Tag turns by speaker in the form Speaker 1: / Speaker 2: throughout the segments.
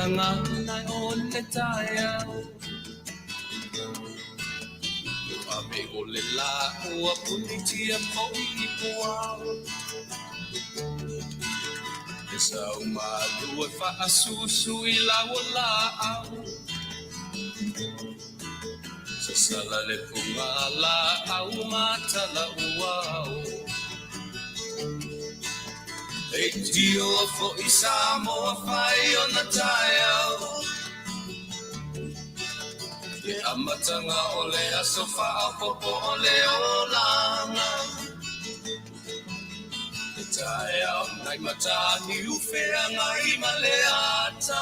Speaker 1: Gagana o le taeao. Ave o le lā ua punitia foi i puao. E sau malu e faasusu i lau laau. Sasala le puga laau ma tala uao. Leitio foi Samoa fai ona taeao. Le amataga o le aso faaopoopo o le olaga. Le taeao nai Mataniu Feagai ma le ata.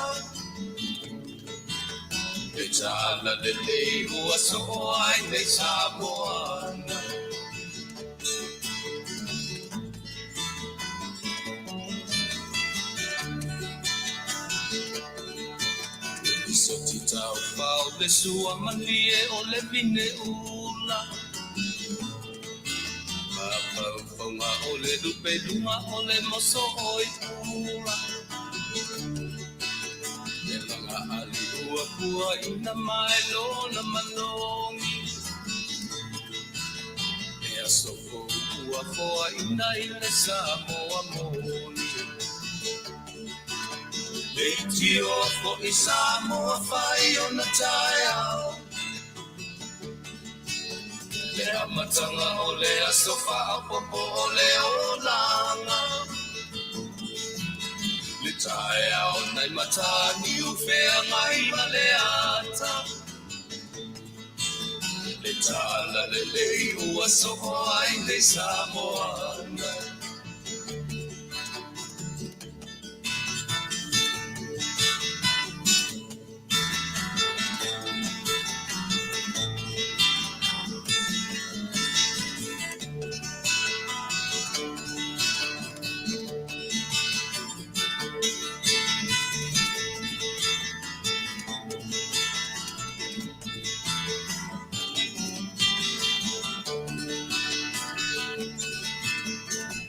Speaker 1: Le tala lelei ua soo ai nei Samoa. Lisoti taufao le sua malie o le vine ula. Mafaufauga o le lupe luga o le moso o i pula. Le laga ali ua pua ina mai lona malogi. E aso fou ua foaina i le Samoa moni. Leitio foi Samoa fai ona taeao. Le amataga o le aso faaopoopo o le olaga. Le taeao nai Mataniu Feagai ma le ata. Le tala lelei ua soo ai nei Samoa.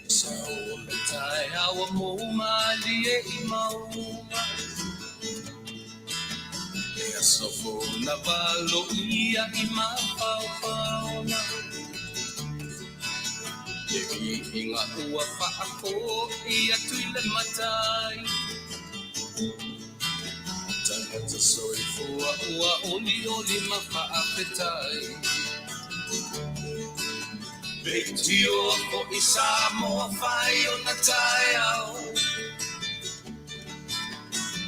Speaker 1: Sau o le taeao mou malie i mauga. E aso fou na valoia i mafaufauga. Le viiga ua faafoi atu i le matai. Tagata soifua ua olioli ma faafetai. Leitio foi Samoa fai ona taeao.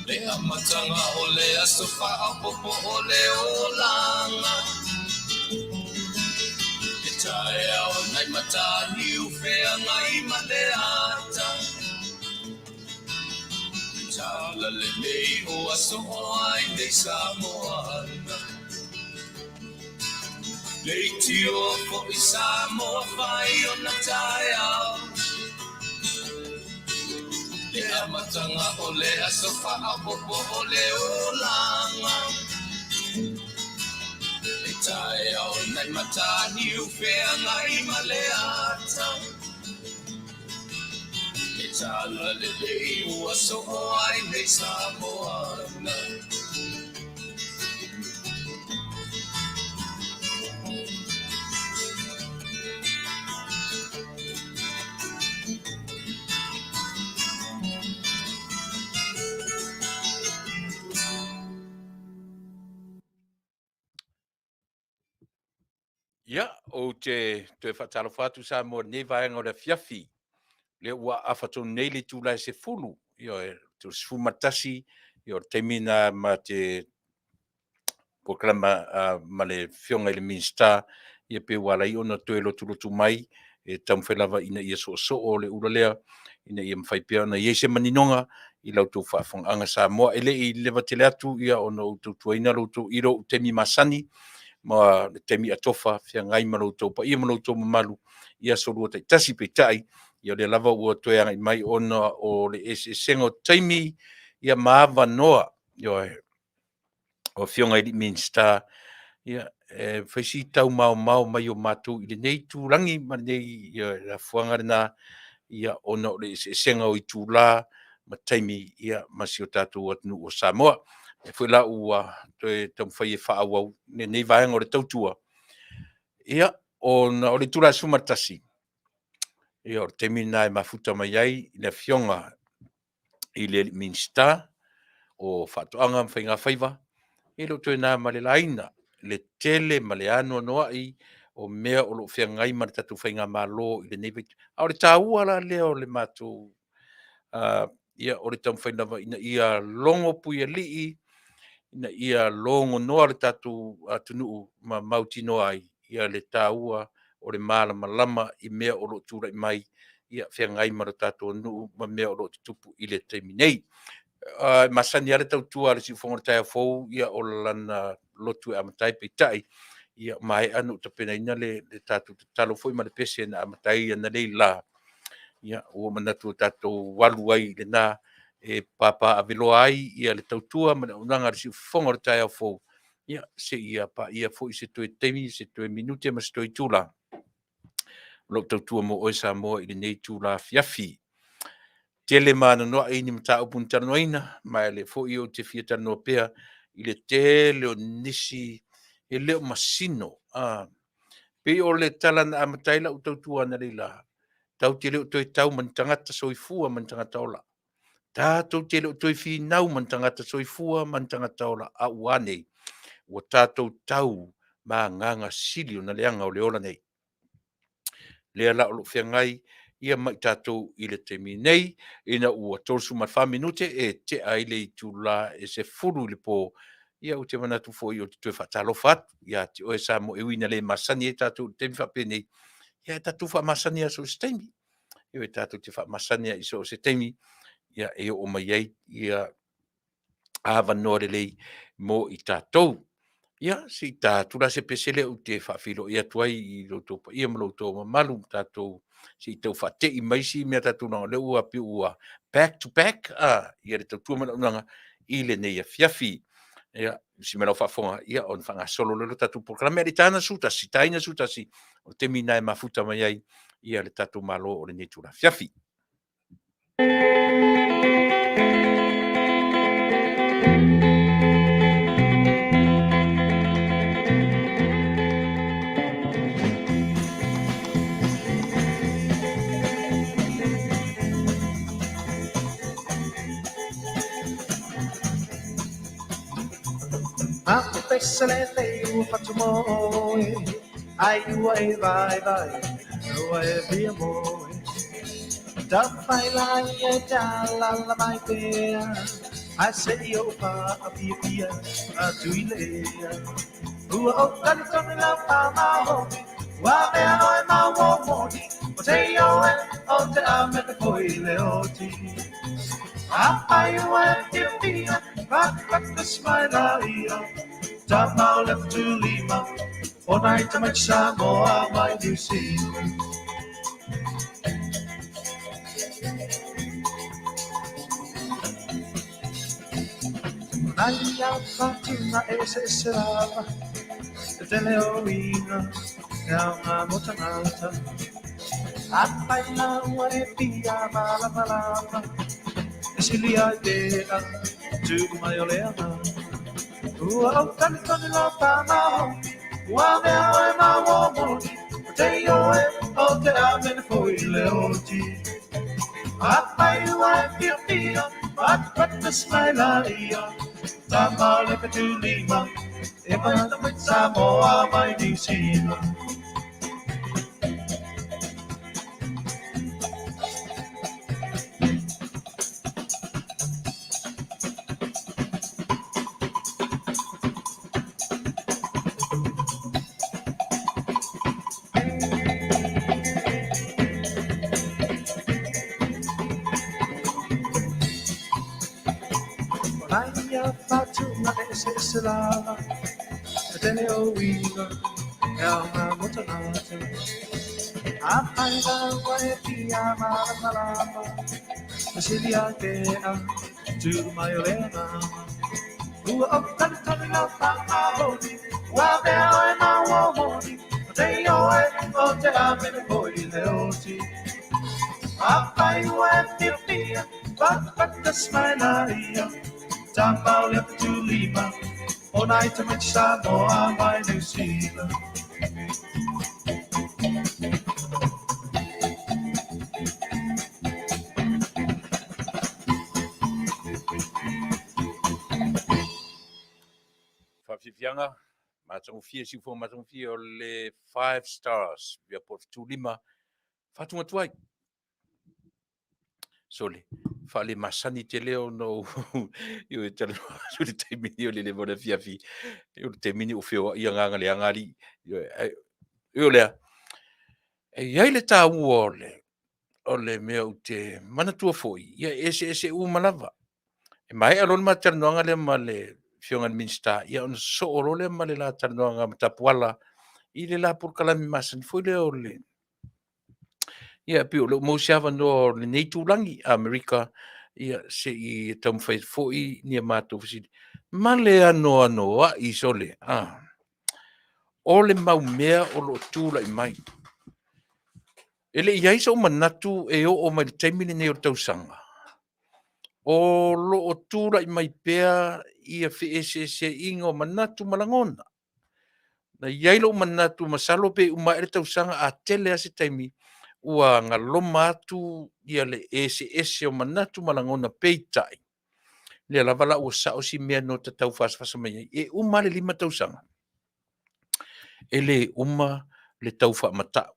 Speaker 1: Le amataga o le aso faaopoopo o le olaga. Le taeao nai Mataniu Feagai ma le ata. Le tala lelei ua soo ai nei Samoa. Leitio foi Samoa fai ona taeao. Le amataga o le aso faaopoopo o le olaga. Le taeao nai Mataniu Feagai ma le ata. Le tala lelei ua soo ai nei Samoa.
Speaker 2: Ia, ou te toe faatalofa atu Samoa i lenei vaega o le afiafi. Lea ua afa tonu nei le itula e 10, ioe, te 11, ia o le taimi lena ma te polokalama ma le Afioga i le Minisita, ia pe ua ala ai ona toe lotulotu mai e taumafai lava ina ia soosoo le ula lea, ina ia mafai pea ona i ai se maninoga i la outou faafofogaaga Samoa. E le i leva tele atu ia ona ou tautuaina lo outou i lou taimi masani ma le taimi atofa feagai ma lo outou paia ma lo outou mamalu i aso lua taitasi. Peitai, ia o lea lava ua toe agai mai ona o le eseesega o taimi ia ma avanoa, ioe, o Afioga i Minisita, ia, e fai si taumaomao mai o matou i lenei itulagi ma lenei, ia, afuaga lena, ia, ona o le eseesega o itula. ma taimi ia ma si o tatou atunuu o Samoa. E foi la ua toe taumafai e faaauau lenei vaega o le tautua, ia ona o le itula e 11, ia o le taimi lena e mafuta mai ai le Afioga i le Minisita o Faatoaga ma Faigafaiva, e le o toe na ma le laina le tele ma le anoanoai o mea o lo o feagai ma le tatou faigamalo i lenei vaitau. A o le taua la lea o le matou ia o le taumafai lava ina ia logo puialii, ina ia logonoa le tatou atunuu ma mautinoa ai le taua o le malamalama i mea o lo o tulai mai, ia feagai ma le tatou nuu ma mea o lo o tutupu i le taimi nei. E masani lava le tautua a le siufofoga o le taeao fou, ia o lana lotu e amata ai, peitai, ua maea ona ou tapenaina le tatou tatalo foi ma le pese na amata ai analeila, ia ua ou manatu tatou alu ai i lena e papaaveloa ai le tautua ma le auaunaga a le siufofoga o le taeao fou, ia seia paia foi se toe taimi, se toe minute ma se toe itula o lou tautua mo oe Samoa i lenei itula afiafi. Tele ma anoanoai ni mataupu na talanoaina, ma o lea foi ou te fia talanoa pea i le tele o nisi e le o masino. Pei o le tala na amata ai lau tautua analeila, tatou te le o toe tau ma ni tagata soifua ma ni tagata ola. Tatou te le o toe finau ma ni tagata soifua ma ni tagata ola, a ua a nei? Ua tatou tau ma agaga sili ona leaga o le ola nei, lea la o lo o feagai ma i tatou i le taimi nei, ina ua 34 minute e tea ai le itula e 10 i le po. Ia ou te manatu foi ou te toe faatalofa atu ia te oe Samoa, e ui ina le masani ai tatou i le taimi faapenei, ae tatou faamasani lava i so o se taimi. Ioe, tatou te faamasani lava i so o se taimi e oo mai ai avanoa lelei mo i tatou. Ia, se i ta atu la se pese lea ou te faafeiloai atu ai i lo outou paia ma lo outou mamalu, tatou se i tau faatei ma isi mea tatou, leaga o lea ua pei ua back to back le tautua ma le auaunaga i lenei afiafi. Ia, usi mai lau faafofoga ona faagasolo lea o le tatou polokalame. Ae le i taina le 11, o le taimi lena e mafuta mai ai le tatou Malo o lenei itula afiafi.
Speaker 3: Pese lelei ua fatumoe, ai ua e vaivai, ua e fia moe. Tafai lai e te alala mai pea, ae se'i ou faafiafia atu i le ea. Ua ou talitonu lau faamaoni, ua avea oe ma uo moni, o te ioe o te amene foi i le oti. Afai ua e fiafia, patupatu mai laia, tama o le Fetulima, o nai tamaiti Samoa mai Niu Sila. Nai a fatuna eseese lava, e tele o uiga, e aoga mo tagata. Afai la ua e fia malamalama, e sili ai pea, tupu mai o le agaga. Ua ou talitonu lau faamaoni, ua avea oe ma uo moni, o te ioe o te amene foi i le oti. Afai ua e fiafia, patupatu mai laia, tama o le Fetulima, e mai tamaiti Samoa mai Niu Sila. O nai a fatuna eseese lava, e tele o uiga, e aoga mo tagata. Afai la ua e fia malamalama, e sili ai pea, tupu mai o le agaga. Ua ou talitonu lau faamaoni, ua avea oe ma uo moni, o te ioe o te amene foi i le oti. Afai ua e fiafia, Fatafatasi mai laia, Tama o le Afatulima, O nai tamaiti Samoa mai Niu Sila.
Speaker 2: Faafiafiaga matagofie, siufofoga matagofie o le Five Stars ia po o le Fetulima faatuga atu ai. Sole, faalemasani tele ona ou ioe talanoa atu i le taimi nei o le leva o le afiafi, o le taimi nei ua feoai agaga leaga alii. Ioe, ae ui o lea, e i ai le taua o le mea ou te manatua foi, ia e eseese uma lava. E maea loa le ma talanoaga lea ma le Afioga i le Minisita, ia ona sosoo loa lea ma le la talanoaga ma Tapuala i le la polokalame masani foi lea o le... Ia pei o lea ua maua se avanoa o lenei itulagi Amerika, ia se i taumafai atu foi ni a matou fesili ma le anoanoai sole, o le mau mea o lo o tulai mai. E le i i ai sou manatu e oo mai i le taimi lenei o le tausaga, o lo o tulai mai pea ia feeseeseaiga o manatu ma lagona. Na i ai lou manatu masalo pe uma ae le tausaga a tele lava se taimi ua galoma atu ia le eseese o manatu ma lagona, peitai, lea lava la ua sao si mea na ota tau fasafasa mai ai, e uma lava le 5 tausaga, e le uma le tau faamatau.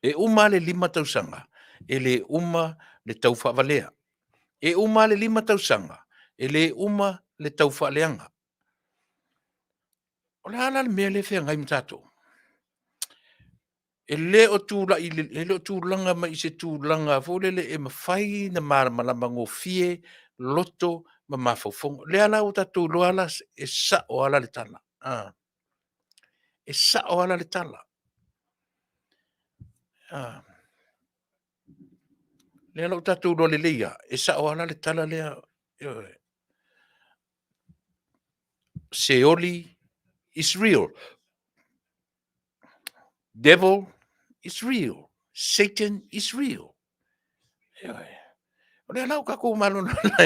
Speaker 2: E uma lava le 5 tausaga, e le uma le tau faavalea. E uma lava le 5 tausaga, e le uma le tau faaleaga. O le a la le mea lea e feagai ma tatou? E le o tulai, e le o tulaga mai i se tulaga foi lele e mafai ona malamalama gofie loto ma mafaufauga. O lea la ua tatou iloa la, e sao lava la le tala, e sao lava la le tala. O lea la ua tatou iloa lelei lava, e sao lava la le tala lea, ioe, Seoli is real, devil is real, Satan is real. Ioe. O lea la ua tatou malamalama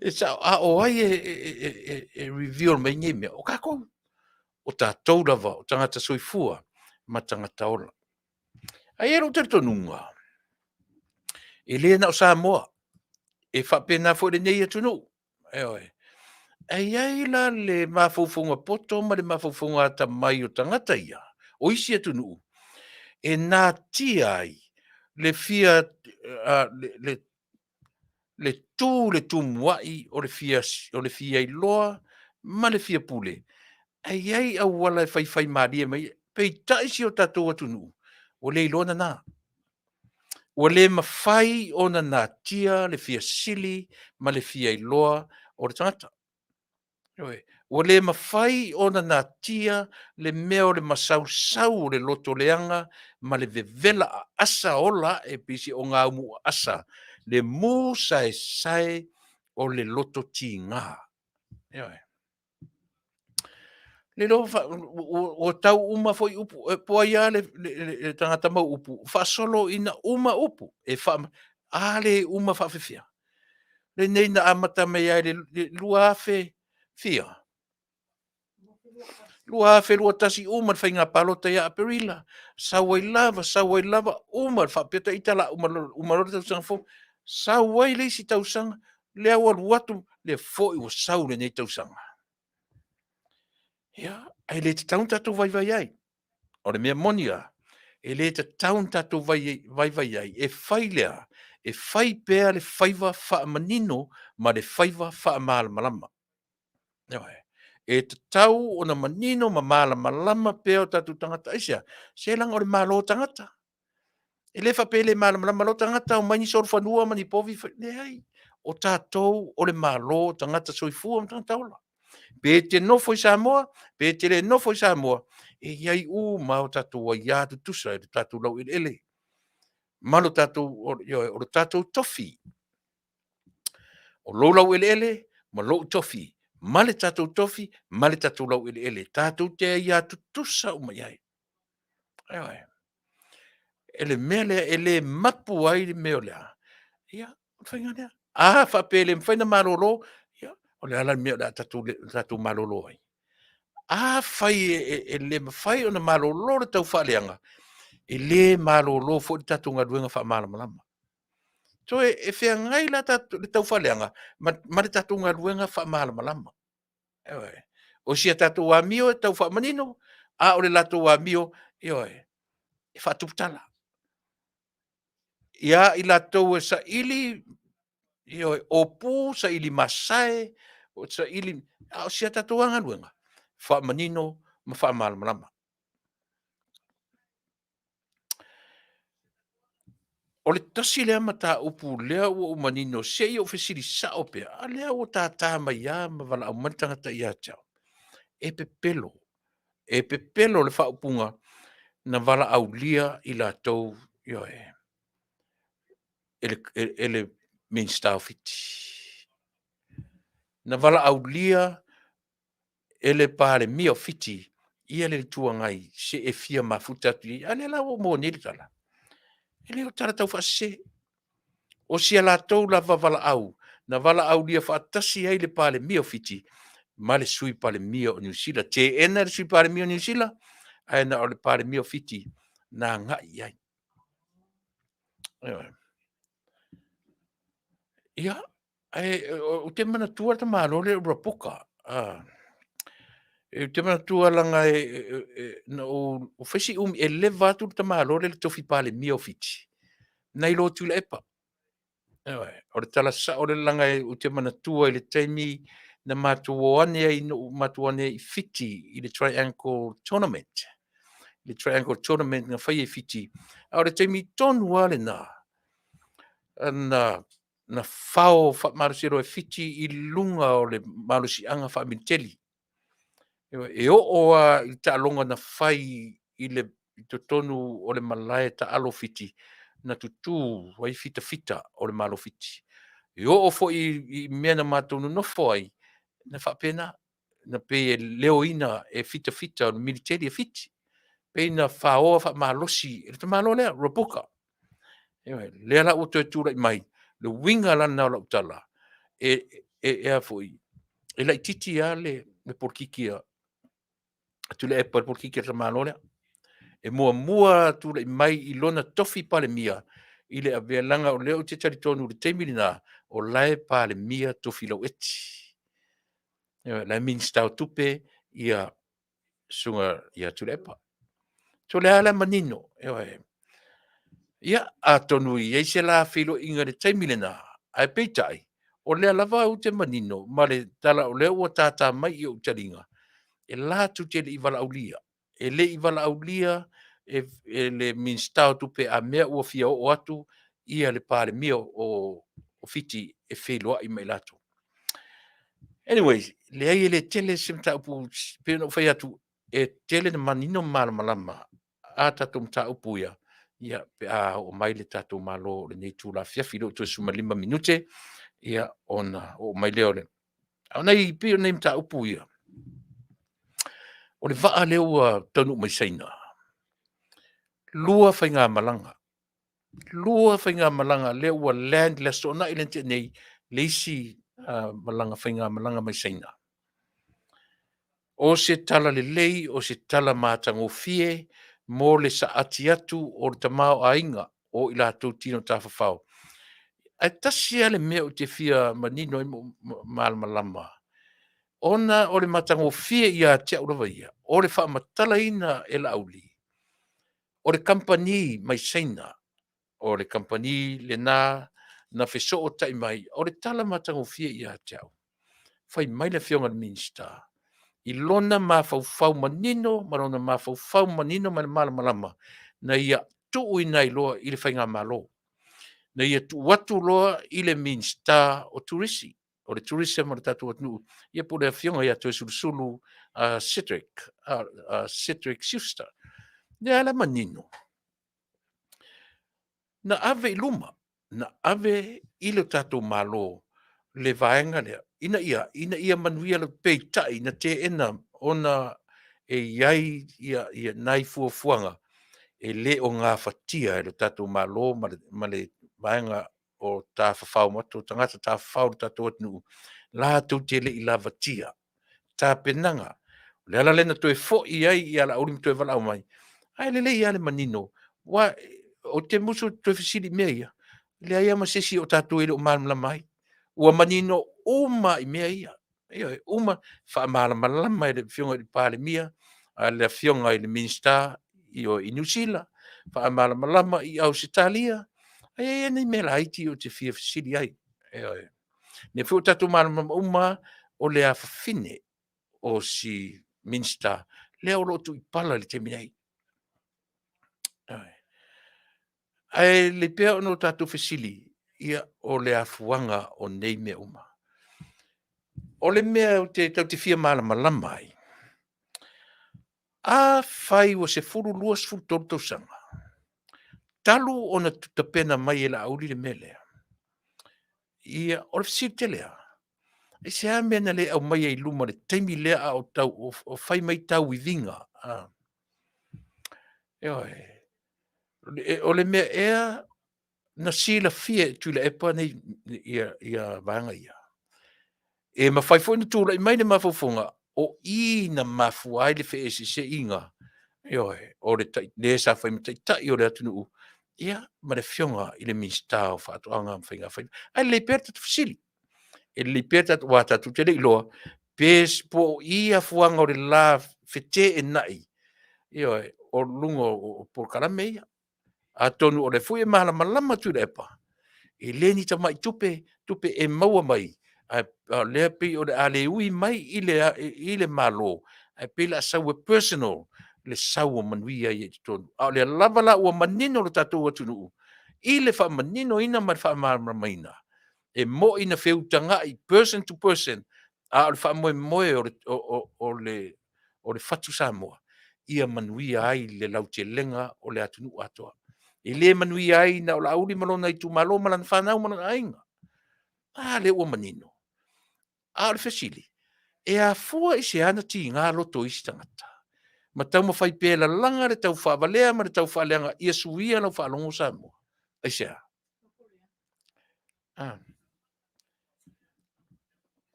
Speaker 2: e sao, a o ai e reveal mai nei mea? O tatou. O tatou lava o tagata soifua ma tagata ola. Ae i ai lou talitonuga, e le na o Samoa, e faapena foi i lenei atunuu. Ioe. Ae i ai la le mafaufauga poto ma le mafaufauga atamai o tagata ia, o isi atunuu, e natia ai le fia le tu i le tumuai o le fia iloa ma le fia pule, ae i ai auala e faifaimalie mai ai. Peitai si o tatou atunuu, ua le iloa nana. Ua le mafai ona natia le fia sili ma le fia iloa o le tagata. Ioe. Ua le mafai ona natia le mea o le masausau o le loto leaga ma le vevela aasa ola ae pei se ogaumu aasa, le mu saesae o le loto tiga. Ioe. Le iloa ua tau uma foi upu, po o ai lava le tagata mau upu, faasolo ina uma upu, e a le uma faapefea? Lenei na amata mai lava i le 2000 fia? 2021 uma le faiga palota ia Aperila, sau ai lava, sau ai lava, uma faapea ita o le a uma loa le tausaga fou, sau ai le isi tausaga, lea ua alu atu, lea foi ua sau lenei tausaga. Ia, ae le tatau ona tatou vaivai ai. O le mea moni lava, e le tatau ona tatou vaivai ai, e fai le a? E fai pea le faiva faamanino ma le faiva faamalamalama. Ioe. E tatau ona manino ma malamalama pea o tatou tagata. Aisea? Se leaga o le Malo o tagata. E le faapea e le malamalama loa tagata omai ni solofanua ma ni povi, leai. O tatou o le Malo o tagata soifua ma tagata ola. Pe e te nofo i Samoa, pe e te le nofo i Samoa, e i ai uma lava o tatou aia tutusa i le tatou laueleele ma lo tatou, ioe, o lo tatou tofi. O lou laueleele ma lou tofi, ma le tatou tofi ma le tatou laueleele, tatou te aia tutusa uma i ai. Ioe. E le mea lea e le mapu ai le mea o le a? Ia, o le faiga lea. A faapea e le mafai ona malolo, ia, o le a la le mea o le a tatou malolo ai? Afai e le mafai ona malolo le taufaaleaga, e le malolo foi le tatou galuega faamalamalama. Toe e feagai la le taufaaleaga ma le tatou galuega faamalamalama. Ioe. O si a tatou amio e tau faamanino, a o le latou amio, ioe, e faatuputala. Ia i latou e saili, ioe, opu, saili masae, saili... a o si a tatou lava galuega, faamanino ma faamalamalama. O le tasi lea mataupu lea ua ou manino se i ou fesili sao pea, a lea ua tata mai lava ma valaau mai le tagata ia te au, e pepelo, e pepelo le faaupuga na valaaulia i latou, ioe, e le Minisita o Fiti. Na valaaulia e le Palemia o Fiti ia le Itu Agai se i fia mafuta atu i ai. A lea la ua ou maua nei le tala, e le o tala taufaasese. O si a latou lava valaau na valaaulia faatasi ai le Palemia o Fiti ma le Sui Palemia o Niu Sila. Teena le Sui Palemia o Niu Sila, ae na o le Palemia o Fiti na agai i ai. Ioe. Ia, ae ou te manatua le tamaloa lea o Rapuka, ou te manatua leaga na ou fai si umi, e leva atu le tamaloa lea i le tofi Palemia o Fiti nai lo Tuilaepa. Ioe, o le tala sao lea leaga ou te manatua i le taimi na matou o ane ai na matou o ane ai i Fiti i le Triangle Tournament, le Triangle Tournament na faia i Fiti, a o le taimi tonu lava lena na fao faamalosi ai loa e Fiti i luga o le malosiaga faamiliteli. E oo lava i taaloga na fai i totonu o le malae taalo o Fiti, na tutu ai fitafita o le Malo o Fiti. E oo foi i mea na matou nonofo ai, na faapena, na pei e leoina e fitafita o le militeli a Fiti. Pei na faoa faamalosi e le tamaloa lea o Rapuka. Ioe. O lea la ua toe tulai mai, o le uiga la lena o lau tala, e laitiiti lava le polokiki a Tuilaepa i le polokiki a le tamaloa lea. E muamua tulai mai i lona tofi Palemia i le avea, leaga o lea ou te talitonu i le taimi lena, o la e Palemia Tofi Laueti. Ioe, o la e Minisita o Tupe le Susuga ia Tuilaepa. So o lea la e manino, ioe. Ia, atonu e i ai se la feiloaiga i le taimi lena, ae peitai, o lea lava ou te manino ma le tala o lea ua tata mai i ou taliga, e latou te le i valaaulia, e le i valaaulia e le Minisita o Tupe a mea ua fia oo atu le Palemia o Fiti e feiloai ma i latou. Anyway, leai e le tele se mataupu, e pei ona ou fai atu, e tele na manino ma malamalama a tatou mataupu ia, ia pe a oo mai le tatou Malo i lenei itula afiafi. O lea ua toe 15 minute, ia ona oo mai lea o le... A o nai, pei o nai mataupu ia, o le vaa lea ua taunuu mai Saina, 2 faigamalaga, 2 faigamalaga lea ua land i le Aso Toonai lea na tea nei le isi malaga faigamalaga mai Saina. O se tala lelei, o se tala matagofie mo le saati atu o le tamaoaiga o i latou tino tafafao. Ae tasi lava le mea ou te fia manino ai ma malamalama, ona o le matagofie ia te au lava ia, o le faamatalaina e Laauli, o le kamupani mai Saina, o le kamupani lena na fesootai mai. O le tala matagofie ia te au, fai mai le Afioga i le Minisita i lona mafaufau manino ma lona mafaufau manino ma le malamalama, na ia tuuina ai loa i le faigamalo, na ia tuu atu loa i le Minisita o Turisi, o le Tourism o le tatou atunuu, ia po o le Afioga ia Toeolesulusulu Cedric, Cedric Schuster. O lea la e manino, na ave i luma, na ave i le tatou Malo le vaega lea ina ia manuia, peitai na teena ona e i ai nai fuafuaga e le o gafatia e le tatou Malo ma le vaega o tafafao matou tagata tafafao o le tatou atunuu latou te le i lavatia tapenaga. O le ala lea na toe foi ai ia Laauli ma toe valaau mai, ae lelei lava le manino, aua ou te musu ou te toe fesili i mea ia, e leai lava ma se isi o tatou e le o malamalama ai. Ua manino uma lava i mea ia, ioe, uma, faamalamalama e le Afioga i le Palemia, a le Afioga i le Minisita i Niu Sila, faamalamalama i Ausetalia, ae i ai lava nai mea laiti ia ou te fia fesili ai. Ioe. O lea foi ua tatou malamalama uma lava, o le afafine o si Minisita lea o lo o tuu i pala i le taimi nei. Ioe. Ae lelei pea ona tatou fesili, ia o le afuaga o nei mea uma. O le mea tatou te fia malamalama ai, afai ua 10, 20, 30 tausaga talu ona tapena mai e Laauli le mea lea, ia, o le fesili tele lava, aisea le mea na le aumaia i luma i le taimi lea a o tau o fai mai tauiviga? Ioe. O le mea ea na silafia e Tuilaepa nei vaega ia? E mafai foi ona tulai mai le mafaufauga o i na mafua ai le feeseeseaiga, ioe, o le sa fai ma Taitai o le atunuu ia ma le Afioga i le Minisita o Faatoaga ma Faigafaiva. Ae lelei pea le tatou fesili, e lelei pea aua tatou te le i iloa po o i afuaga o le la feteenai, ioe, o luga o polokalame ia. Atonu o lea foi e malamalama Tuilaepa, e le ni tamai tupe, tupe e maua mai, ae o lea e pei o le a le ui mai i le Malo, ae pei o le a sau e personal le sau o manuia ia i totonu. A o lea lava la ua manino le tatou atunuu i le faamaninoina ma le faamalamalamaina, e moni na feutagai person to person, a o le faamoemoe o le fatu Samoa, ia manuia ai le lautelega o le atunuu atoa. E le manuia ai na o Laauli ma lona itumalo ma lana fanau ma lona aiga. A lea ua manino. A o le fesili, e afua i se a ona tiga loto o isi tagata ma taumafai pea e lalaga le taufaavalea ma le taufaaleaga ia suia lau faalogo Samoa? Aisea?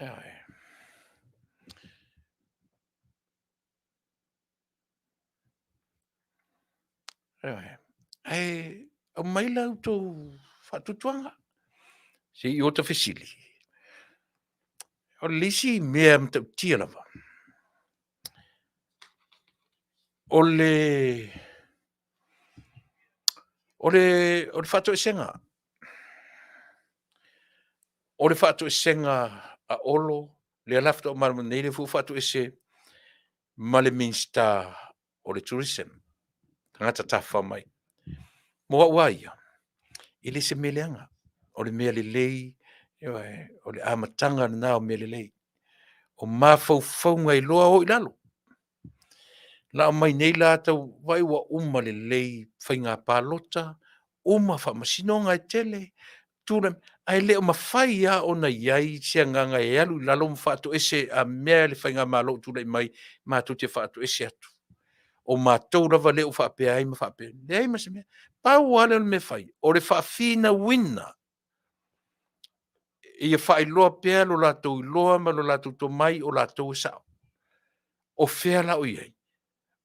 Speaker 2: Ioe. Ioe. Ae aumai la outou faatuatuaga, se i ota fesili. O le isi mea matautia lava, o le faatoesega. O le faatoesega a Olo, lea la faatoa ou malamalama nei lea foi ua faatoese ma le Minisita o le Tourism, tagata tafafao mai. Mo au lava ia, e le o se mea leaga, o le mea lelei, ioe, o le amataga lena o mea lelei. O mafaufauga e iloa o i lalo. O le a omai nei la vaai ua uma lelei faiga palota, uma faamasinoga e tele, ae le o mafai lava ona i ai se agaga e alu i lalo ma faatoese, a mea le faigamalo o tulai mai matou te faatoese atu, o matou lava lea ua faapea ai ma faapea. Leai ma se mea. Pau lava lea o le mea e fai, o le faafinauina ia faailoa pea lo latou iloa ma lo latou tomai o latou e sao. O fea la o i ai?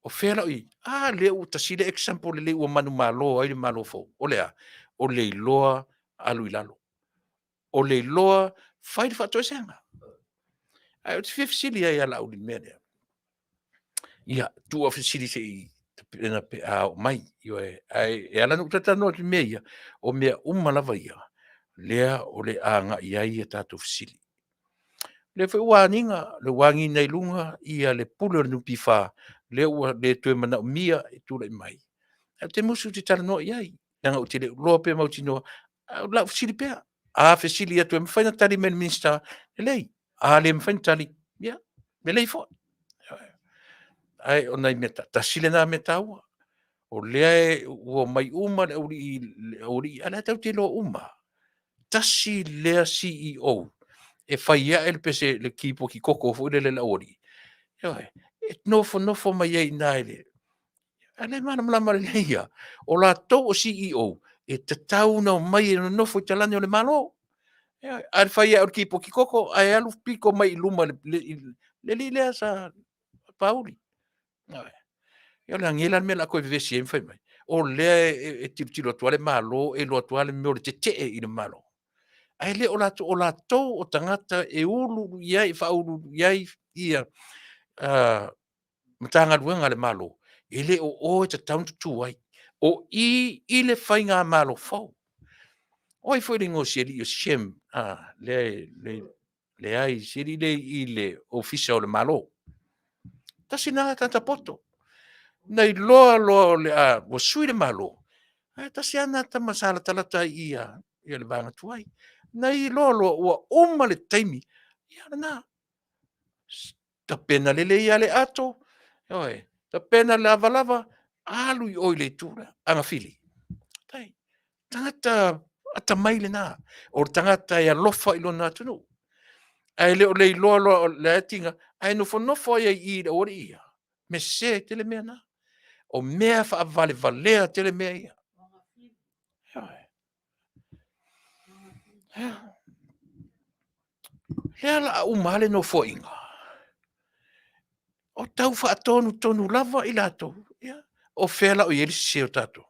Speaker 2: O fea la o i ai? A lea ua tasi lea example lelei ua manumalo ai le Malo fou. O le a? O le iloa alu i lalo. O le iloa fai le faatoesega. Ae ou te fia fesili ai ia Laauli i le mea lea. Ia, tuu au fesili se i tapena pe a oo mai. Ioe, ae ala ona ou talatalanoa atu i mea ia, o mea uma lava ia, lea o le a agai i ai a tatou fesili. O lea foi ua agiga, ua agiga i luga le Pule o le NPF, lea ua le toe manaomia e tulai mai. Ae ou te musu ou te talanoa i ai, leaga ou te le o iloa pe mautinoa, ae o le a ou fesili pea. A fesili atu e mafai ona tali mai e le Minisita, lelei. A le mafai ona tali, ia, lelei foi. Ae o nai mea, tasi lena mea taua, o lea ua omai uma le aualii ia, a o lea tatou te iloa uma lava, tasi lea CEO e fai ae le pese, le kipoti koko foi lele a le aualii, ioe, e nofonofo mai ai i ina i le A le malamalama lelei ia, o latou o CEO e tatau ona omai e nonofo i talane o le Malo. A le fai o le kipoti koko ae alu pito mai i luma i le alii lea sa Pauli. Ia o le age la le mea o le a toe vevesi ai ma fai mai, o lea e tilotilo atu lava le Malo e iloa atu lava le mea o le tetee i le Malo. Ae le o latou, o latou o tagata e uluulu i ai, e faauluulu i ai ia Matagaluega a le Malo, e le o o e tatau ona tutu ai. O i i le Faigamalo fou. O ai foi le igoa o si alii o Shem lea e leai si alii lea e i le Ofisa o le Malo. Tasi lena tagata poto. Na iloa loa o le a ua sui le Malo, ae tasi lava lena tama sa latalata i i le vaega tuai. Na iloa loa ua uma le taimi, ia o lena. Tapena lelei lava le ato, ioe, tapena le lavalava, alu i o i le itu lea, agafili. Tagata atamai lena, o le tagata e alofa i lona atunuu. Ae le o le iloa loa o le a tiga, ae nofonofo ai lava i i le aualii ia, mea sese tele mea na. O mea faavalevalea tele mea ia. Ioe. Ia. O lea o le a uma lava le Nofoaiga, o tau faatonutonu lava i latou. Ia, o fea la o i ai le sese o tatou?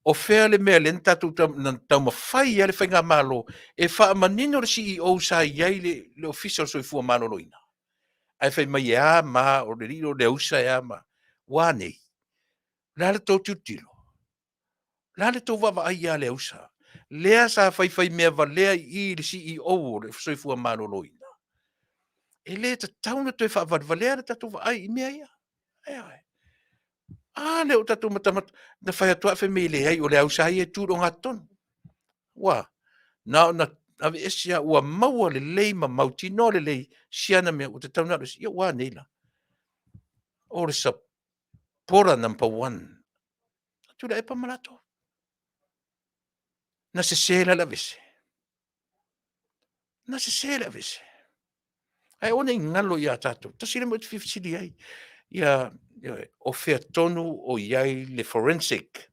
Speaker 2: O fea le mea lea na tatou taumafai ai le Faigamalo e faamanino le CEO sa i ai le Ofisa o le Soifua Maloloina, ae fai mai e a ma a, o le alii lea o Leausa e a ma a. Ua a nei? O le a le tou tilotilo? O le a le tou vaavaai ia Leausa, lea sa faifaimea valea i i i le CEO o le Soifua Maloloina? E le tatau ona toe faavalevalea le tatou vaai i mea ia. Ioe. A lea ua tatou matamata, na fai atu lava ae fai mai e leai o Leausa lava ia e tu i le ogatotonu. Ua a? Na ona aveese lava ua maua lelei ma mautinoa lelei si ana mea ua tatau ona alu ese. Ia ua a nei la? O le supporter number one a Tuilaepa ma latou. Na sese la le aveese? Na sese le aveese? Ae aua ne i galo ia tatou, tasi le mea ou te fia fesili ai, ia, o fea tonu o i ai le forensic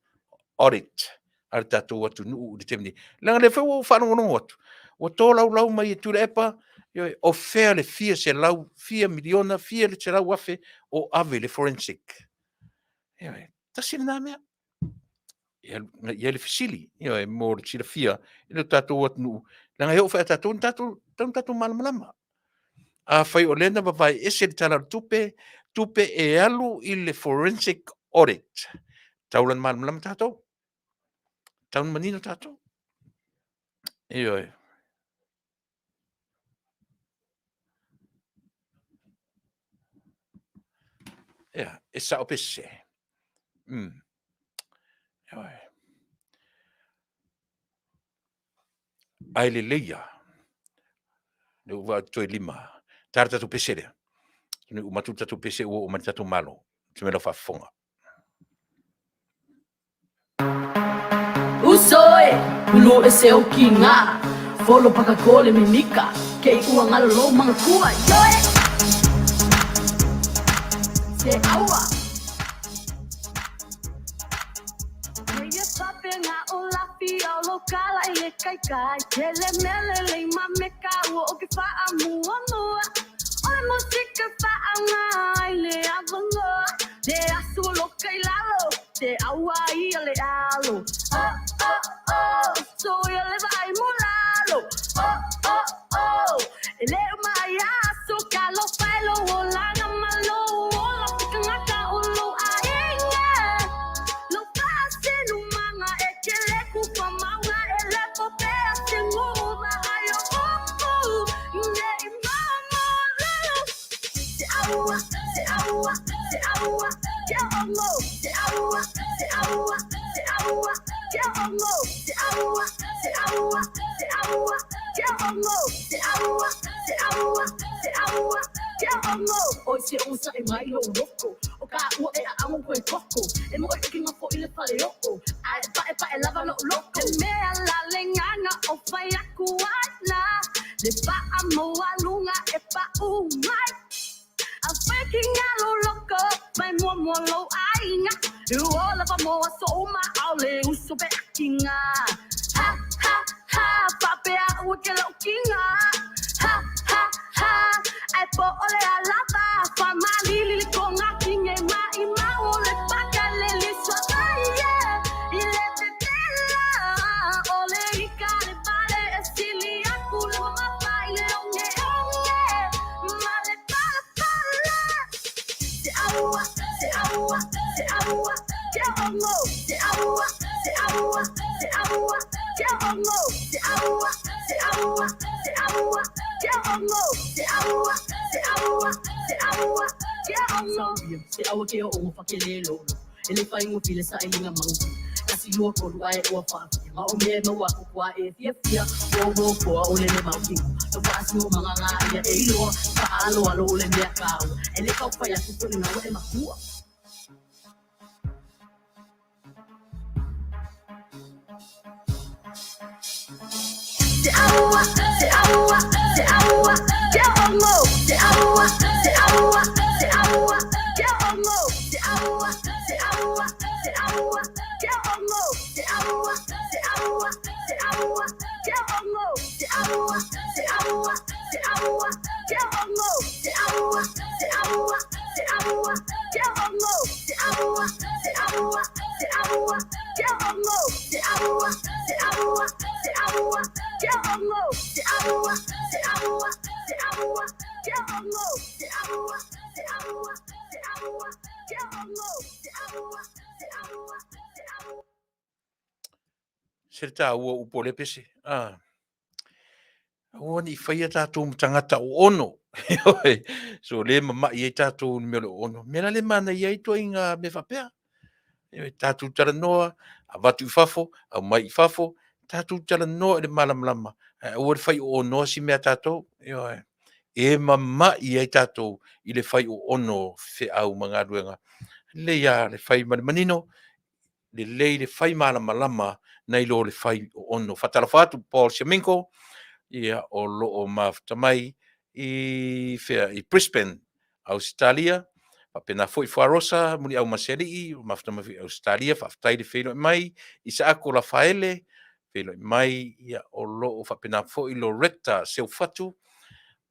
Speaker 2: audit a le tatou atunuu i le taimi nei? Leaga o lea foi ua ou faalogologo atu, ua tolaulau mai e Tuilaepa, ioe, o fea le fia selau, fia miliona, fia selau afe o ave i le forensic. Ioe, tasi lena mea. E alu i ai le fesili, ioe, mo le silafia e le tatou atunuu, leaga e oo foi ia tatou, e tatau ona tatou malamalama. Afai o lea na vavae ese i le Tala o le Tupe, tupe e alu i le forensic audit, e tatau la ona malamalama tatou, e tatau ona manino tatou. Ioe. Ia, e sao pe sese? Ioe. Ae lelei lava, lea ua ou vaai atu toe 5, ta le tatou pese lea. Ina ua uma atu le tatou pese ua oo mai le tatou Malo. Fatai mai lau faafofoga.
Speaker 4: Uso e, ulu e se o ki ngā Folo pakakole mimika Kei ua ngalo lo manga kua Yoe! Se aua! aiga Ua lava mo aso uma ʻAʻole uso pe ʻakiga Ha ha ha Faapea ua ke loʻu kiga Ha ha ha Ae po ʻole a lava Faamalilili ko ngā kinge Maʻimau o le paka le lisua ai yeah I le pepela ʻole i ka le pale E sili aku le mamafa i le ogeoge Ma le palapala Se aua, se aua, se aua, ke ongo Se aua, se aua, se aua, ke ongo Se aua, se aua, se aua, ke ongo Se aua, se aua, se aua, ke ongo Se aua ke ongo fakelelo E le faigofie sailiga mau Kasi lua tolu ae ua faafia Ma o mea e maua aku kua e fiafia Ua ua koa o le le mautino No faasio magaga ia e iloa Faaaloalo o le mea kaua E le taufai atu foi lena ua e makua. Se aua, se aua, se aua, ke ongo Se aua, se aua, se aua, ke ongo Se aua, se aua, se aua, ke ongo Se aua, se aua, se aua, ke ongo Se aua, se aua, se aua, ke ongo Se aua, se aua, se aua, ke ongo Se aua, se aua, se aua, ke ongo Se aua, se aua, se aua, ke ongo Se aua, se aua, se aua, ke ongo Se aua, se aua, se aua, ke ongo Se aua, se aua, se aua.
Speaker 2: Se le taua upu o lea pese. Ah. Aua ne i faia tatou ma tagata oono. So le mama'i ai tatou i le mea o le oono. Mea la le manaia ai ituaiga mea faapea. Ioe, tatou talanoa, avatu i fafo, aumai i fafo, tatou talanoa i le malamalama, ae aua le fai oonoa si mea a tatou. Ioe. E mama'i ai tatou i le fai oono o feau ma galuega. Lelei lava le fai ma le manino, lelei le fai malamalama nai lo le fai oono. Faatalofa atu Paul Siaminko, ia o lo o mafuta mai i fea i Brisbane, Ausetalia. Faapena foi Fuarosa, Muliau Masealii, o mafuta mai foi i Ausetalia, faafetai le feiloai mai. Isaako Lafaele, feiloai mai, ia o lo o faapena foi Loretta Seufatu,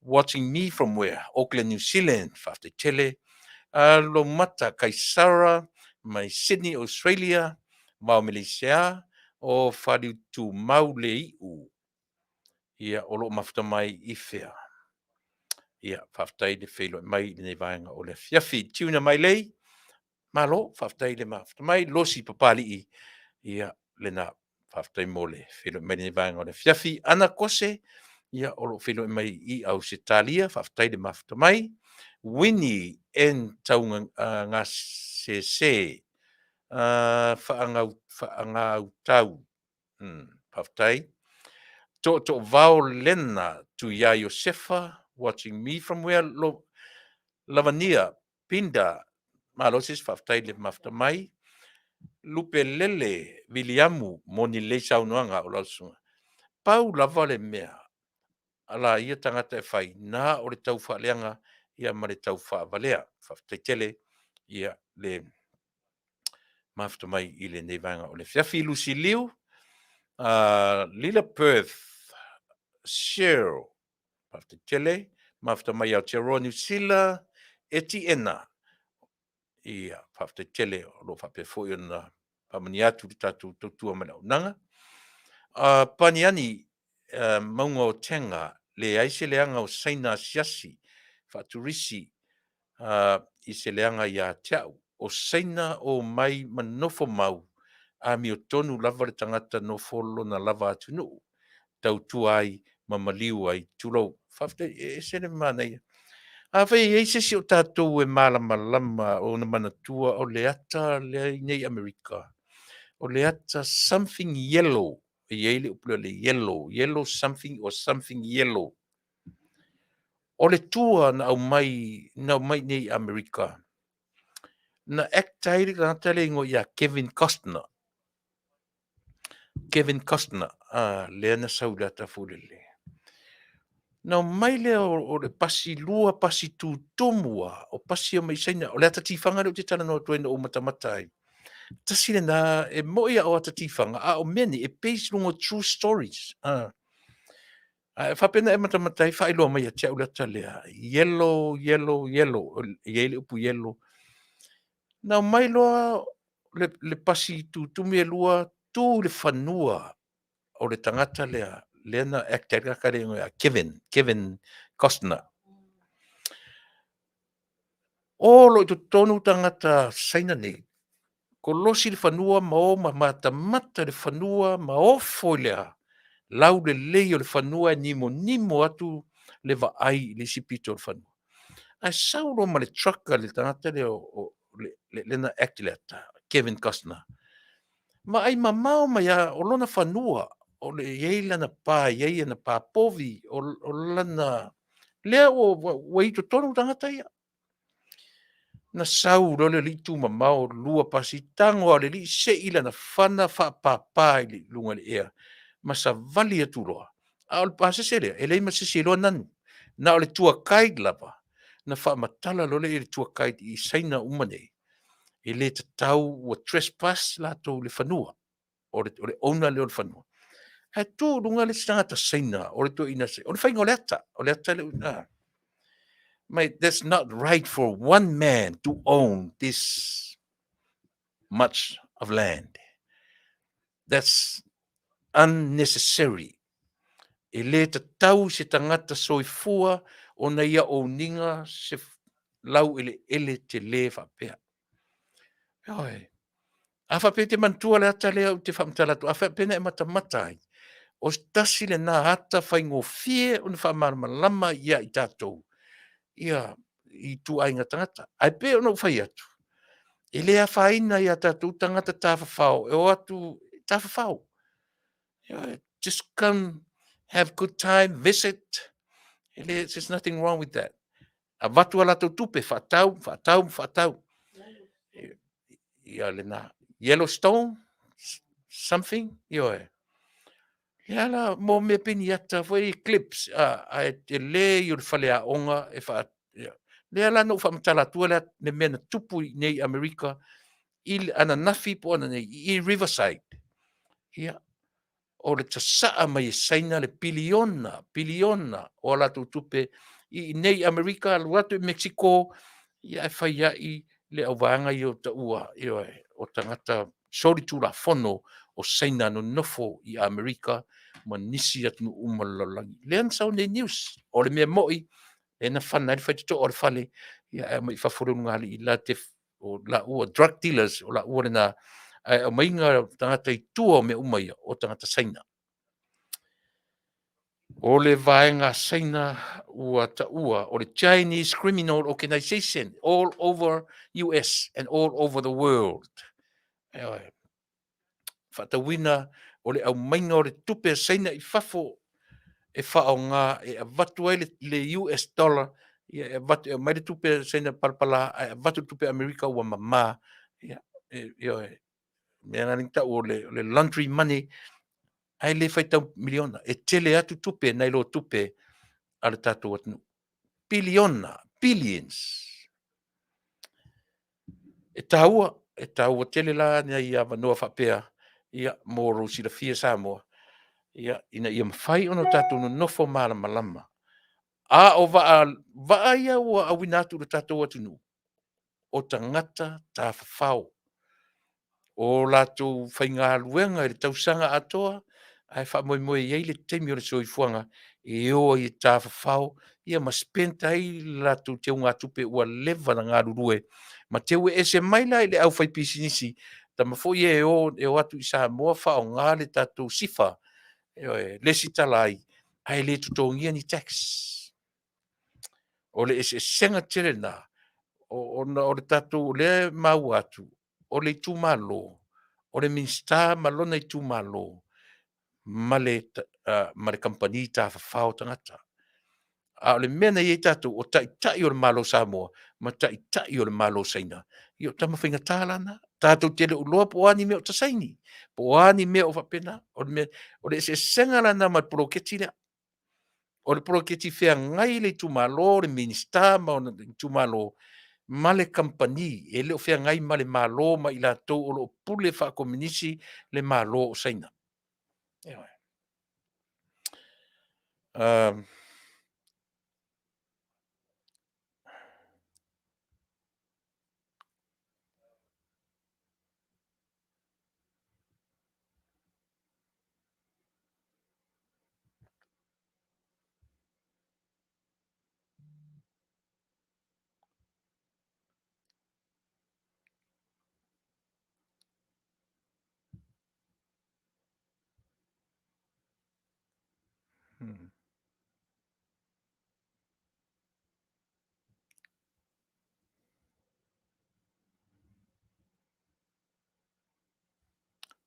Speaker 2: watching me from where? Auckland, New Zealand, faafetai tele. Lomata Kaisara mai Sydney, Australia, Vao Meleisea, o Faliutumau Lei'u, ia o lo o mafuta mai i fea? Ia, faafetai le feiloai mai i lenei vaega o le afiafi. Tuna Mailei, malo, faafetai le mafuta mai. Losi Papali'i, ia, lena, faafetai mo le feiloai mai i lenei vaega o le afiafi. Ana Kose, ia, o lo o feiloai mai i Ausetalia, faafetai le mafuta mai. Winnie N. Taugasese, Faagautau, faafetai. Tootoovao Lena Tuia Iosefa, watching me from where? Lo, Lavania Pinda, malo sis, faafetai le mafuta mai. Lupelele Viliamu, moni lelei saunoaga o lau susuga. Pau lava le mea a la ia tagata e fai, na o le tau faaleaga ia ma le tau faavalea. Faafetai tele ia le mafuta mai i lenei vaega o le afiafi. Lucy Liu, Lila Perth, Cheryl, faafetai tele, mafuta mai Aotearoa Niu Sila, Etiena, ia, faafetai tele o lo o faapea foi ona faamanuia atu le tatou tautua ma le auaunaga. Paniani, Mauga o Tenga, leai se leaga o Saina asiasi faaturisi i se leaga ia te au. O Saina omai ma nofo mau, amiotonu lava le tagata nofo lona lava atunuu, tautua ai ma maliu ai, tulou. Faafetai, e ese le manaia. Afai e i ai se isi o tatou e malamalama ona manatua o le ata lea i nei Amerika, o le ata something yellow, e i ai le upu lea o le yellow, yellow something or something yellow. O le tua na aumai, na aumai nei i Amerika, na act ai le tagata lea e igoa ia Kevin Costner. Kevin Costner, lea na sau i le ata foi lele. Na omai lea o le pasi lua, pasi tutumu lava, o pasi e omai Saina. O le ata tifaga lea ou te talanoa atu ai na ou matamata ai. Tasi lena, e moi lava o ata tifaga, a o mea nei, e base i luga o true stories. Ae faapea na e matamata ai faailoa mai ia te au le ata lea, yellow, yellow, yellow, e i ai le upu yellow. Na omai loa le pasi tutumi e lua tu i le fanua o le tagata lea, lea na act ai le tagata lea e igoa ia Kevin, Kevin Costner. O loa i totonu tagata Saina nei, kolosi le fanua ma o ma matamata i le fanua ma ofo i le laulelei o le fanua e nimonimo atu le vaai i le isi pito o le fanua. Ae sau loa ma le truck a le tagata lea o lea na act i le ata, Kevin Costner, vaai mamao mai lava o lona fanua, o le i ai lana pa e i ai ana pa povi, o lana... lea ua i totonu tagata ia. Na sau loa le alii tumamao lua pasi, tago lava o le alii sei lana fana faapapa i luga o le ea ma savali atu loa. A o le pasese lea, e leai ma se isi e iloa nanu. Na o le tour guide lava, na faamatala loa lea i le tour guide i Saina uma nei, e le tatau ua trespass latou i le fanua, o le owner lea o le fanua. Ae tu i luga le isi tagata Saina, o le toeaina, o le faiga o le ata, o le ata lea, mate, that's not right for one man to own this much of land. That's unnecessary. E le tatau i se tagata soifua ona ia own-ina se laueleele tele faapea. Ioe. A faapea e te manatua le ata lea ou te faamatala atu, a faapea na e matamata ai, o se tasi lena ata faigofie ona faamalamalama ia i tatou ia ituaiga tagata. Ae pei ona ou fai atu, e le afaina ia tatou tagata tafafao e o atu tafafao. Just come, have good time, visit. There's nothing wrong with that. Avatu a latou tupe, faatau, faatau, faatau. Ia lena. Yellowstone, something, ioe. Lea la, mo mea peniata foi clips, ae tele ia o le faleaoga e faa... Lea la na ou faamatala atua le mea na tupu i nei Amerika i le ananafi po o ananei i Riverside. Ia, o le sasaa mai e Saina le piliona, piliona o a latou tupe i nei Amerika, alu atu i Mexico, ia ae fai ai le auvaega ia o taua, ioe, o tagata solitulafono o Saina nonofo i Amerika ma nisi atunuu uma o le lalolagi. Lea na sau nei news, o le mea moi, lea na fana ai le faitotoa o le fale, ia ae aumai i fafo le ulugalii la te o laua drug dealers, o laua lena, ae aumaiga tagata i tua o mea uma ia, o tagata Saina. O le vaega Saina ua taua o le Chinese Criminal Organization all over US and all over the world. Ioe. Faatauina o le aumaiga o le tupe a Saina i fafo e faaaoga e avatu ai le US dollar, ia e avatu e aumai le tupe a Saina palapala ae avatu le tupe Amerika ua mama. Ia, ioe, mea la lea na tau o le laundry money, ae le faitau miliona. E tele atu tupe nai lo tupe a le tatou atunuu. Piliona, billions. E taua, e taua tele la nai avanoa faapea, ia, mo lou silafia Samoa, ia, ina ia mafai ona tatou nonofo malamalama. A o vaa, vaa ia ua auina atu i le tatou atunuu, o tagata tafafao, o latou faigaluega i le tausaga atoa, ae faamoemoe e i ai le taimi o le soifuaga e o ai e tafafao ia ma spend ai le latou teugatupe ua leva ona galulue ma teu ese mai la i le aufaipisinisi tama foi ia e o, e o atu i Samoa faaaoga le tatou SIFA, ioe, lesitala ai, ae le totogia ni tax. O le eseesega tele lena, ona o le tatou, o lea e maua atu, o le itumalo, o le Minisita ma lona itumalo ma le kamupani tafafao tagata. A o le mea na i ai tatou, o Taitai o le Malo o Samoa ma Taitai o le Malo o Saina, ia o tama faigata la na. Tatou te le o iloa po o a ni mea o ta saini, po o a ni mea o faapena. O le mea, o le eseesega la lena ma le poloketi lea. O le poloketi feagai le itumalo, le Minisita ma ona itumalo ma le kamupani, e le o feagai ma le Malo ma i latou o lo o pule faakomunisi le Malo o Saina. Ioe.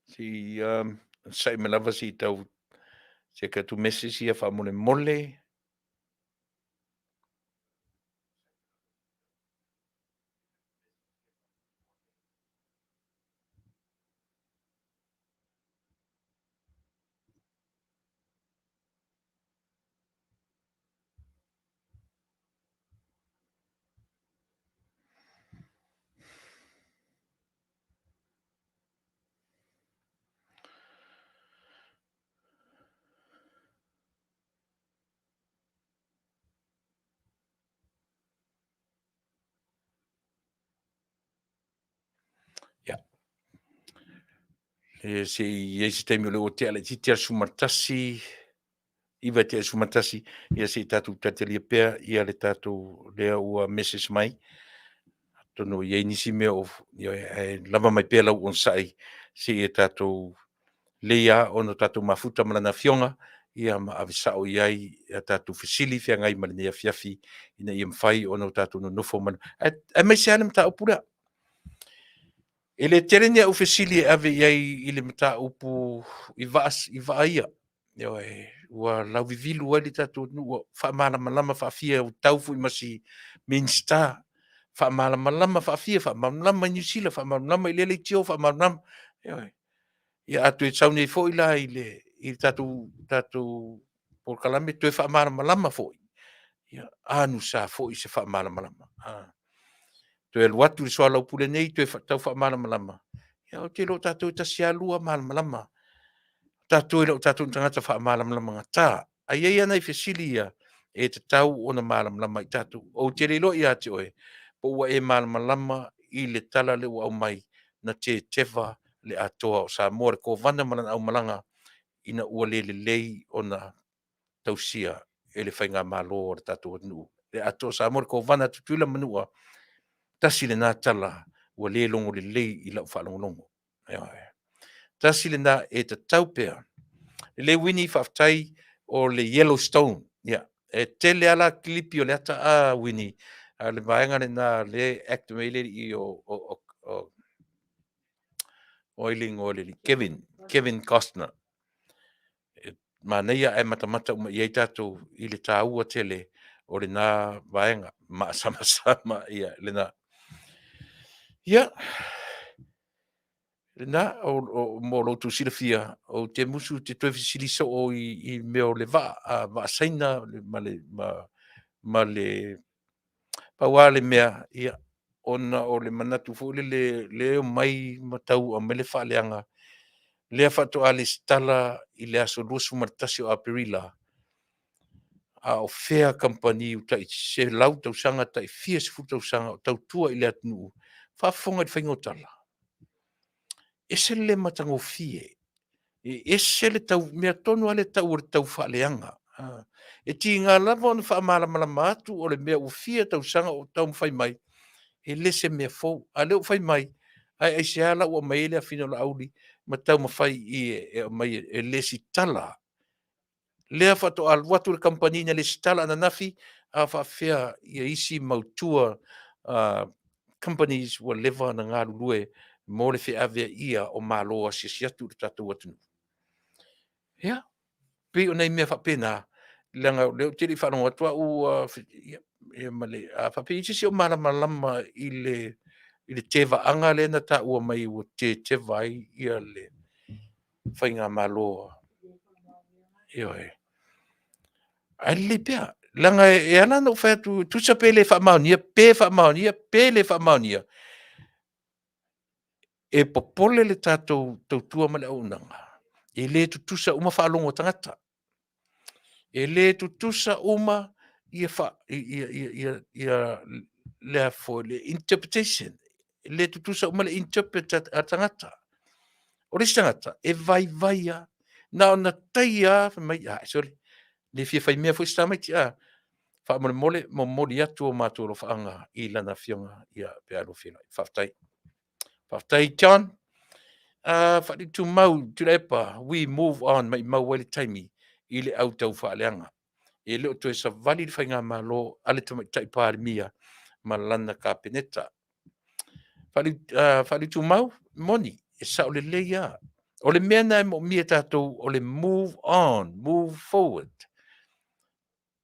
Speaker 2: Se i onosai mai lava se i tau check atu message ia faamolemole. Ia. E se i i ai se taimi o lea ua tea laitiiti lava le 11, 9 i tea i le 11, ia se i tatou talitalia pea ia le tatou lea ua message mai. Atonu o i ai nisi mea o, ioe, ae lava mai pea lau onosai seia tatou lelei lava ona tatou mafuta ma Lana Afioga ia ma ave sao i ai a tatou fesili feagai ma lenei afiafi ina ia mafai ona tatou nonofo ma le... Aemaise lava le mataupu lea. E le tele ni au fesili e ave i ai i le mataupu i vaa ia. Ioe, ua lauvivilu ai le tatou atunuu, ua faamalamalama faafia, ua tau foi ma si Minisita, faamalamalama faafia, faamalamalama i Niu Sila, faamalamalama i lea leitio, faamalamalama. Ioe. Ia a toe sau nei foi la i le tatou polokalame toe faamalamalama foi, ia, anusa foi se faamalamalama. Toe alu atu i le soalaupule nei toe tau faamalamalama, ia ou te iloa o tatou e tasi lava lua malamalama. O tatou e le o tatou tagata faamalamalama-gata, ae i ai lava nai fesili ia e tatau ona malamalama ai tatou. Ou te le iloa ia te oe po ua e malamalama i le tala lea ua aumai, na teteva le Atoa o Samoa, le Kovana ma lana aumalaga ina ua le lelei ona tausia e le Faigamalo a le tatou atunuu. Le Atoa o Samoa, le Kovana a Tutuila ma Manua, tasi lena tala ua le logo lelei i lau faalogologo. Ioe. Tasi lena e tatau pea. Lelei Uini, faafetai o le yellow stone. Ia, e tele lava la kilipi o le ata a Uini, a o le vaega lena lea e act mai ai le alii o ai le igoa o le alii? Kevin, Kevin Costner. E manaia ae matamata uma i ai tatou i le taua tele o lena vaega maasamasama ia lena. Ia, lena mo lo outou silafia, ou te musu ou te toe fesili soo i mea o le vaa, vaa Saina ma le pau lava le mea, ia, ona o le manatu foi lele lea e omai ma tau aumai le faaleaga, lea faatoa resitala i le aso 21 o Aperila, a o fea kamupani ua tai 100 tausaga, tai fia sefulu tausaga o tautua i le atunuu? Faafofoga i le faiga o tala. E ese le matagofie, e ese le tau mea tonu lava lea e tau o le taufaaleaga. E tiga lava ona faamalamalama atu o le mea ua fia tausaga o taumafai mai, e le se mea fou. A o lea ua fai mai, ae aisea la ua aumai ai le afine o Laauli ma taumafai i i e aumai e resitala? Lea faatoa alu atu le kamupani na resitala ananafi, a o faapefea isi mautua companies ua leva ona galulue mo le feaveaia o Malo asiasi atu i le tatou atunuu? Ia, pei o nai mea faapena, leaga o lea ou te le i faalogo atu au ia ma le a faapea e i ai se isi o malamalama i le tevaaga lea na taua mai ua teteva ai le Faigamalo. Ioe. Ae lelei pea, leaga e ala ona ou fai atu, tusa pe le faamaonia, pe faamaonia, pe le faamaonia, e popole le tatou tautua ma le auaunaga, e le tutusa uma faalogo a tagata. E le tutusa uma ia le interpretation, e le tutusa uma le interpret a tagata. O le isi tagata, e vaivai lava, na ona taia lava fai mai, ai sole, e le fia faimea foi si tamaiti a? Faamolemole momoli atu o matou alofaaga i lana Afioga pe a oulua feiloai. Faafetai. Faafetai John. Faaaliitumau Tuilaepa, we move on, maumau ai le taimi i le au taufaaleaga. E le o toe savali le faigamalo a le Tamaitai Palemia ma lana Kapeneta. Faaaliitumau, e moni, e sao lelei lava. O le mea lena e manaomia e tatou o le move on, move forward.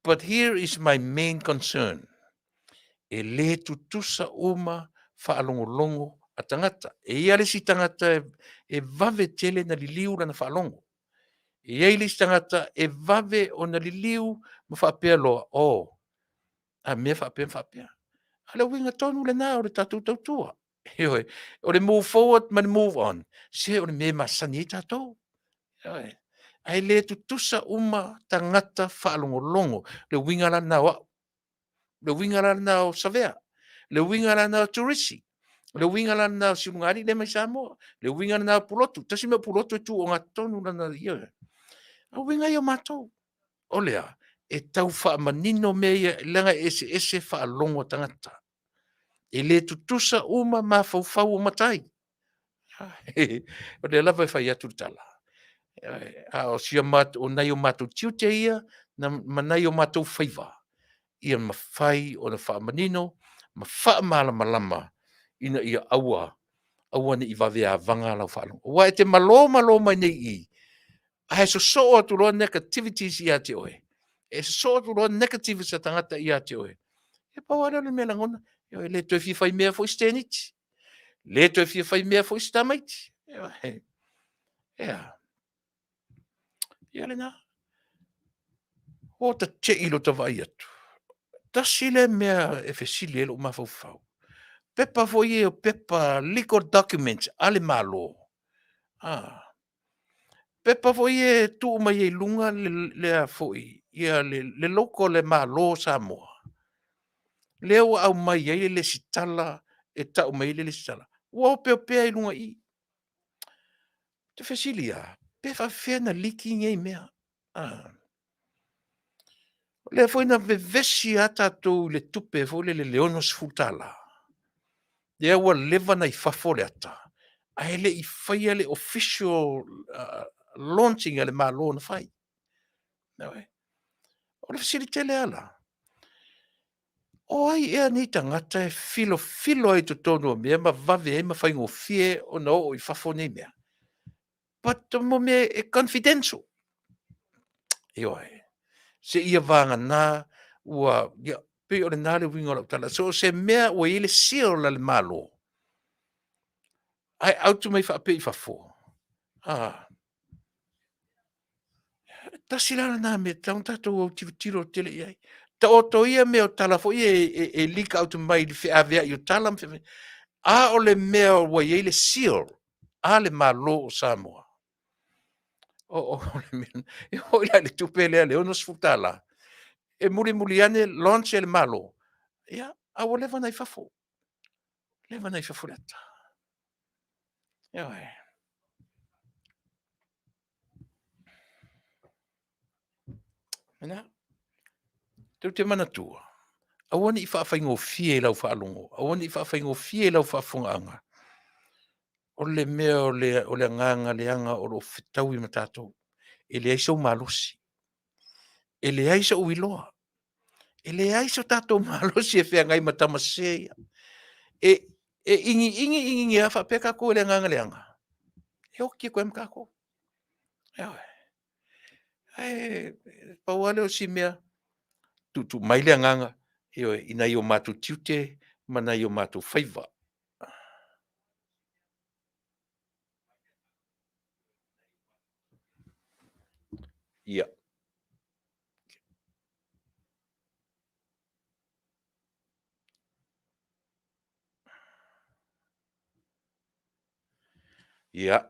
Speaker 2: But here is my main concern. E le tutusa uma faalogologo a tagata. E i ai le isi tagata e vave tele ona liliu lana faalogo. E i ai le isi tagata e vave ona liliu ma faapea loa, oh, a mea e faapea ma faapea. A o le uiga tonu lena o le tatou tautua. Ioe. O le move forward ma le move on, se o le mea e masani ai tatou. Ioe. Ae le tutusa uma tagata faalogologo. Le uiga la lena o au, le uiga la lena o Savea, le uiga la lena o Turisi, o le uiga la lena o Siulagaalii lea mai Samoa, le uiga lena o Pulotu. Tasi mea o Pulotu e tu ogatotonu lana, ioe. O uiga ia o matou. O le a? E tau faamanino mea ia, leaga e eseese faalogo a tagata. E le tutusa uma mafaufau o matai. O lea lava e fai atu le tala, a o si o matou, o nai o matou tiute ia ma nai o matou faiva, ia mafai ona faamanino ma faamalamalama ina ia aua, aua ne i vaveavaga lau faalogo. Aua e te malo malo mai nei i i, ae sosoo atu loa negativities ia te oe, e sosoo atu loa negatives a tagata ia te oe, e pau lava lea o le mea e lagona, e le toe fia fai mea foi si teineiti, le toe fia fai mea foi si tamaiti. E a? Ia lena. Ua ta te i lota vaai atu, tasi lea mea e fesili ai lou mafaufau, pepa foi ia o pepa legal documents a le Malo, pepa foi ia e tuu mai ai i luga le foi, ia le logo o le Malo o Samoa, lea ua aumai ai le lesitala e tau mai ai le lesitala, ua opeopea i luga i i. Ou te fesili lava, pe faapefea ona liki nei mea? O lea foi na vevesi lava tatou i le tupe foi lele i le $60, lea ua leva ona i fafo le ata, ae le i faia le official launching a le Malo na fai. O le fesili tele lava la, o ai ea nei tagata e filofilo ai i totonu o mea ma vave ai ma faigofie ona oo i fafo nei mea? But mo mea e confidential. Ioe. Seia vagana ua, ia, pei o lena le uiga o lau tala. So o se mea ua i ai le seal a le Malo, ae out mai faapea i fafo, a, tasi la lena mea e tatau ona tatou autilotilo tele i ai. Taoto ia mea o tala foi ia e leak out mai i le feaveai o tala ma feaveai, a o le mea ua i ai le seal a le Malo o Samoa, o le mea, e oo la i le tupe lea le $60, e mulimuli ane launch e le Malo, ia, a ua leva ona i fafo, leva ona i fafo le ata. Ioe. Lena. Tou te manatua, aua ne i faafaigofie i lau faalogo, aua ne i faafaigofie i lau faafofogaaga, o le mea o le agaga leaga o lo o fetaui ma tatou. E leai sou malosi, e leai sou iloa, e leai so tatou malosi e feagai ma tama sese ia. E iniini iniini lava faapea tatou e le agaga leaga, e oti atu ai ma tatou. Ioe. Ae pau lava lea o si mea, tuutuu mai le agaga, ioe, i nai o matou tiute ma nai o matou faiva. Ia. Ia,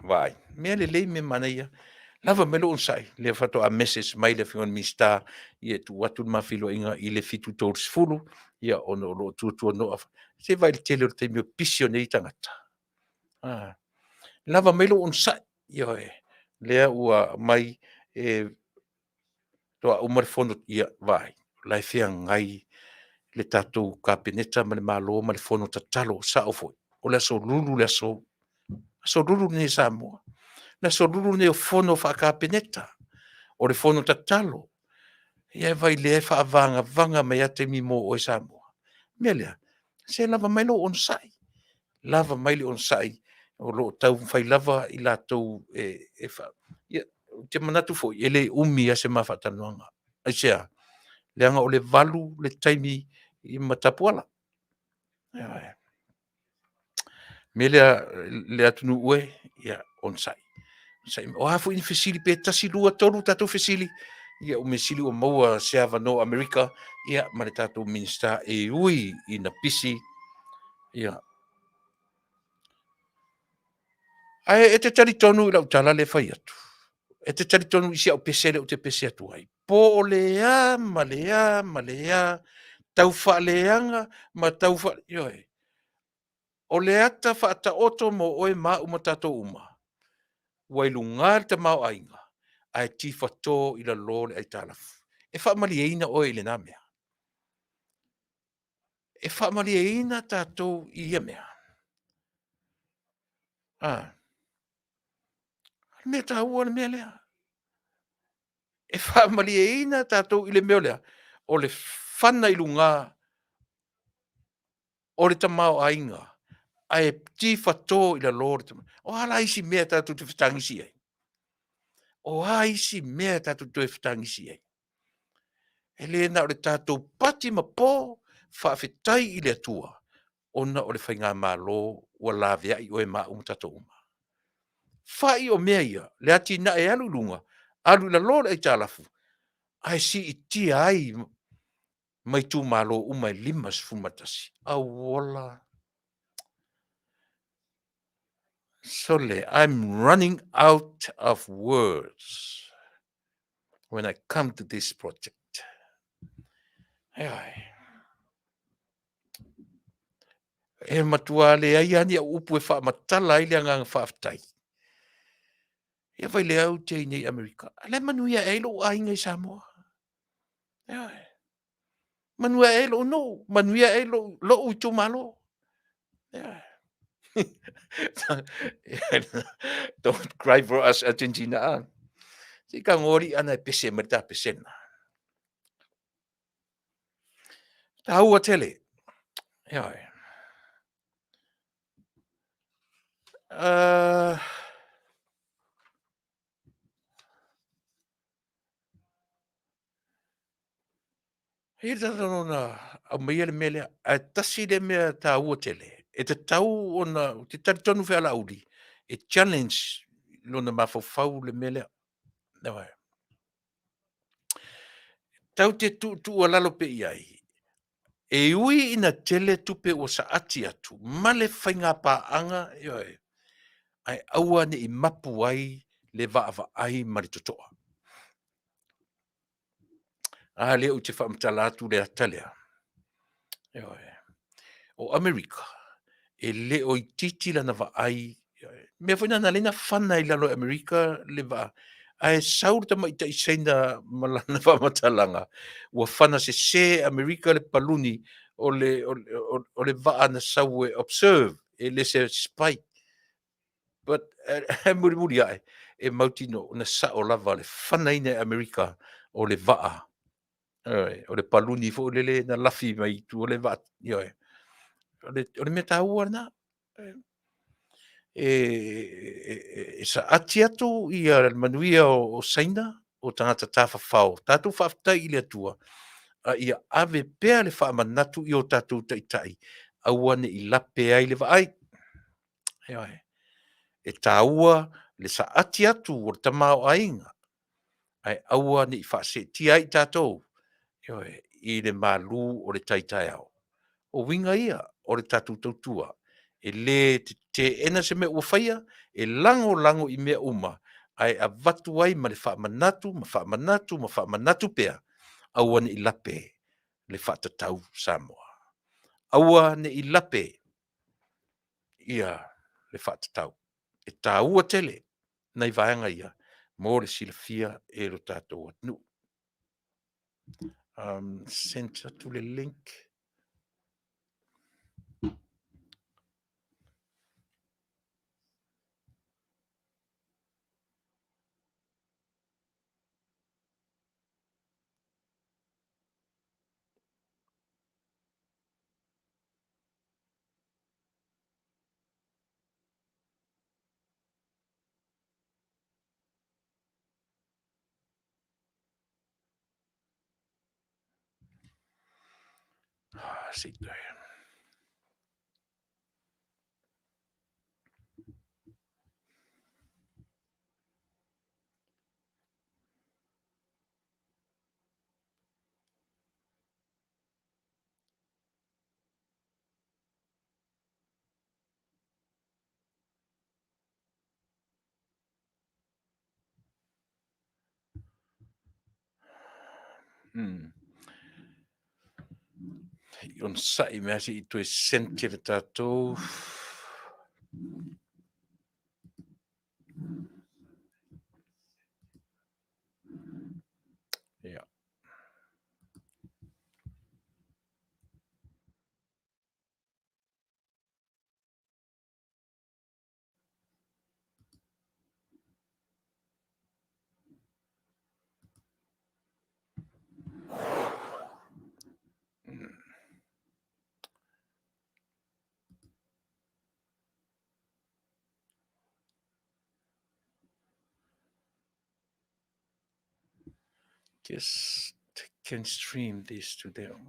Speaker 2: vaai, mea lelei mea manaia. Lava mai lou onosai, lea faatoa message mai le Afioga i le Minisita, ia e tuu atu le ma feiloaiga i le 7:30, ia ona o lo o tuatuanoa. Se i vaai i le tele o le taimi o pisi o nei tagata. A, lava mai lou onosai, ioe, lea ua aumai e faatoa uma le fono, ia vaai, o la e feagai le tatou Kapeneta ma le Malo ma le fono tatalo. Sao foi, o le Aso Lulu le aso, Aso Lulu lenei a Samoa. O le Aso Lulu lenei o fono faa-Kapeneta, o le fono tatalo. Ia vaai o lea e faavagavaga mai lava taimi mo oe Samoa. O le mea lea, se lava mai lou onosai, lava mai le onosai, o lo o taumafai lava i latou e Ia, ou te manatu foi, e le umi lava se ma faatalanoaga. Aisea? Leaga o le 8:00 le taimi ma Tapuala. Ioe. O le mea lea le atunuu e, ia onosai, onosai. O a foi ni fesili pe 1, 2, 3 tatou fesili, ia o le mea sili ua maua se avanoa o Amerika ia ma le tatou Minisita e ui ina pisi, ia. Ae e te talitonu i lau tala lea e fai atu? E te talitonu i si au pese lea ou te pese atu ai? Po o le a ma le a ma le a tau faaleaga ma tau faa... Ioe. O le ata faataoto mo oe ma au ma tatou uma, ua i luga le tamaoaiga ae tifato i lalo le aitalafu. E faamalieina oe i lena mea? E faamalieina tatou i ia mea? A? O le mea taua le mea lea. E faamalieina tatou i le mea o le a? O le fana i luga o le tamaoaiga ae tifato i lalo le tamaoaiga. O a la isi mea tatou te fetagisi ai? O a isi mea tatou te toe fetagisi ai? E le na o le tatou pati ma po, faafetai i le Atua ona o le Faigamalo ua laveai oe ma au ma tatou uma. Fai o mea ia, le atinae e alu i luga, alu i lalo le aitalafu, ae siitia ai ma itumalo uma e 51. Auola! Sole, I'm running out of words when I come to this project. Ioe. E matua leai lava ni au upu e faamatala ai le agaga faafetai. Ia vai lea ou te i nei i Amerika, a o la e manuia ae ai lou aiga i Samoa. Ioe. Manuia ae ai lou nuu, manuia ae ai lou itumalo. Ioe. Don't cry for us Argentina. Ah. Se i tago alii ana e pese mai le ta pese lena. Taua tele. Ioe. E i ai le tagata na aumaia le mea lea, ae tasi le mea taua tele, e tatau ona, ou te talitonu foi ia Laauli, e challenge lona mafaufau le mea lea. Ioe. Tatou te tuutuualalo pea i ai, e ui ina tele tupe ua saati atu ma le faiga paaga, ioe, ae aua ne i mapu ai le vaavaai ma le totoa. A lea ou te faamatala atu le ata lea. Ioe. O Amerika, e le o itiiti lana vaai. Mea foi na na ala ai ona fana i lalo e Amerika le vaa. Ae sau le tamaitai Saina ma lana faamatalaga, ua fana sese e Amerika le paluni o le, o, o, o le vaa na sau e observe, e le se spy. But eh, mulimuli ae, e mautinoa na sao lava le fanaina e Amerika o le vaa. Ioe, o le paluni foi lele na lafi mai i tua le vaa. Ioe. O le, o le mea taua lena. E, e, e, e saati atu ia le manuia o, o Saina, o tagata tafafao. Tatou faafetai i le Atua, a ia ave pea le faamanatu i o tatou taitai, aua ne i lape ai le vaai. Ioe. E taua le saati atu o le tamaoaiga, ae aua ne i faaseetia ai i tatou, ioe, i le malu o le tai taeao. O uiga ia o le tatou tautua, e le tetee teena se mea ua faia, e lagolago i mea uma, ae avatu ai ma le faamanatu ma faamanatu ma faamanatu pea, aua ne i lape le faatatau Samoa. Aua ne i lape ia le faatatau. E taua tele nai vaega ia mo le silafia e lo tatou atunuu. Send atu le link. Se i toe. I onosai mea se i toe send le tatou. Yeah. Just can stream this to them.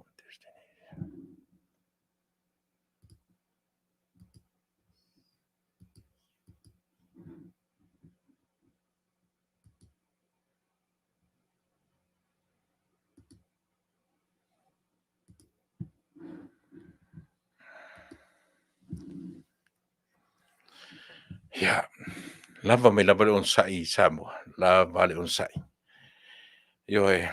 Speaker 2: Ia, lava mai lava le onosai i Samoa, lava le onosai. Ioe.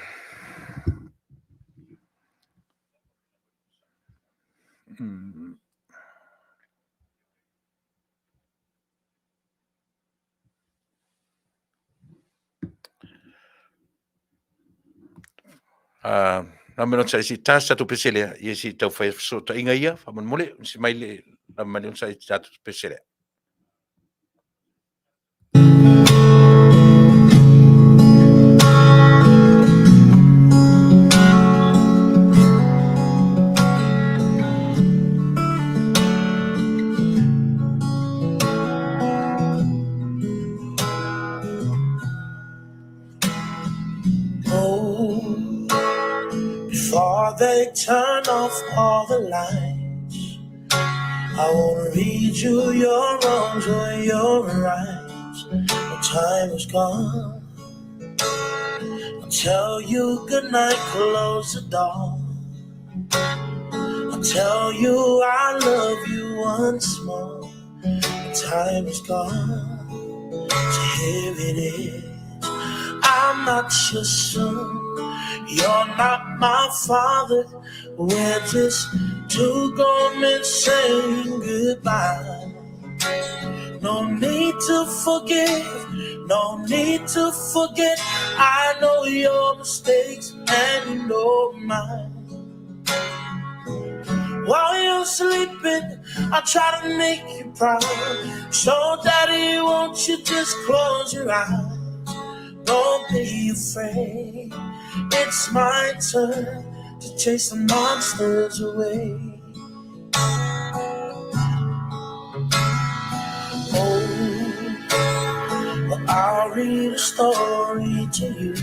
Speaker 2: Na me sa isi tas atu pesele ia si tau fai fesootaiga ia faamolemole si mai le lava mai le onosai tatou pesele.
Speaker 3: Oh, before they turn off all the lights, I wanna read you your wrongs or your rights. The time has gone. I'll tell you goodnight, close the door. I'll tell you I love you once more. The time is gone. So here it is. I'm not your son. You're not my father. We're just two grown men saying goodbye. No need to forgive, no need to forget. I know your mistakes and you know mine. While you're sleeping, I try to make you proud. So, Daddy, won't you just close your eyes? Don't be afraid. It's my turn to chase the monsters away. Oh, well, I'll read a story to you.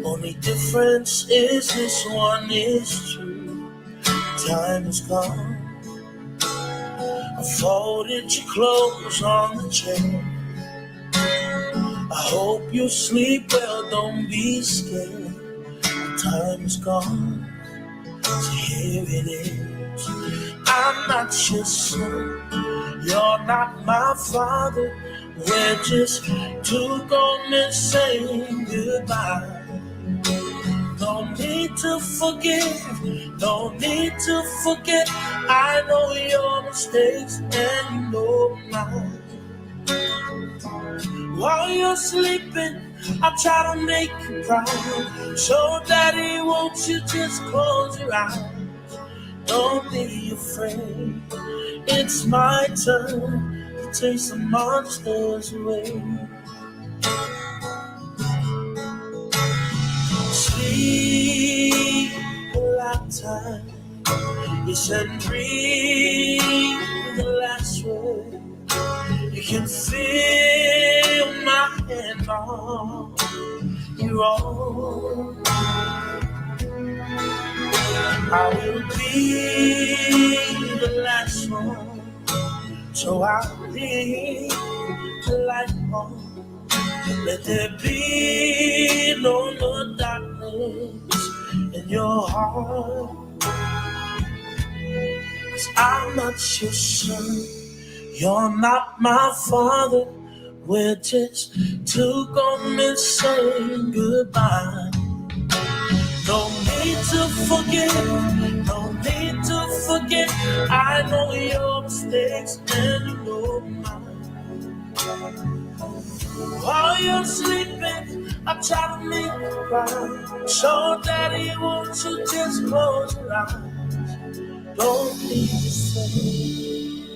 Speaker 3: Only difference is this one is true. Time has gone. I folded your clothes on the chair. I hope you sleep well, don't be scared. The time is gone, so here it is. I'm not your son, you're not my father. We're just two grown men saying goodbye. No need to forgive, no need to forget. I know your mistakes and you know mine. While you're sleeping, I try to make you proud. So, Daddy, won't you just close your eyes? Don't be afraid. It's my turn to chase the monsters away. Sleep a lifetime. You said breathe the last word. You can feel my hand on your own. I will be the last one, so I'll leave the light on. Let there be no more darkness in your heart. 'Cause I'm not your son, you're not my father. We're just two grown men saying goodbye. No need to forgive, no need to forget. I know your mistakes and you know mine. While you're sleeping, I try to make you cry. So, Daddy, won't you just close your eyes? Don't be afraid.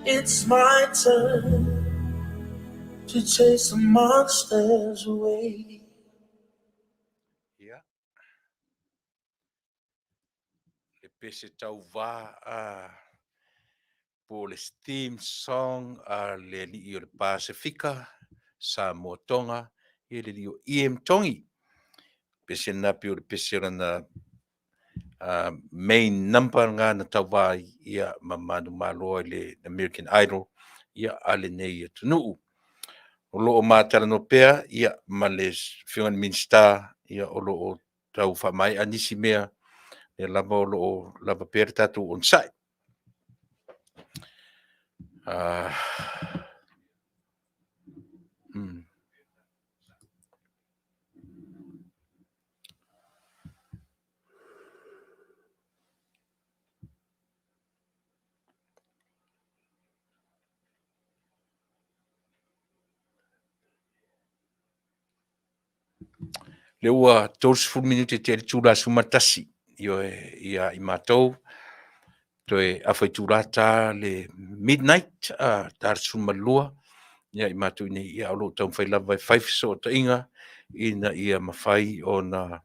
Speaker 3: It's my turn to chase the monsters away.
Speaker 2: Ia. Le pese tauvā a po o le theme song a le alii o le Pasefika, Samoa Tonga, ia le alii o EM Tongi. Pese lena pei o le pese o lana main number nga na tauvā ai ia ma manumalo ai le American Idol ia a lenei atunuu. O lo o matalanoa pea ia ma le Afioga i le Minisita ia o lo o tau faamaea nisi mea, lea lava o lo o lava pea le tatou onosai. Lea ua 30 minute tea i le itula 11, ioe, ia i matou, toe afa itula ta le midnight, ta le 12, ia i matou i nei, ia o lo o taumafai lava e fai fesootaiga ina ia mafai ona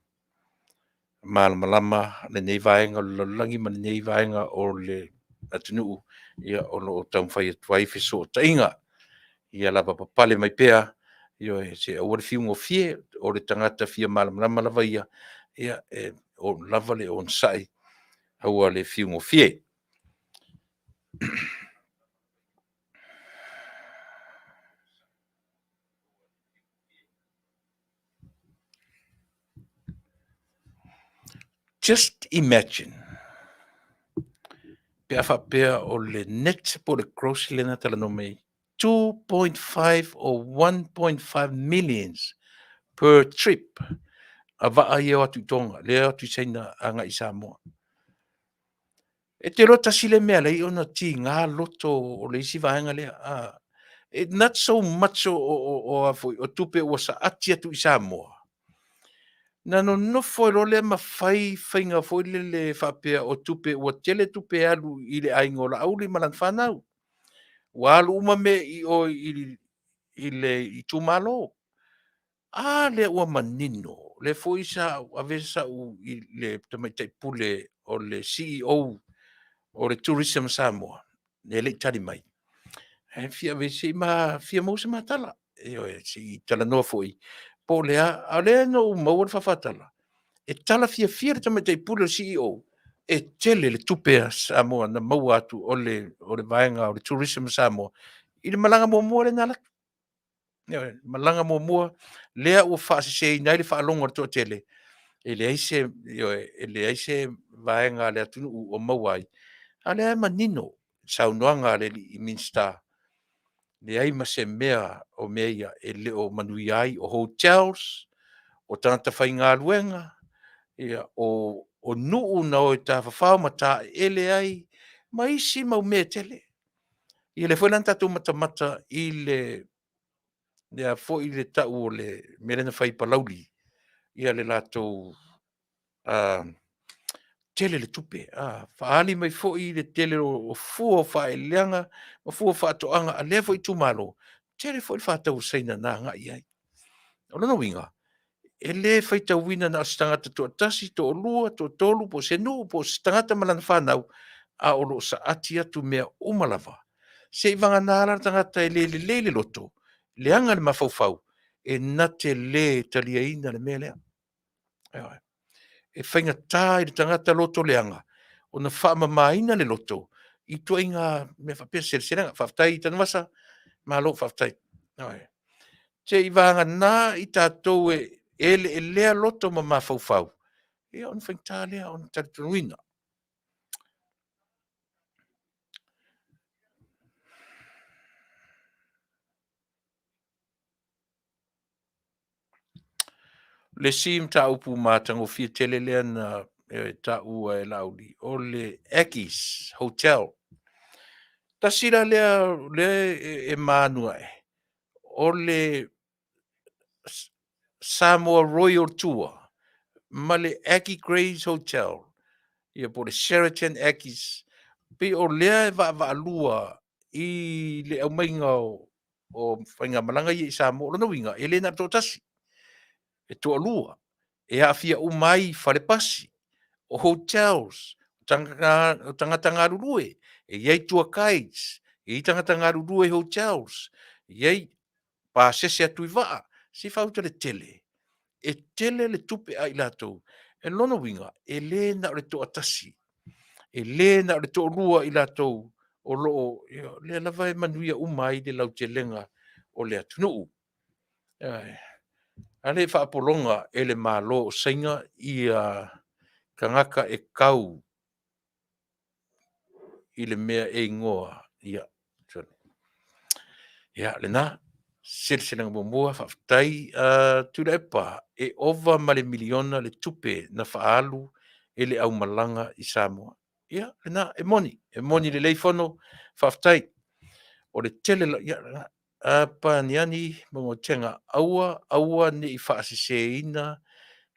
Speaker 2: malamalama lenei vaega o le lalolagi ma lenei vaega o le atunuu, ia o lo o taumafai atu ai fesootaiga. Ia lava papale mai pea, ioe, se aua le fiugofie, o le tagata fia malamalama lava ia, ia e lava le onosai, aua le fiugofie. Just imagine, pe a faapea o le net po o le gross lea na talanoa mai ai, 2.5 or 1.5 millions per trip a vaa ia o atu i Tonga, lea o atu i Saina agai i Samoa. E te iloa tasi le mea lei ona tiga loto o le isi vaega lea. It not so much o a foi, o tupe ua saati atu i Samoa. Na nonofo ai loa lea ma fai faiga foi lele faapea o tupe ua tele tupe alu i le aiga o Laauli ma lana fanau. Ua alu uma mea i o i le itumalo. A lea ua manino, lea foi sa ou ave sau i le tamaitai pule o le CEO o le Tourism Samoa, e le i tali mai. E fia ave se i ma fia maua se matala. Ioe, se i talanoa foi po o le a, a o lea na ou maua le faafatala, e tala fiafia le tamaitai pule o le CEO, e tele le tupe a Samoa na maua atu o le vaega o le Tourism Samoa i le malaga muamua lea na alu atu. Ioe, malaga muamua lea ua faaseseina ai le faalogo a le toatele, e leai se, ioe, e leai se vaega a le atunuu o maua ai. A o lea e manino saunoaga a le alii Minisita, leai ma se mea o mea ia e le o manuia ai, o hotels, o tagata faigaluega, ia o nuu na o e tafafao ma taeele ai, ma isi mau mea e tele. Ia lea foi la na tatou matamata i le a foi le tau o le mea lea na fai i Palauli, ia le latou tele le tupe, faaali mai foi le tele o fua o faaeleeleaga ma fua o faatoaga a lea foi itumalo, tele foi le faatau a Saina na agai i ai. O lona uiga, e le faitauina na o se tagata e toatasi, toalua, toatolu po o se nuu po o se tagata ma lana fanau, a o lo o saati atu mea uma lava, seivagana la le tagata e le lelei le loto, leaga le mafaufau, e na te le taliaina le mea lea. Ioe. E faigata i le tagata loto leaga ona faamamaina le loto i ituaiga mea faapea seleselega. Faafetai Tanuvasa, malo faafetai. Ioe. Seivagana i tatou e eleelea loto ma mafaufau, ia ona faigata lea ona talitonuina. O le isi mataupu matagofie tele lea na taua e Laauli, o le Aggies Hotel. Tasi la lea e manu ae, o le Samoa Royal Tour ma le Aggie Grey Hotel, ia po o le Sheraton Aggies, pei o lea e vaavaalua i le aumaiga o faigamalaga ia i Samoa. O lona uiga, e le na o le toatasi, e toalua, e aafia uma ai fale pasi, o hotels, o tagata galulue, e i ai tour guides, e i ai tagata galulue i hotels, e i ai pasese atu i vaa. Se i faautalatele, e tele le tupe a i latou. O lona uiga, e le na o le toatasi, e le na o le toalua i latou o lo o… o lea lava e manuia uma ai le lautelega o le atunuu. A lea e faapologa e le Malo o Saina tagata e tau i le mea e igoa, ia lena. Seleselega muamua, faafetai. Tuilaepa, e ova ma le $1miliona le tupe na faaalu e le aumalaga i Samoa. Ia, lena, e moni, e moni lelei Fono, faafetai. O le tele, ia, Apai Mogotega, aua aua ne i faaseseina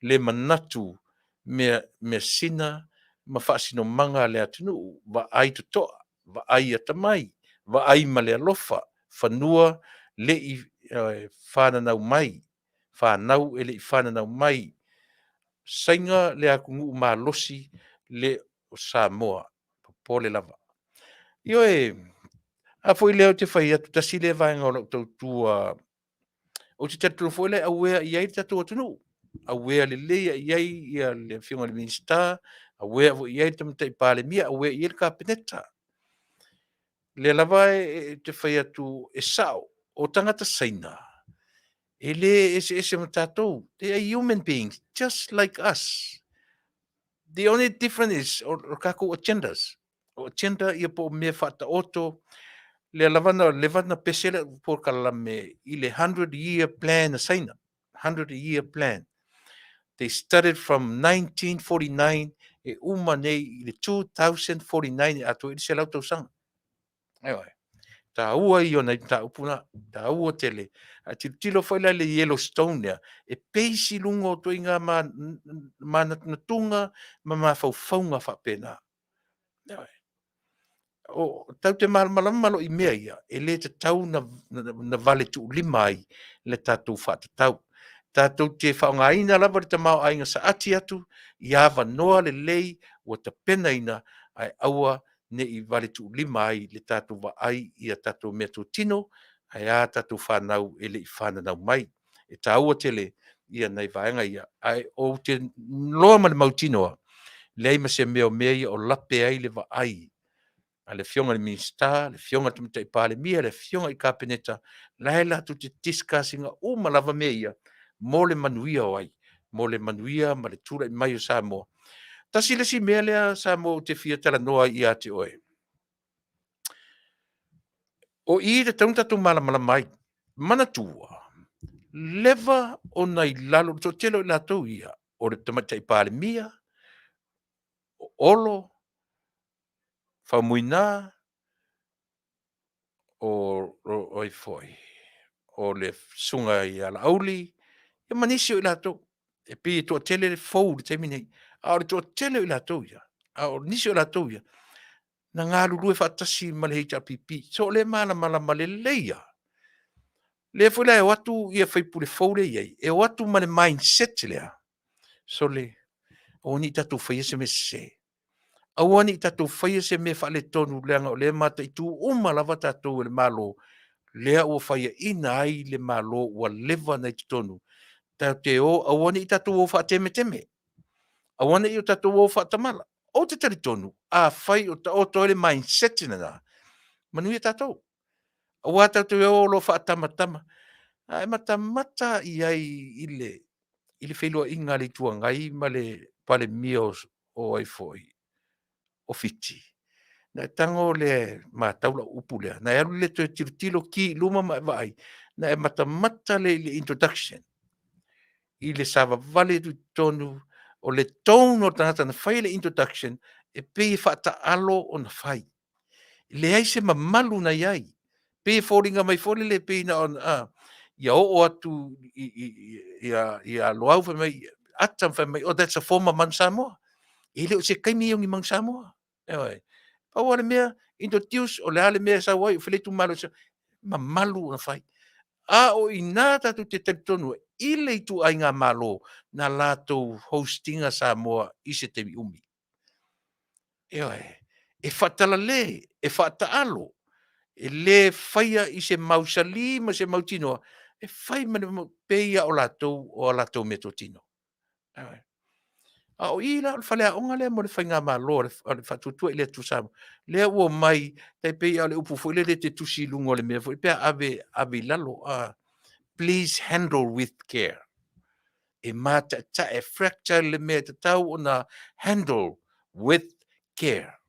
Speaker 2: le manatu measina ma faasinomaga a le atunuu, vaai totoa, vaai atamai, vaai ma le alofa, fanua le i fananau mai, fanau e le i fananau mai. Saina le atunuu malosi le o Samoa, popole lava. Ioe, a foi lea ou te fai atu, tasi lea vaega o lau tautua, ou te talitonu foi lea e aware i ai le tatou atunuu, aware lelei lava i ai le Afioga i le Minisita, aware foi i ai le Tamaitai Palemia, aware i ai le Kapeneta. O lea lava ou te fai atu e sao, o tagata Saina, e le eseese ma tatou, they are human beings just like us. The only difference is o tatou agendas. O agenda ia po o mea e faataoto, lea lava na leva ona pese lau polokalame i le 100 year plan a Saina, 100 year plan. They started from 1949 e uma nei i le 2049 e atoa ai le 100 tausaga. Ioe. Taua ia o nai mataupu na, taua tele. A tilotilo foi la i le Yellowstone lea, e base i luga o ituaiga manatunatuga ma mafaufauga faapena. Ioe. Tatou te malamalama loa i mea ia, e le tatau ona valetuulima ai le tatou faatatau. Tatou te faaaogaina lava le tamaoaiga saati atu i avanoa lelei ua tapenaina, ae aua ne i valetuulima ai le tatou vaai i a tatou meatotino, ae a tatou fanau e le i fananau mai. E taua tele nai vaega ia, ae ou te iloa ma le mautinoa, leai ma se mea o mea ia o lape ai le vaai a le Afioga i le Minisita, le Afioga i le Tamaitai Palemia, le Afioga i le Kapeneta, o la e latou te discuss ina uma lava mea ia mo le manuia o ai? Mo le manuia ma le tulai mai o Samoa. Tasi le isi mea lea Samoa ou te fia talanoa ai ia te oe. O i e tatau ona tatou malamalama ai. Manatua, leva ona i lalo, le toatele o i latou ia, o le Tamaitai Palemia, o Olo, Faumuina, o ai foi, o le Susuga ia Laauli, ia ma nisi o i latou. E pei e toatele le fou i le taimi nei, a o le toatele o i latou ia, a o nisi o i latou ia, na galulue faatasi ma le HRPP. So o lea e malamalama lelei lava. Lea foi la e o atu ia sui usufono fou lea e i ai, e o atu ma le mindset lea, sole, aua ne i tatou faia se mea sese. Aua ne i tatou faia se mea faaletonu leaga o lea e mataitu uma lava tatou e le Malo, lea ua faiaina ai le Malo ua leva ona i totonu. Tatou te o, aua ne i tatou o faatemeteme, aua ne i o tatou o faatamala. Ou te talitonu, afai o taoto ai le mindset lena, manuia tatou. Aua tatou te o loa faatamatama. A e matamata i ai i le feiloaiga a le Itu Agai ma le Palemia o ai foi, o Fiti, ona e tago lea e matau lau upu lea, ona e alu lea toe tilotilo ki i luma ma e vaai, ona e matamata lea i le introduction, i le savavali atu i totonu, o le tone o le tagata na faia le introduction, e pei e faataalo ona fai. E leai se mamalu na i ai. Pei e foliga mai foi lele pei na ona, ia oo atu ia Loau fai mai, ata ma fai mai, oh that's a former Manu Samoa. E le o se taimi ia o ni Manu Samoa. Ioe. Pau lava le mea, introduce o le a le mea e sau ai, o fea le itumalo e sau ai, mamalu ona fai. A o i ina tatou te talitonu ai i le ituaiga Malo na latou host ina Samoa i se taimi umi. Ioe. E faatalale, e faataalo, e le faia i se mausali ma se mautinoa, e fai ma le pei lava o latou o a latou meatotino. Ioe. A o i la o le faleaoga lea mo le faigamalo a le Faatuatua i le Atua Samoa, lea ua omai, tai pei lava o le upu foi lele e te tusi i luga o le mea foi pe a ave, ave i lalo, please handle with care. E mata'eta'e, fracture le mea e tatau ona handle with care.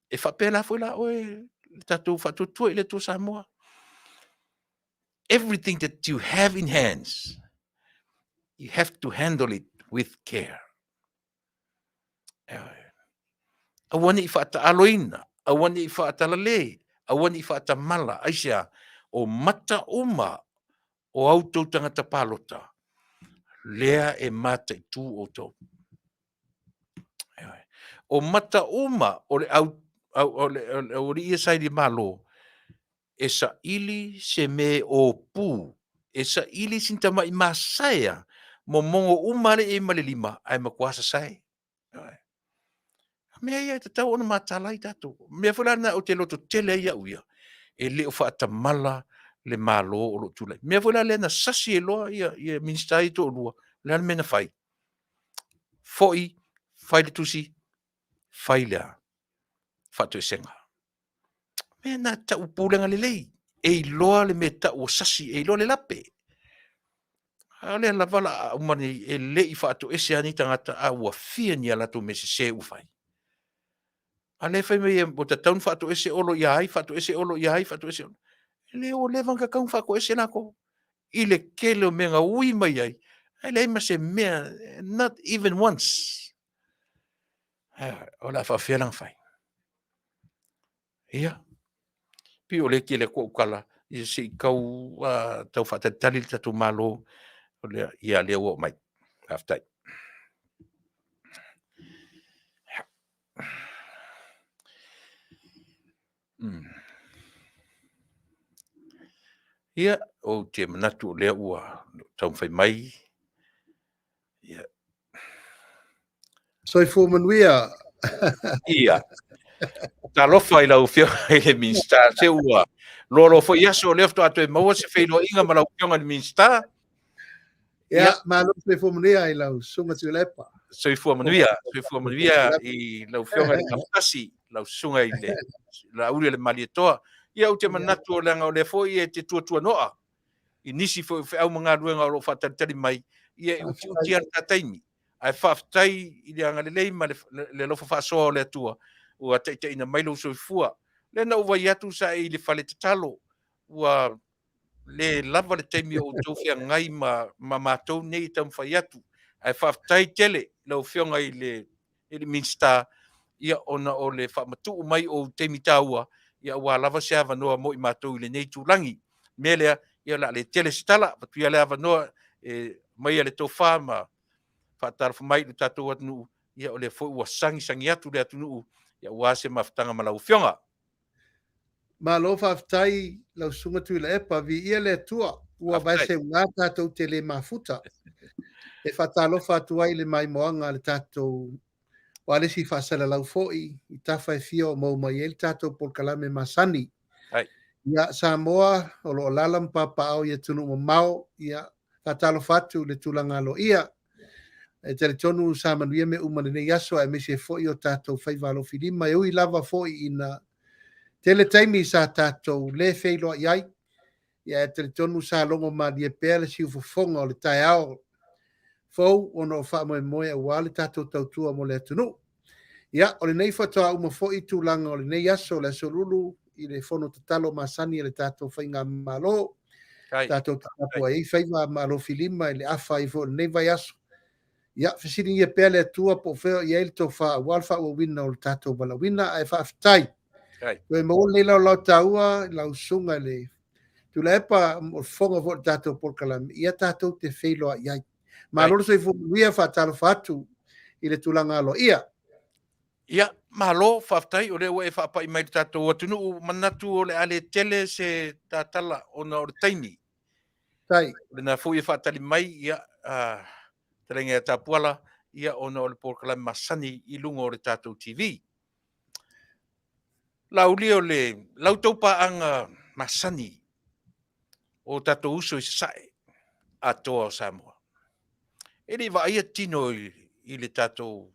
Speaker 2: E faapea la foi la oe le tatou Faatuatua i le Atua Samoa. Everything that you have in hands, you have to handle it with care. Aua ne i faataaloina, aua ne i faatalale, aua ne i faatamala, aisea? O mata uma o a outou tagata palota, lea e mataitu outou. O mata uma o le au, au, o le, o le aualii ia sa i le Malo, e saili se mea e opu, e saili sina tamai masae momogo uma lea e i ai ma le lima, ae matua sasae. Mea ia e tatau ona mataala ai tatou. O mea foi la lena ou te loto tele ai au ia, e le o faatamala le Malo o lo o tulai. Mea foi la lea na sasi ai loa ia Minisita ia e toalua, o le a le mea na fai? Foi, fai le tusi, fai le faatoesega. Mea na tau pulega lelei, e iloa le mea tau o sasi, e iloa le lape. A o lea lava la a uma nei, e le i faatoese lava nei tagata, a ua fia ni a latou mea sese ua fai. A lea e fai mai ua tatau ona faatoese Olo ia ai, faatoese Olo ia ai, faatoese Olo. E le ua leva ona tatau ona faatoese latou i le tele o mea na ui mai ai, ae leai ma se mea, not even once. O le a faafefea la ona fai? Ia, pei o lea e tele atu au tala, ia se i tau, tau faatalitali le tatou Malo, o lea, ia lea ua oo mai. Faafetai. Ia, ou te manatu o lea ua taumafai mai. Ia.
Speaker 5: Soifua manuia.
Speaker 2: Ia. Talofa i lau Afioga i le Minisita, se ua loaloa foi aso, o lea faatoa toe maua se feiloaiga ma lau Afioga i le Minisita.
Speaker 5: Ia, malo soifua manuia i lau Susuga Tuilaepa.
Speaker 2: Soifua manuia, soifua manuia i lau Afioga i le Gafatasi, lau Susuga i le Laauli o le Malietoa. Ia, ou te manatu o leaga o lea foi e te tuatuanoa i nisi foi o feau ma galuega o lo o faatalitali mai, ia e utiuti lava le ta taimi. Ae faafetai i le agalelei ma le alofa faasoa o le Atua ua taitaiina mai lou soifua. Lea na ou vaai atu sa e i le fale tatalo, ua le lava le taimi o outou feagai ma, ma matou nei e taumafai atu. Ae faafetai tele lau Afioga i le, i le Minisita, ia, ona o le faamatuu mai o ou taimi taua, ia, aua lava se avanoa mo i matou i lenei itulagi. Mea lea, ia, o le a le tele se tala, avatu ia le avanoa e aumaia le tofa ma faatalofa mai i lo tatou atunuu, ia, o lea foi ua sagisagi atu le atunuu, ia, aua se mafutaga ma lau Afioga.
Speaker 5: Malo faafetai lau Susuga Tuilaepa, viia le Atua ua vaeseuga tatou te le mafuta. E faatalofa atu ai i le maimoaga a le tatou ualesi faasalalau foi i tafa e fia o maua mai ai le tatou polokalame masani. Ia Samoa o lo o alaala ma papaaao i atunuu mamao, ia faatalofa atu i le tulaga aloaia. E talitonu sa manuia mea uma i lenei aso aemaise foi o tatou faiva alofilima e ui lava foi ina tele taimi sa tatou le feiloai ai, ia ae talitonu sa logo malie pea le siufofoga o le taeao fou ona o faamoemoe aua le tatou tautua mo le atunuu. Ia, o lenei faatoa uma foi tulaga o lenei aso, le aso Lulu, i le fono tatalo masani a le tatou faigamalo. Tatou tapuai ai faiva ma alofilima i le afa ai foi o lenei vaiaso. Ia, fesiligia pea le Atua po o fea o i ai le tofa aua le faaauauina o le tatou valaauina, ae faafetai. Toe maua lenei laolao taua i lau susuga i le Tuilaepa, o le fofoga foi o le tatou polokalame, ia tatou te feiloai ai. Malo le soifua manuia, faatalofa atu i le tulaga aloaia.
Speaker 2: Ia, malo, faafetai, o lea ua e faapai mai i le tatou atunuu, manatu o le a le tele se tatala ona o le taimi.
Speaker 5: Tai.
Speaker 2: O lena foi e faatali mai, ia, fetalaiga ia Tapuala, ia, ona o le polokalame masani i luga o le tatou TV. Laauli o le la outou paaga masani o tatou uso i Sasae atoa o Samoa. E le i vaaia tino i le tatou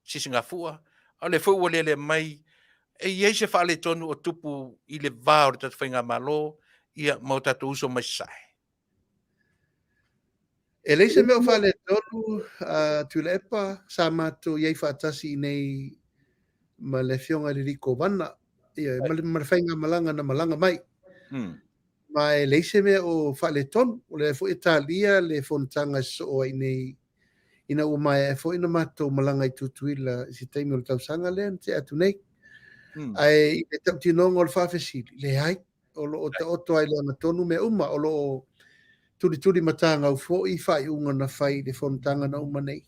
Speaker 2: sisigafua, a o lea foi ua lealea mai e i ai se faaletonu o tupu i le va o le tatou faigamalo ia ma o tatou uso mai Sasae.
Speaker 5: E leai se mea o faaletonu, Tuilaepa, sa matou i ai faatasi i inei ma le Afioga i le Alii Kovana, ioe, ma le, ma le faigamalaga na malaga mai. Ma e leai se mea o faaletonu, o lea foi e talia le fonotaga e sosoo ai i inei ina ua maea foi ona matou malaga i Tutuila i se taimi o le tausaga lea na tea atu nei. Ae i le tautinoga o le faafesili, leai, o lo o taoto ai i le agatonu mea uma, o lo o tulituli matagau foi faaiuga na fai i le fonotaga na uma nei.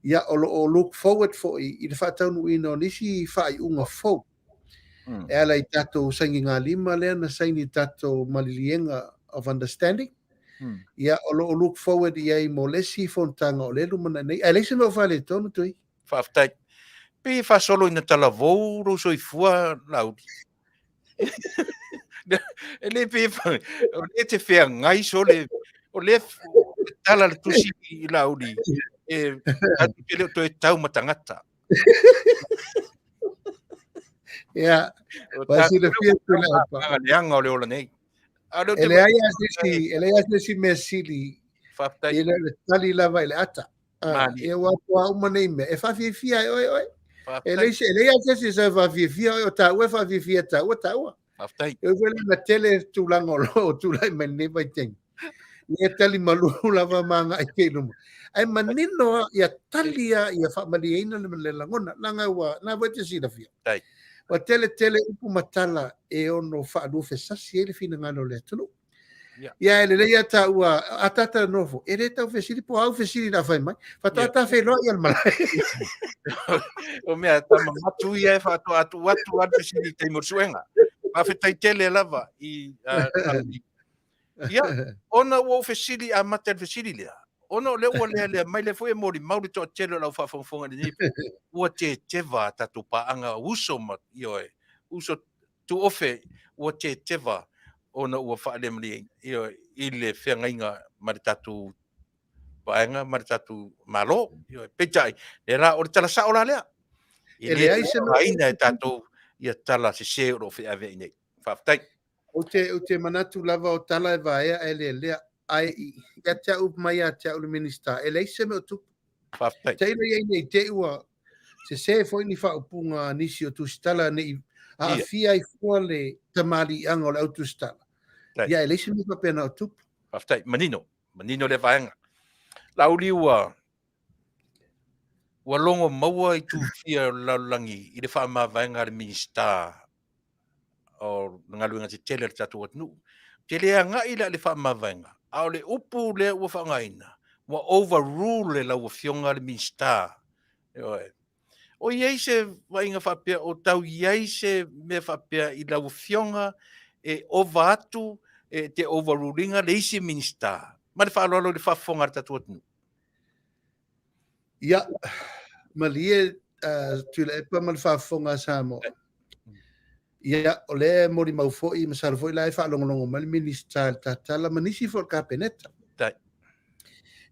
Speaker 5: Ia, o lo o look forward foi i le faataunuuina o nisi faaiuga fou e ala i tatou sainigalima lea na saini i tatou maliliega of understanding. Ia, o lo o look forward i ai mo le isi fonotaga o lea e lumanai nei. Ae leai se mea o faaletonu, Tui.
Speaker 2: Faafetai. Pei e faasolo ina talavou lou soifua, Laauli. E le pe o lea te feagai sole o lea tala le tusi i Laauli e atu te le o toe tau ma tagata.
Speaker 5: Ia, ua silafia
Speaker 2: Tuilaepa. Leaga o le ola nei.
Speaker 5: E leai lava se isi, e leai lava se isi mea sili
Speaker 2: Faafetai.
Speaker 5: I le tali lava i le ata. Ia ua atoa uma nei mea. E faafiafia ai oe oe. E leai se, e leai lava se isi e sau e faafiafia oe, o taua e faafiafia taua taua.
Speaker 2: Faafetai.
Speaker 5: E ui foi la ina tele tulaga o lo o tulai mai i lenei vaitaimi. Ia tali malu lava ma agai pea i luma. Ae manino lava, ia tali lava, ia faamalieina le lagona. Leaga ua, na foi e te silafia. Ua tele tele upu ma tala e ono faaluafesasi ai le finagalo o le atunuu. Ia e lelei a taua, a tata nofo, e le tau fesili po au fesili na fai mai. Faatoa ta feiloai ia le malae.
Speaker 2: O mea, tama matu ia e faatoa atu atu a le fesili i taimi o le suega. Faafetai tele lava i Ia, ona ua ou fesili amata i le fesili lea, ona o lea ua lealea mai, lea foi e molimau le toatele o lau faafogafoga i lenei po, ua teteva a tatou paaga uso ma, ioe, uso tuofe ua teteva ona ua faalemalieina, ioe, i le feagaiga ma le tatou vaega ma le tatou Malo. Ioe, peitai, lea la, o le tala sao la lea. E leai se aina e tatou ia tala sese o lo o feaveai nei. Faafetai.
Speaker 5: Ou te, ou te manatu lava o tala e vaea ae lealea. Ae ia te au mai ia te au le Minisita, e leai se mea o tupu.
Speaker 2: Faafetai.
Speaker 5: Tailo i ai nei te i ua sesē foi ni faaupuga a nisi o tusitala ne i aafia ai fua le tamaliiaga o le au tusitala. Ia, e leai se mea faapena o tupu.
Speaker 2: Faafetai. Manino. Manino lea vaega. Laauli ua ua logo maua itu fia o le lalolagi i le faamavaega a le Minisita o galuega tetele a le tatou atunuu. Ou te le agai la i le faamavaega, a o le upu lea ua faaaogaina, ua overrule e lau Afioga le Minisita. Ioe. O i ai se vaaiga faapea o tau i ai se mea faapea i lau Afioga e ova atu e te overrule ina le isi Minisita? Ma le faaaloalo i le faafofoga a le tatou atunuu.
Speaker 5: Ia, malie Tuilaepa ma le faafofoga a Samoa. Ia, o lea e molimau foi, masalo foi la e faalogologo mai le Minisita i le tatala ma nisi foi o le Kapeneta.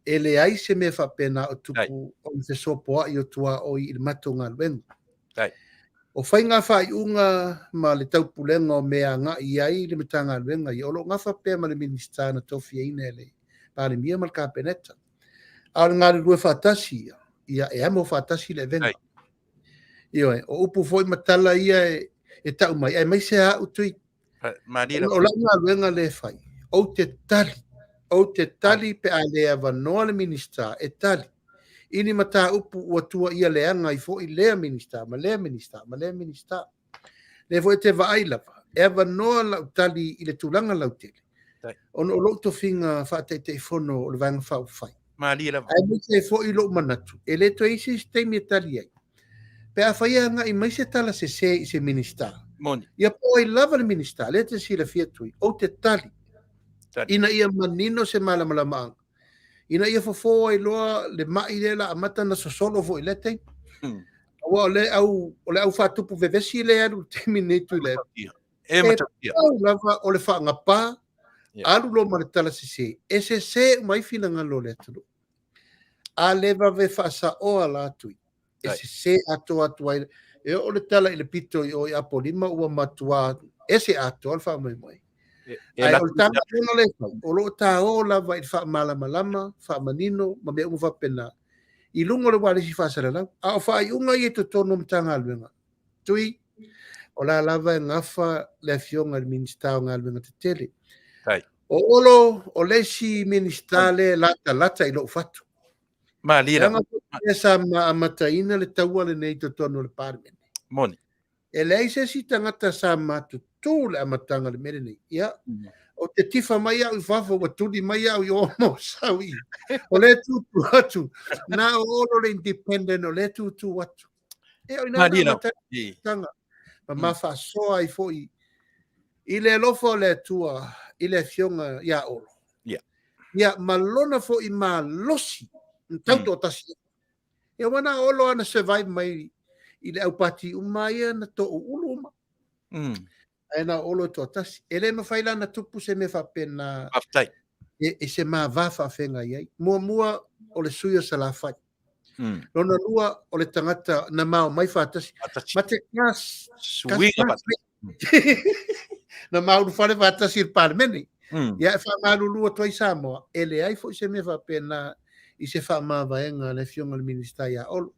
Speaker 5: E leai se mea faapena o tupu o le fesopoai o tuaoi i le matou galuega. O faiga faaiuga ma le taupulega o mea agai i ai le Matagaluega, ia o lo o gafa pea ma le Minisita na tofiaina e le Palemia ma le Kapeneta. A o le galulue faatasi ia, ia e amo faatasi le avega. Ioe, o upu foi ma tala ia e tau mai, aemaise lava au tui. O lau galuega lea e fai, ou te tali, ou te tali pe a le avanoa le Minisita e tali i ni mataupu ua tuuaia leaga ai foi lea Minisita ma lea Minisita ma lea Minisita. Lea foi e te vaai lava, e avanoa lau tali i le tulaga lautele, ona o lou tofiga faa-Taitaifono o le Vaega Faaupufai.
Speaker 2: Malie lava.
Speaker 5: Aemaise ai foi lou manatu, e le toe i ai se isi taimi e tali ai. Pe afai e agai mai se tala sese i se Minisita,
Speaker 2: Moni.
Speaker 5: ia po o ai lava le Minisita, lea e te silafia Tui, ou te tali,
Speaker 2: Tali.
Speaker 5: ina ia manino se malamalamaaga, ina ia fofo ai loa le mai lea o le a amata ona sosolo foi i lea taimi. Aua o le au, o le au faatupu vevesi lea e alu i le taimi lenei Tuilaepa.
Speaker 2: E matautia.
Speaker 5: E pau lava o le faagapa, alu loa ma le tala sese, e sese uma ai finagalo o le atunuu. A le vave faasaoa la Tui, e sese atoa atu ai. E oo le tala i le pito i o i Apolima ua matua ese atoa le faamoemoe. Ae o le ta galuega lea e fai, o lo o taō lava i le faamalamalama, faamanino ma mea uma faapena i luga o le ualesi faasalalau. A o faaiuga ia i totonu o Matagaluega, Tui, o la lava e gafa le Afioga i le Minisita o Galuega Tetele. O Olo, o le isi Minisita lea e latalata i lou fatu.
Speaker 2: Malie lava.
Speaker 5: Leaga sa ma amataina le taua lenei i totonu o le Palemene.
Speaker 2: Moni.
Speaker 5: E leai se isi tagata sa matutu le amataga o le mea lenei. Ia, ou te tifa mai au i fafo, ua tuli mai au i o Mosau i. O lea tutu atu, na o Olo le independent, o lea tutu atu. E o ina na amata le ma ma faasoa ai foi i le alofa o le Atua i le Afioga ia Olo. Ia, ma lona foi malosi na tautoatasi. Ia, aua na o Olo lava na survive mai i le au pati uma ia na toouulu uma. Ae na o Olo e toatasi. E le mafai la na tupu se mea faapena.
Speaker 2: Faafetai.
Speaker 5: E se ma va faafeagai ai. Muamua, o le sui o Salafai. Lona lua, o le tagata na ma omai faatasi.
Speaker 2: Faatasi.
Speaker 5: Ma te kas,
Speaker 2: Suiga
Speaker 5: faatasi. Na ma ulufale faatasi i le Palemene. Ia, e faamalulu atu ai Samoa, e leai foi se mea faapena i se faamavaega a le Afioga i le Minisita ia Olo.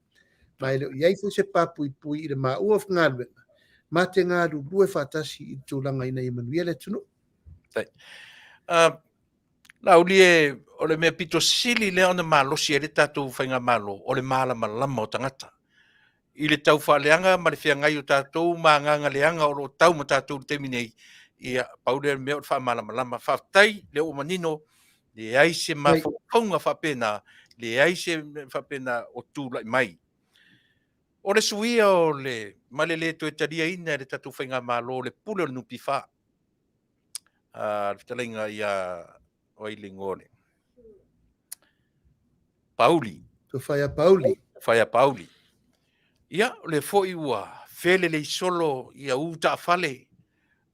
Speaker 5: Ma e le o i ai foi se papuipui i le maua o galuega, ma te galulue faatasi i le tulaga ina ia manuia le atunuu.
Speaker 2: Laauli e, o le mea pito sili lea ona malosi ai le tatou faigamalo, o le malamalama o tagata i le tau faaleaga ma le feagai o tatou ma agaga leaga o lo o tau ma tatou i le taimi nei. Ia, pau lea mea o le faamalamalama. Faafetai, lea ua manino, leai se mafaufauga faapena, leai se mea faapena o tulai mai. O le suia o le, ma le le toe taliaina e le tatou faigamalo le pule o le NPF, le fetalaiga ia o ai le igoa o le Pauli.
Speaker 5: Tofaia Pauli.
Speaker 2: Tofaia Pauli. Ia, o lea foi ua felelei solo ia u taafale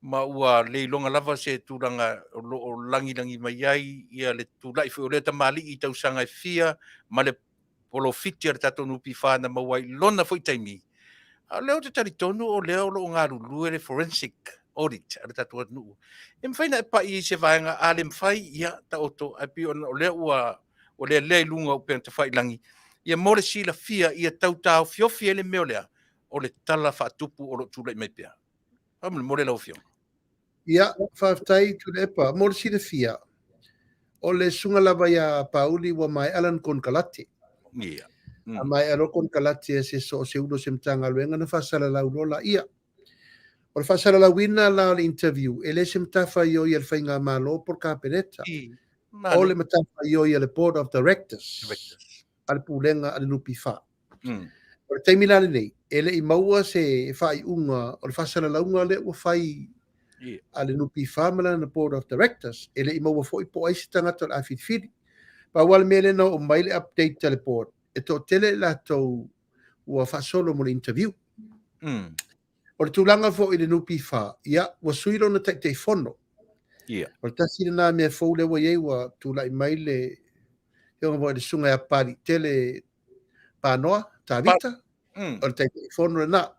Speaker 2: ma ua le iloga lava se tulaga o lo o lagilagi mai ai ia le tulai foi o lea tamalii i tausaga e fia ma le polofiti a le tatou NPF na maua ai i lona foi taimi. A o lea ou te talitonu o lea o lo o galulue le forensic audit a le tatou atunuu. E mafai ona e pai i se vaega, a le mafai, ia taoto, ae pei ona o lea ua lealea i luga o upega tafailagi. Ia mo le silafia ia tau taofiofi ai le mea o lea o le tala faatupu o lo o tulai mai pea. Faamolemole lau Afioga.
Speaker 5: Ia, faafetai Tuilaepa. Mo le silafia, o le susuga lava ia Pauli ua maea lana konekarate.
Speaker 2: Ia.
Speaker 5: A maea loa konekarate a se so o se ulu o se Matagaluega ona faasalalau loa laia. O le faasalalauina la o le interview, e le se matafaioi a le Faigamalo po o le Kapeneta. O le matafaioi a le Board of Directors, a le Pulega a le NPF. O le taimi la lenei, e le i maua se faaiuga o le faasalalauga lea ua fai a le NPF ma lana Board of Directors. E le i maua foi po o ai se tagata o le a filifili. Pau lava le mea lea na oo mai le update a le Board, e toatele i latou ua faasolo mo le interview. O le tulaga foi i le NPF, ia, ua sui lona Taitaifono. O le tasi lena mea fou lea ua i ai, ua tulai mai le afioga foi i le Susuga ia Papaliitele Panoa Tavita, o le Taitaifono lena.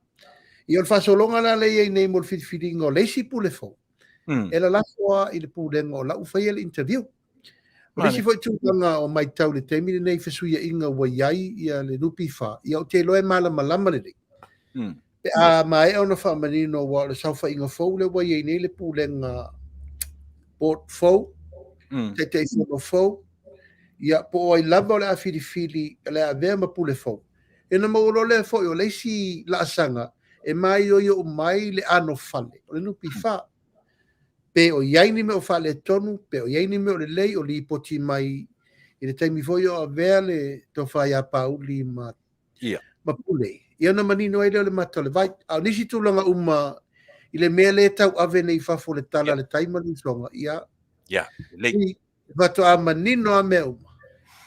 Speaker 5: Ia, o le faasologa la lea e i ai nei mo le filifiliga o le isi pule fou, e lalafo lava i le pulega o la ua faia le interview. O le isi foi tulaga o matau i le taimi lenei i fesuiaiga ua i ai ia le NPF, ia ou te iloa e malamalama lelei. Pe a maea ona faamanino aua o le saofaiga fou lea ua i ai nei le pulega board fou, taitaifono fou, ia po o ai lava o le a filifili o le a avea ma pule fou. Ia ona maua loa lea foi o le isi laasaga e maioio uma ai le anofale o le NPF. Pe o i ai ni mea o faaletonu, pe o i ai ni mea o lelei, o lipoti mai i le taimi foi o avea le tofa ia Pauli ma ma Pule. Ia ona manino ai lea o le mata o le vai. A o nisi tulaga uma i le mea lea e tauave nei i fafo le tala a le tai ma le usoga, ia.
Speaker 2: Ia, lelei.
Speaker 5: Faatoa manino lava mea uma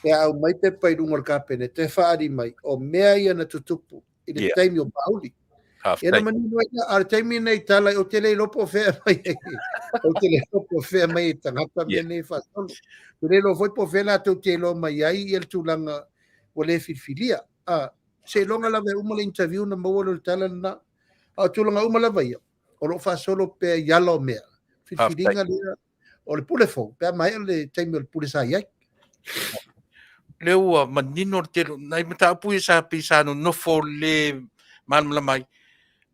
Speaker 5: pe a aumai pepa i luga o le Kapeneta e faaali mai o mea ia na tutupu i le taimi o Pauli. Ia na manino ai, a o le taimi lenei i tala, ou te le iloa po o fea e aumai ai, ou te le iloa po o fea e aumai ai tagata mea nei e faasolo. Ou te le iloa foi po o fea latou te iloa mai ai ia le tulaga ua le filifilia. A, seiloga lava e uma le interview ona maua lea o le tala lena. A o tulaga uma lava ia, o lo o faasolo pea i ala o mea. Filifiliga lea o le pule fou, pe a maea le taimi o le pule sa i ai.
Speaker 2: Lea ua manino le tele o nai mataupu ia sa pei sa nonofo le malamalama ai.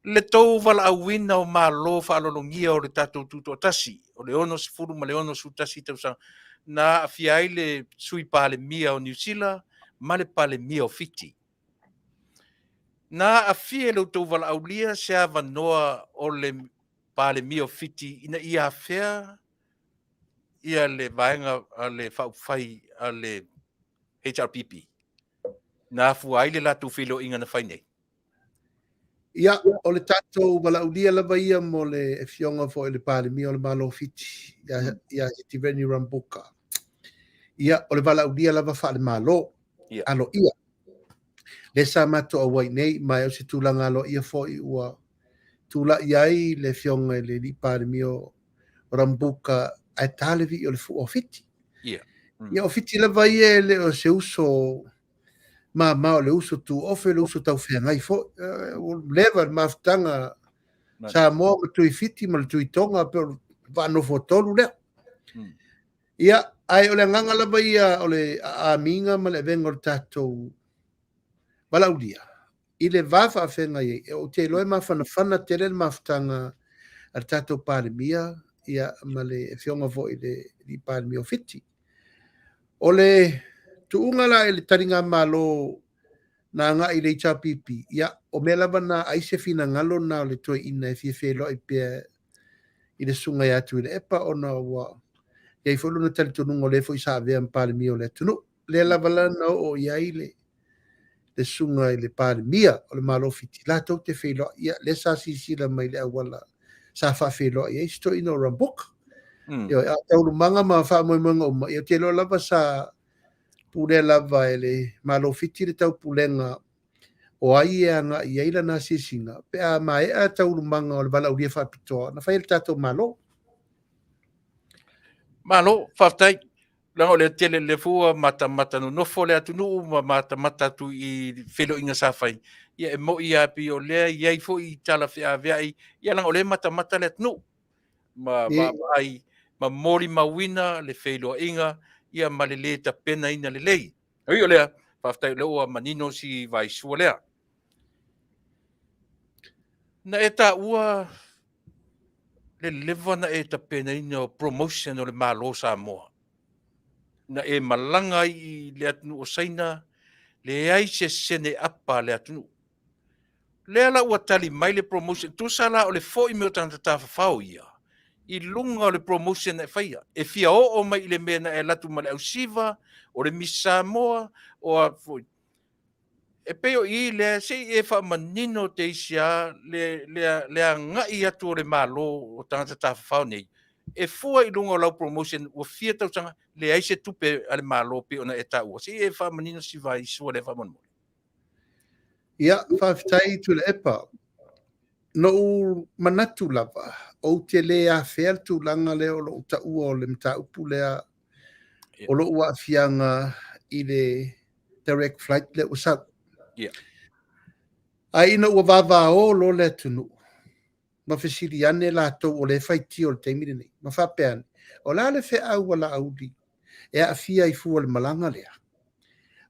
Speaker 2: Le tou valaauina o Malo faaaloalogia o le tatou Tutoatasi, o le 60 ma le 61 tausaga, na aafia ai le Sui Palemia o Niu Sila ma le Palemia o Fiti. Na aafia i lo outou valaaulia se avanoa o le Palemia o Fiti ina ia afea ia le vaega a le faaupufai a le HRPP na afua ai le latou feiloaiga na fai nei?
Speaker 5: Ia, o le tatou valaaulia lava ia mo le afioga foi i le Palemia o le Malo o Fiti, ia, ia Sitiveni Rabuka. Ia, o le valaaulia lava faale-Malo,
Speaker 2: Ia.
Speaker 5: aloaia. Lea sa matou auai nei, ma o se tulaga aloaia foi ua tulai ai le afioga i le alii Palemia o Rabuka ae ta le vii o le fua o Fiti.
Speaker 2: Ia.
Speaker 5: Ia, o Fiti lava ia e le o se uso mama, o le uso tuofe, o le uso taufeagai foi. Ua leva le mafutaga Samoa ma Tui Fiti ma le Tui Tonga, pe o le vaanofo tolu lea. Ia, ae o le agaga lava ia o le aamiga ma le avega o le tatou valaaulia i le va faafeagai ai, ou te iloa e mafanafana tele le mafutaga a le tatou Palemia ia, ma le afioga foi i le alii Palemia o Fiti. O le tuuga la i le taligamalo na agai i le HRPP, ia, o mea lava na ai se finagalo na o le toeaina e fia feiloai pea i le susuga ia Tuilaepa, ona ua i ai foi lona talitonuga o lea foi sa avea ma Palemia o le atunuu. Lea lava la na oo i ai le susuga i le Palemia o le Malo o Fiti, latou te feiloai, ia, lea sa silasila mai i le auala sa faafeiloai ai si toeaina o Rabuka. Ioe, a o taualumaga ma faamoemoega uma, ia, ou te iloa lava sa pulea lava e le Malo o Fiti le taupulega o ai e agai i ai lana asiasiga pe a maea taualumaga o le valaaulia faapitoa na fai e le tatou Malo.
Speaker 2: Malo, faafetai. Leaga o le tele le fua matamata nonofo le atunuu ma matamata atu i feiloaiga sa fai. Ia e moi lava pei o lea i ai foi tala feaveai, ia leaga o lea e matamata le atunuu. Ma vaavaai ma molimauina le feiloaiga ia ma le lē tapenaina lelei. Ui o lea, Faafetai o lea ua manino si vaisua lea. Na e taua le leva na e tapenaina o promotion o le Malo o Samoa. Na e malaga ai i le atunuu o Saina, leai se sene apa a le atunuu. Lea la ua tali mai le promotion, tusa la o le foi mai o tagata tafafao ia i luga o le promotion na e faia. E fia oo mai i le mea na e alu atu ma le ausiva, o le Miss Samoa, o a foi. E pei o i lea, se i e faamanino te isi a le agai atu o le Malo o tagata tafafao nei, e fua i luga o lau promotion ua fia tausaga, leai se tupe a le Malo pei ona e taua. Se i e faamanino si vaisua lea faamolemole.
Speaker 5: Ia, faafetai Tuilaepa. Na ou manatu lava, ou te le afea le tulaga lea o lou taua o le mataupu lea o lou aafiaga i le direct flight lea ua sau. Ae ina ua vavao loa le atunuu, ma fesili ane latou o lea e faitio i le taimi lenei, ma faapea ane, O le a le feau a Laauli e aafia ai fua i le malaga lea?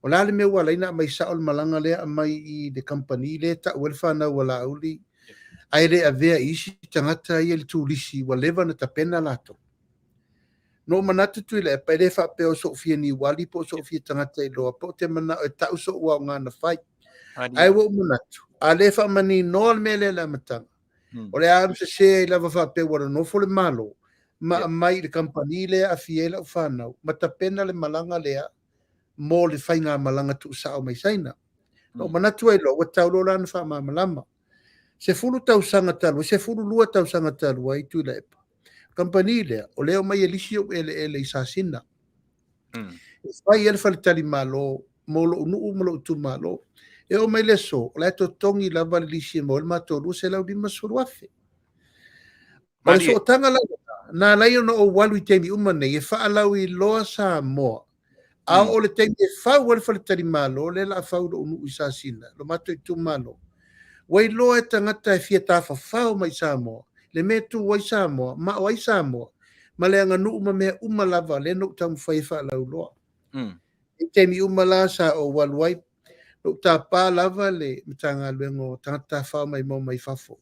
Speaker 5: O le a le mea ua ala ai ona aumai sao le malaga lea aumai i le kamupani lea e tau ai le fanau a Laauli ae le avea i isi tagata ia i le turisi ua leva ona tapena latou? Na ou manatu Tuilaepa, e le faapea o sou fia niuali po o sou fia tagata iloa pe ou te manao e tau sou aoga na fai. Ae ua ou manatu, a le faamaninoa le mea lea i le amataga, o le a alu sese ai lava faapea ua nonofo le Malo ma aumai i le kamupani lea e aafia ai lau fanau ma tapena le malaga lea mo le faigamalaga tuusao mai Saina. Na ou manatu ai loa, ua tatau loa la ona faamalamalama. 10 tausaga talu ai, 12 tausaga talu ai Tuilaepa, kamupani lea, o lea e omai e lisi ou eleele i Sasina. E fai ai le faletalimalo mo lou nuu ma lou itumalo. E oo mai le aso, o la e totogi lava le lisi e maua ai le matou $250,000. O le sootaga la lena, na ala ai ona ou alu i taimi uma nei e faalauiloa Samoa. A oo i le taimi e fau ai le faletalimalo, lea o le a fau i lou nuu i Sasina, lo matou itumalo, ua iloa e tagata e fia tafafao mai i Samoa, le mea e tu ai Samoa, ma o ai Samoa, ma le aganuu ma mea uma lava lea na ou taumafai e faalauiloa. I taimi uma la sa ou alu ai, na ou tapa lava le Matagaluega o Tagata Tafafao Maimoa mai Fafo.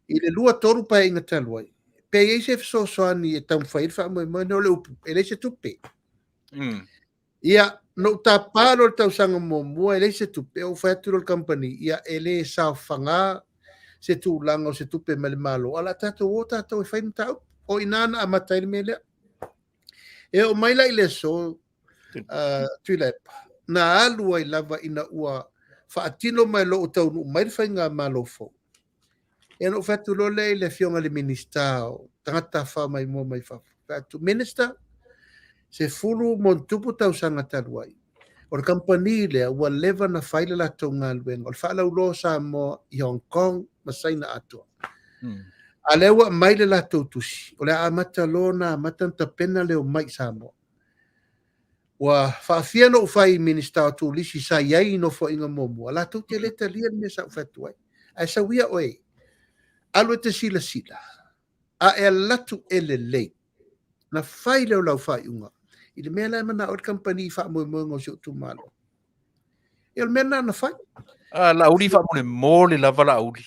Speaker 5: I le 2, 3 paeaiga talu ai, pe i ai se fesoasoani e taumafai ai le faamoemoe lenei, o le upu, e leai se tupe. Ia, na ou tapa loa i le tausaga muamua e leai se tupe, ou fai atu loa i le kamupani, ia e le saofaga se tulaga o se tupe mai le Malo, ae o le a tatou o tatou e fai le mataupu. O i ina na amata ai le mea lea. E oo mai la i le aso, Tuilaepa, na alu ai lava ina ua faatino mai loa ua taunuu mai le faigamalo fou. Ia na ou fai atu loa lea i le afioga i le Minisita o Tagata Tafafao Maimoa mai Fafo. Fai atu, Minister, 10+ tausaga talu ai, o le kamupani lea ua leva ona fai le latou galuega, o le faalauiloa o Samoa i Hong Kong ma Saina atoa. A lea ua aumai le latou tusi, o le a amata loa ona amata ona tapena le omai i Samoa. Ua faafia ona ou fai i Minisita o Turisi sa i ai i nofoaiga muamua, latou te le talia le mea sa ou fai atu ai. Ae sau ia oe, alu e te silasila, a e alu atu e lelei, na fai lea o lau faaiuga i le mea la e manao ai le kamupani i faamoemoega o si ou itumalo. Ia o le mea lena na fai.
Speaker 2: Ah, Laauli faamolemole lava Laauli.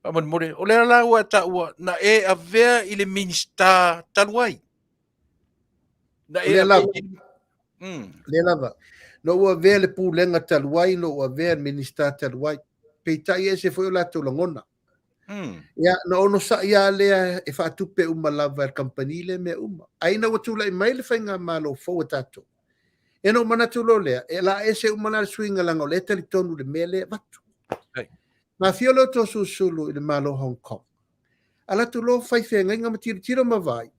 Speaker 2: Faamolemole, o lea la ua e taua, na e avea i le Minisita talu ai.
Speaker 5: Na e lava. Lea lava. Na ou avea le pulega talu ai, na ou avea le Minisita talu ai. Peitai e ese foi o latou lagona. Ia, na onosai lava lea e faatupe uma lava e le kamupani lea mea uma. Ae ina ua tulai mai le faigamalo fou a tatou, ia na ou manatu loa lea, e la ese uma la le suiga leaga o lea e talitonu i le mea lea e avatu. Na afio lea o Toeolesulusulu i le Malo o Hong Kong. Alu atu loa fai feagaiga ma tilotilo ma vaai,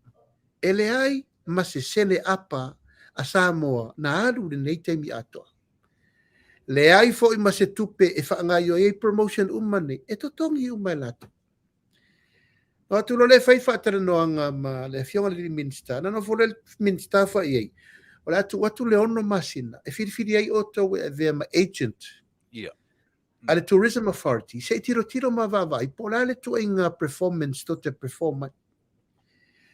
Speaker 5: e leai ma se sene apa a Samoa na alu i lenei taimi atoa. Leai foi ma se tupe e faagaoioi ai promotion uma nei, e totogi uma e latou. Na o atu loa lea fai faatalanoaga ma le afioga i le Minisita, na nofo loa le Minisita fai i ai, o le a tuu atu le 6 masina e filifili ai outou e avea ma agent a le Tourism Authority, se i tilotilo ma vaavaai po o le a le ituaiga performance tou te perform ai.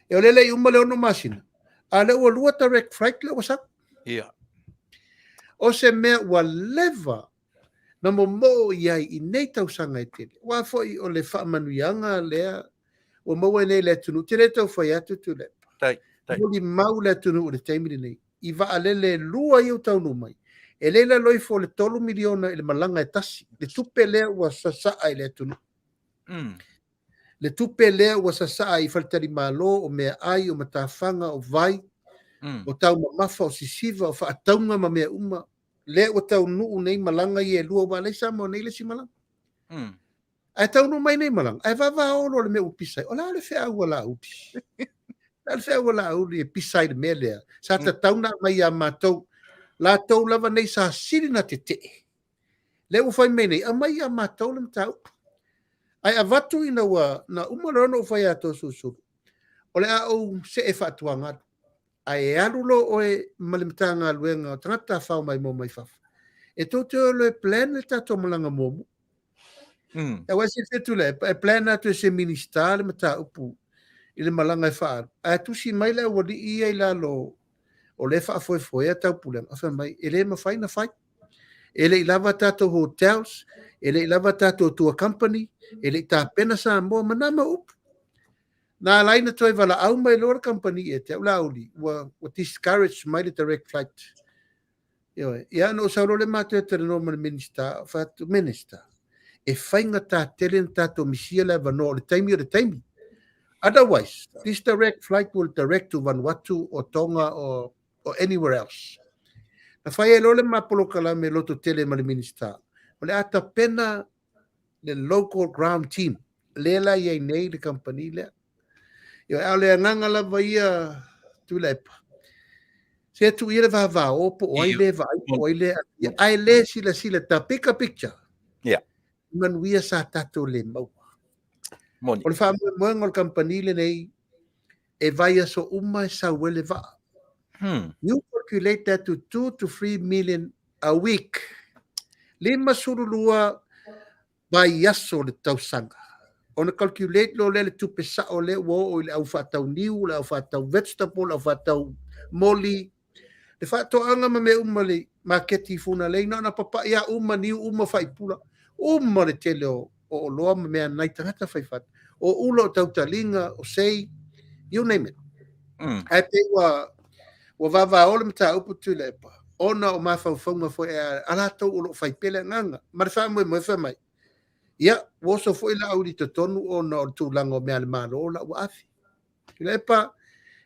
Speaker 5: E o lea le i uma le 6 masina, a o lea ua 2 direct flight lea ua sau. O se mea ua leva na momoo i ai i nei tausaga e tele, aua foi o le faamanuiaga lea ua maua ai nei le atunuu. Te le tau fai atu Tuilaepa.
Speaker 2: Tai, tai.
Speaker 5: Molimau le atunuu i le taimi lenei i vaalele e lua ia ua taunuu mai, e le i lalo ifo o le $3 miliona i le malaga e tasi, le tupe lea ua sasaa i le atunuu. Le tupe lea ua sasaa i faletalimalo, o meaai, o matafaga, o vai, o taumamafa, o sisiva, o faatauga ma mea uma, lea ua taunuu nei malaga ia e lua, aua o lea e i Samoa nei le isi malaga. Ae taunuu mai nei malaga, ae vavao loa le mea ua pisa ai. O le a le feau a Laauli? O le a le feau a Laauli e pisa ai i le mea lea? Sa tatau ona aumai ia matou, latou lava nei sa sili ona tetee. Lea ua fai mai nei, aumai ia matou le mataupu. Ae avatu ina ua na uma loa ona ou fai atu Toeolesulusulu, o le a ou see faatuagalu. Ae alu loa oe ma le Matagaluega o Tagata Tafafao Maimoa Mai Fafo, e tou te o loa e plan le tatou malaga muamua. Aua e silafia Tuilaepa, e plan atu e se Minisita le mataupu i le malaga e faaalu, ae tusi mai le aualii ia i lalo o lea e faafoefoea taupulega, fai mai, e le mafai ona fai. E le i lava tatou hotels, e le i lava tatou tour company, e le i tapena Samoa ma na mau upu. Na ala ai ona toe valaau mai loa le kamupani ia te au Laauli, ua discourage mai le direct flight. Ioe. Ia ona ou sau loa lea matou e talanoa ma le Minisita, ou fai atu, Minister, e faigata tele ona tatou misia le avanoa, o le taimi o le taimi. Otherwise, this direct flight will direct to Vanuatu or Tonga or anywhere else. Na fai ai loa le ma polokalame lototele ma le Minisita, o le a tapena le local ground team, lea la i ai nei le kamupani lea. Ioe, a o le agaga lava ia Tuilaepa, se tuu ia le vavao po o ai le vaai po o ai le aafia, ae le silasila the bigger picture.
Speaker 2: Yeah.
Speaker 5: Manuia sa tatou le maua.
Speaker 2: Moni.
Speaker 5: O le faamoemoega o le kamupani lenei, e vaiaso uma e sau ai le vaa. You calculate that to 2 to 3 million a week. 52 vaiaso o le tausaga. Ona calculate loa lea le tupe sao lea ua oo i le au faatau niu, le au faatau vegetable, le au faatau moli, le faatoaga ma mea uma le maketi i Fugalei, na ona papai lava uma niu uma faipula, uma le tele o oloa ma mea nai tagata fai faatoaga, o ula, o tautaliga, o sei, you name it. Ae pei ua vavao le mataupu Tuilaepa, ona o mafaufauga foi a latou o lo o fai pea le agaga. Ma le faamoemoe fai mai, ia, ua oso foi Laauli i totonu ona o le tulaga o mea a le Malo la ua ave. Tuilaepa,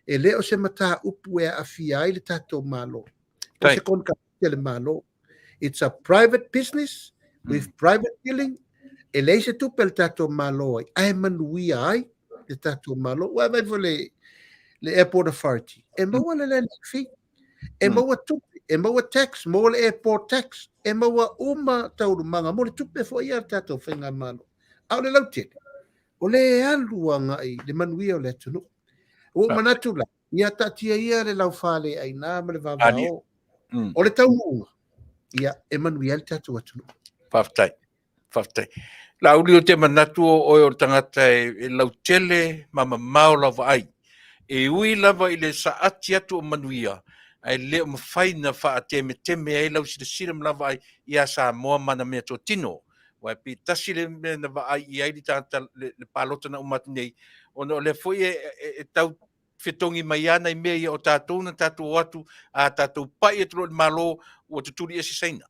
Speaker 5: e le o se mataupu e aafia ai le tatou Malo. O se konekarate a le Malo. It's a private business with private dealing. E leai se tupe a le tatou Malo ai, ae manuia ai le tatou Malo. Ua vaai foi le Airport Authority, e maua le landing fee, e maua tupe, e maua tax, maua le airport tax, e maua uma taualumaga mo le tupe foi ia a le tatou faigamalo. A o le lautele, o le alu agai le manuia o le atunuu. Ua ou manatu la, ia taatia ia le laufaleaina ma le vavao. O le taunuuga, ia e manuia ai le tatou atunuu.
Speaker 2: Faafetai, faafetai. Laauli, ou te manatu o oe o le tagata e lautele ma mamao lau vaai. E ui lava i le saati atu o manuia, ae le o mafai ona faatemeteme ai lau silasila ma lau vaai ia Samoa ma ana meatotino. Aua e pei tasi le mea na vaai i ai le tagata le palota na uma atu nei, ona o lea foi e tau fetogi mai lava nai mea ia o tatou na tatou o atu, a tatou pai atu loa i le Malo, ua tutuli ese Saina.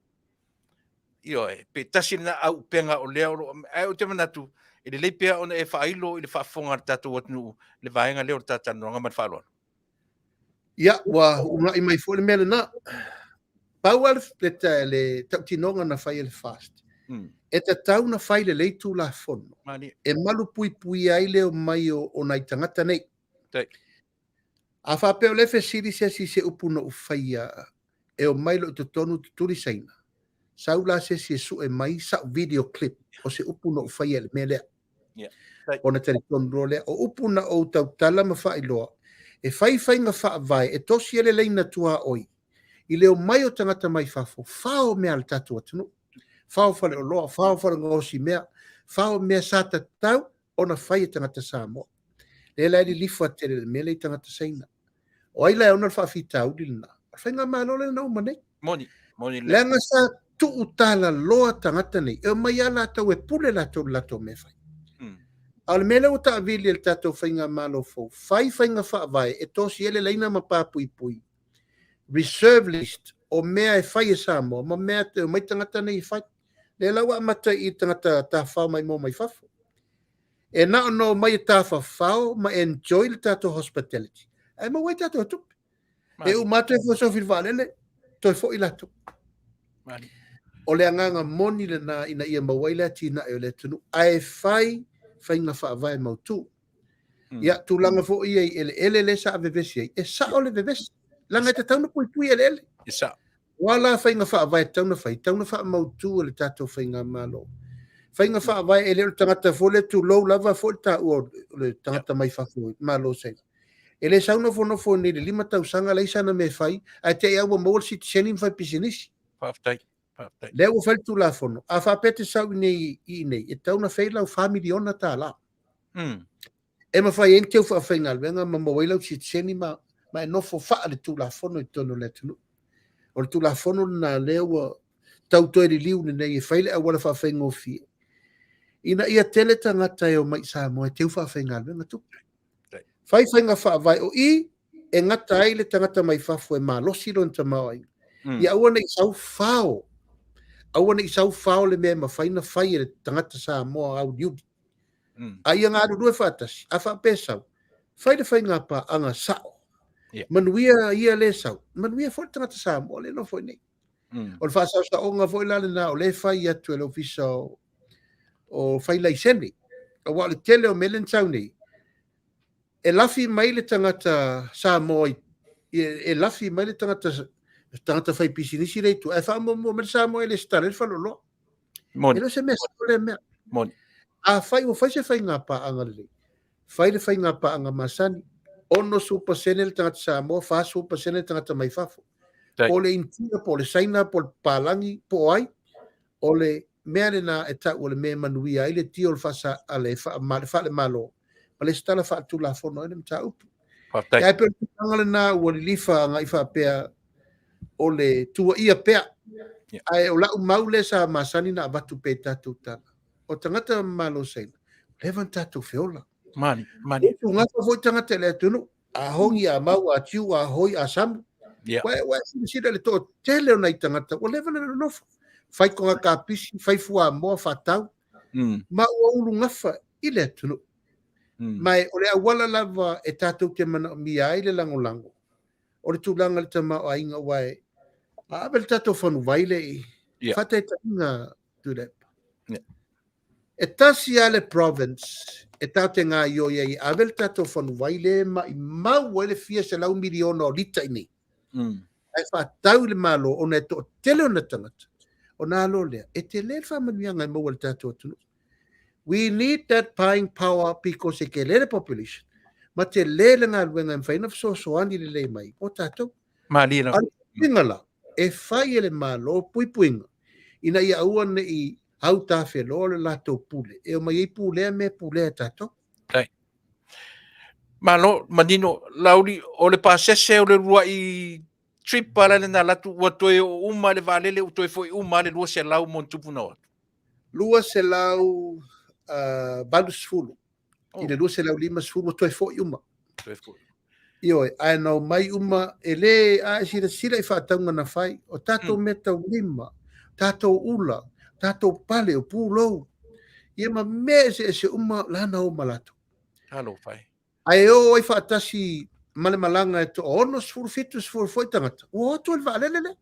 Speaker 2: Ioe, pe tasi lena auupega o lea o lo o... Ae ou te manatu, e lelei pea ona e faailo i le faafofoga a le tatou atunuu le vaega lea o le talatalanoaga ma le faaaloalo.
Speaker 5: Ia, ua uunai mai foi le mea lena. Pau lava le tautinoga na fai e le FAST, e tatau ona fai lelei Tulafono e malupuipuia ai le omai o nai tagata nei. A faapea o lea e fesili se isi i se upu na ou faia e omai loa i totonu tutuli Saina, sau la se isi e sue mai sau video clip o se upu na ou faia i le mea lea. Ona talitonu loa lea, o upu na ou tautala ma faailoa, e fai faiga faavae e tosi ai le laina tuaoi i le omai o tagata mai fafo, fao mea a le tatou atunuu, fao faleoloa, fao falegaosi mea, fao mea sa tatau ona fai e tagata Samoa. Lea la e lilifa tele le mea lea i tagata Saina. O ai la e ona le faafitauli lena? O le faigamalo lea na uma nei.
Speaker 2: Moni.
Speaker 5: Leaga sa tuu talaloa tagata nei, e omai lava latou e pule latou i le latou mea e fai. A o le mea lea ua taavili e le tatou faigamalo fou, fai faiga faavae e tosi ai le laina ma papuipui, reserve list o mea e fai e Samoa ma mea e omai tagata nei e fai. Lea la ua amata i tagata tafafao maimoa mai fafo. E na ona omai e tafafao ma enjoy le tatou hospitality, ae maua ai tatou tupe. E uma atu e feosofi i le vaalele, toe foi latou. O le agaga moni lena ina ia maua ai le atinae o le atunuu, ae fai faiga faavae mautu. Ia, tulaga foi ia i eleele lea sa vevesi ai, e sao le vevesi, leaga e tatau ona puipui eleele.
Speaker 2: E sao.
Speaker 5: O a la faiga faavae e tatau ona fai, e tatau ona faamautu e le tatou faigamalo. Faiga faavae e le o le tagata foi lea, tulou lava foi le taua o le tagata mai fafo, Malo Saina. E le sau nofonofo nei i le 5 tausaga leai sana mea e fai, ae te i lava ua maua le sitiseni ma fai pisinisi.
Speaker 2: Faafetai. Faafetai.
Speaker 5: Lea ua fai le Tulafono, a faapea e te sau i nei i inei, e tatau ona fai lau $4 miliona. E mafai ai ona teu faafaigaluega ma maua ai lau sitiseni ma e nofo faaletulafono i totonu o le atunuu. O le Tulafono lena lea ua tau toe liliu lenei e fai le auala faafaigofie ina ia tele tagata e omai i Samoa e teu faafaigaluega tupe. Fai faiga faavae o i e gata ai le tagata mai fafo e malosi lona tamaoaiga. Ia aua ne i sau fao, aua ne i sau fao le mea e mafai ona fai e le tagata Samoa auliuli. A ia galulue faatasi, a faapea e sau, fai le faiga paaga sao. Manuia ia le sau, manuia foi le tagata Samoa lea e nofo i inei. O le faasaosaoga foi la lena o lea e fai atu e le Ofisa o fai laisene. Aua o le tele o mea lea na sau nei, e lafi mai le tagata Samoa, e lafi mai le tagata fai pisinisi lea i tua, ae faamuamua mai le Samoa e lesitala ai le faleoloa.
Speaker 2: Moni.
Speaker 5: E le o se mea sao lea mea.
Speaker 2: Moni.
Speaker 5: Afai ua fai se faiga paaga lelei, fai le faiga paaga masani, 60% le tagata Samoa, 40% le tagata mai fafo. Po o le Initia, po o le Saina, po o le Papalagi, po o ai, o le mea lena e tau o le mea e manuia ai le tio o le faasa, a le faalemalo, ma lesitala faaletulafono ai le mataupu.
Speaker 2: Faafetai.
Speaker 5: Ae pei o le tulaga lena ua lilifa agai faapea o le tuuaia pea. Ae o lau mau lea sa masani na avatu pea i tatou tala, o tagata Malo Saina, ua leva ona tatou feola.
Speaker 2: Mani, mani.
Speaker 5: Utugafa foi tagata i le atunuu, a hongi, a mau, a tiu, a hoi, a samu. Ua e silasila i le toatele o nai tagata, ua leva ona nonofo. Fai toga kapisi, fai fuamoa, faatau. Ma ua ulugafa i le atunuu. Ma o le auala lava e tatou te manaomia ai le lagolago, o le tulaga i le tamaoaiga, aua e a ave le tatou fanuvai lea i faataitaiga Tuilaepa. E tasi lava le province e tatou te gaoioi ai e ave le tatou fanuvai lea e maimau ai le fia selau miliona o lita i inei. Ae faatau i le Malo ona e toatele ona tagata, ona alo lea, e tele le faamanuiaga e maua e le tatou atunuu. We need that buying power because e tele le population ma tele le galuega e mafai ona fesoasoani lelei mai mo tatou.
Speaker 2: Malie lava.
Speaker 5: A o le puipuiga la, e fai e le Malo puipuiga ina ia aua ne i hautafeloa le latou pule, e omai ai pulea mea e pulea e tatou.
Speaker 2: Tai. Malo, manino, Laauli, o le pasese o le uluai trip a la lena alu atu, ua toe oo uma le vaalele, ua toe foi uma le 200 ma ona tupu na o atu.
Speaker 5: 280 i le 250 ua toe foi uma.
Speaker 2: Toe foi.
Speaker 5: Ioe, ae na omai uma, e le, a e silasila i faatauga na fai, o tatou meataulima, tatou ula, tatou pale, o pulou, ia ma mea eseese uma la na o ma latou.
Speaker 2: Talofa e.
Speaker 5: Ae o ai faatasi ma le malaga e toa 60, 70 foi tagata, ua o atu ai le vaalele lea.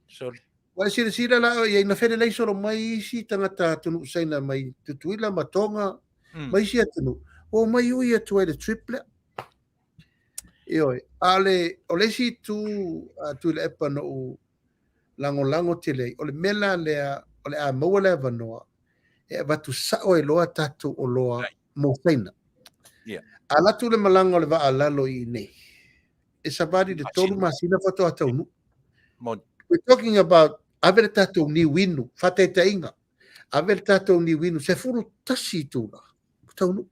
Speaker 2: Sole.
Speaker 5: Ua e silasila la i ai, na felelei solo mai isi tagata atunuu Saina mai Tutuila ma Tonga, ma isi atunuu, ua omai ui atu ai le trip lea. Ioe, a o le, o le isi itu a Tuilaepa na ou lagolago tele ai, o le mea la lea o le a maua le avanoa e avatu sao ai loa tatou oloa mo Saina. A alu atu le malaga o le vaa lalo i inei, e savali le 3 masina faatoa taunuu. We're talking about ave le tatou niu inu, faataitaiga, ave le tatou niu inu 11 itula, ua taunuu.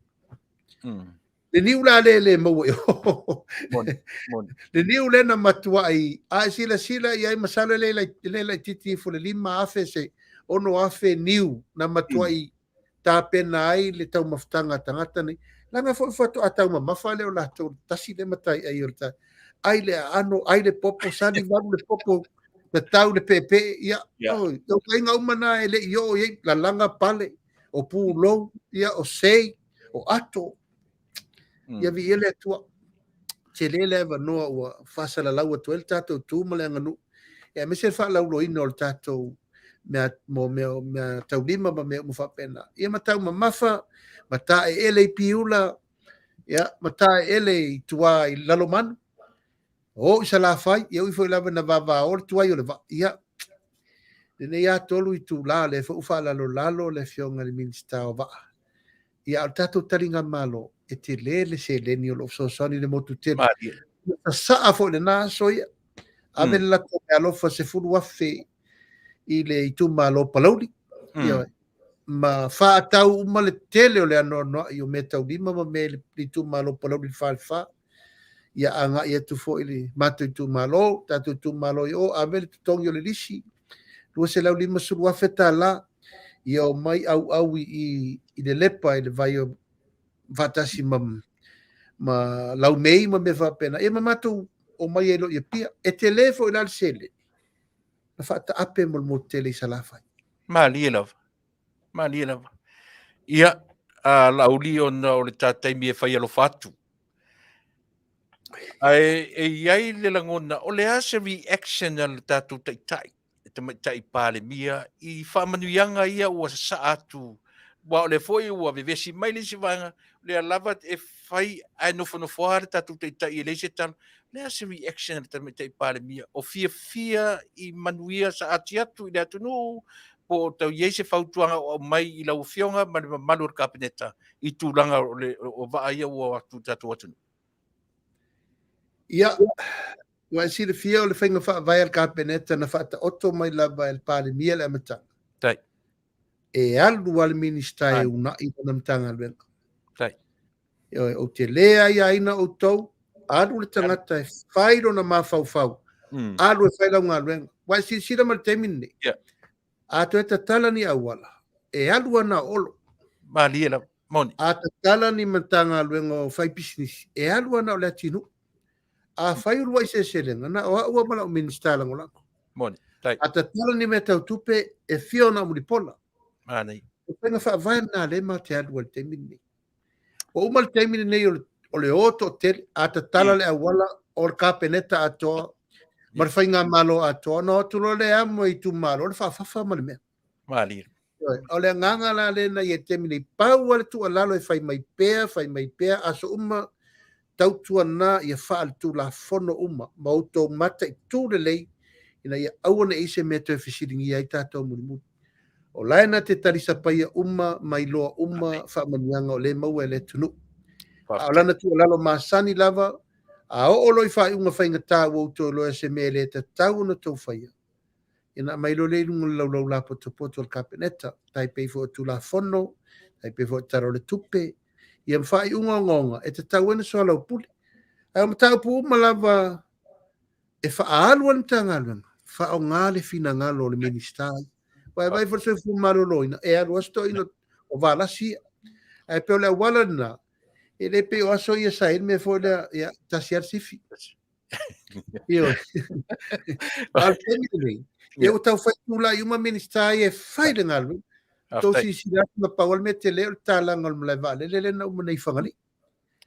Speaker 5: Le niu la le le maua i o.
Speaker 2: Moni, moni.
Speaker 5: Le niu lea na matuai, a e silasila i ai, masalo e le le laitiiti ifo le 5,000 se 6,000 niu na matuai tapena ai le taumafataga a tagata nei. Leaga foi faatoa taumamafa lea o latou tasi le mataiai o le ta. Ai le aano, ai le popo, sali valu le popo, tatau le peepee, ia, oi, o taiga uma na e le i oo i ai, lalaga pale, o pulou, ia, o sei, o ato. Ia viia le Atua. Tele le avanoa ua faasalalau atu ai le tatou tu ma le aganuu, ia aemaise le faalauloina o le tatou mea, mo mea, mea taulima ma mea uma faapena. Ia ma taumamafa, ma taeele i Piula, ia, ma taeele i tua i Lalomanu, o i Salafai, ia ui foi lava ina vavao le tuai o le vaa. Ia, lenei lava 3 itula, o lea foi ua faalalolalo le Afioga i le Minisita o Vaa. Ia, a o le tatou taligamalo, e tele le seleni o lo o fesoasoani i le motu tele.
Speaker 2: Malie.
Speaker 5: Sasaa foi i lena aso ia. Ave le latou meaalofa 10,000 i le itumalo Palauli. Ia, ma faatau uma le tele o le anoanoai o mea taulima ma mea i le itumalo Palauli le 44. Ia agai atu foi le matou itumalo, tatou itumalo i o, ave le totogi o le lisi, $250,000 tala, ia o mai auau i le lepa i le vai o faatasi ma laumei ma mea faapena, ia ma matou o mai ai loa i Apia. E tele foi la le seleni na faataape mo le motu tele i Salafai.
Speaker 2: Malie lava. Malie lava. Ia, a Laauli ona o le ta taimi e fai alofa atu. Ae e i ai le lagona, o le a se reaction a le tatou taitai, le tamaitai Palemia, i faamanuiaga ia ua sasaa atu, aua o lea foi ua vevesi mai le isi vaega, o lea lava e fai ae nofonofo lava le tatou taitai e leai se tala. O le a se reaction a le tamaitai Palemia? O fiafia i manuia saati atu i le atunuu, po o tau i ai se fautuaga o aumai i lau Afioga ma le mamalu o le Kapeneta i tulaga o le o vaa ia ua o atu i le tatou atunuu?
Speaker 5: Ia, ua e silafia o le faiga faavae a le Kapeneta na faataoto mai lava e le Palemia i le amataga.
Speaker 2: Tai.
Speaker 5: E alu lava le Minisita e uunai lana Matagaluega.
Speaker 2: Tai.
Speaker 5: Ioe, ou te le aiaina outou, alu le tagata e fai lona mafaufau, alu e fai lau galuega. Ua e silasila mai i le taimi lenei, a toe tatala ni auala, e alu ana o Olo.
Speaker 2: Malie lava, moni.
Speaker 5: A tatala ni Matagaluega o faipisinisi, e alu ana o Leatinuu. A fai uluai seleselega, na o au lava ma lau Minisita Lagolago.
Speaker 2: Moni, tai.
Speaker 5: A tatala ni mea tau tupe, e fia ona mulipola.
Speaker 2: Manaia.
Speaker 5: O faiga faavae lena lea matou te alu ai i le taimi lenei. Ua uma le taimi lenei o le o toatele, a tatala le auala o le Kapeneta atoa ma le faigamalo atoa, ona o atu loa lea amo e itumalo le faafafa ma le mea.
Speaker 2: Malie.
Speaker 5: O le agaga la lena i le taimi nei, pau lava le tuualalo e fai mai pea, fai mai pea, aso uma, tautuana ia faaletulafono uma ma outou mataitu lelei ina ia aua ne i i se mea toe fesiligia ai tatou mulimuli. O la e na te talisapaia uma ma iloa uma faamanuiaga o lea e maua e le atunuu. A o lana tuualalo masani lava, a oo loa i faaiuga faigata ua outou iloa se mea e le tatau ona outou faia, ia ona aumai loa lea i luga o le laulau lapotopoto a le Kapeneta, tai pei foi o Tulafono, tai pei foi o Tala o le Tupe, ia ma faaiuga ogaoga e tatau ai ona soalaupule. Ae o mataupu uma lava e faaalu ai le Matagaluega, faaaoga le finagalo o le Minisita. Aua e vaai foi le soifua maloloina, e alu lava se toeaina o Valasi ia. Ae pei o le auala lena, e le pei o aso ia sa i ai le mea foi lea, ia, tasi lava le sifi. Ioe. A o le taimi lenei, ia ua tau fai tulai uma Minisita ia e fai le galuega. Tou silasila atu na pau lava le mea tele o le talaga o le malae vaalele lea na uma nei i Fagalii.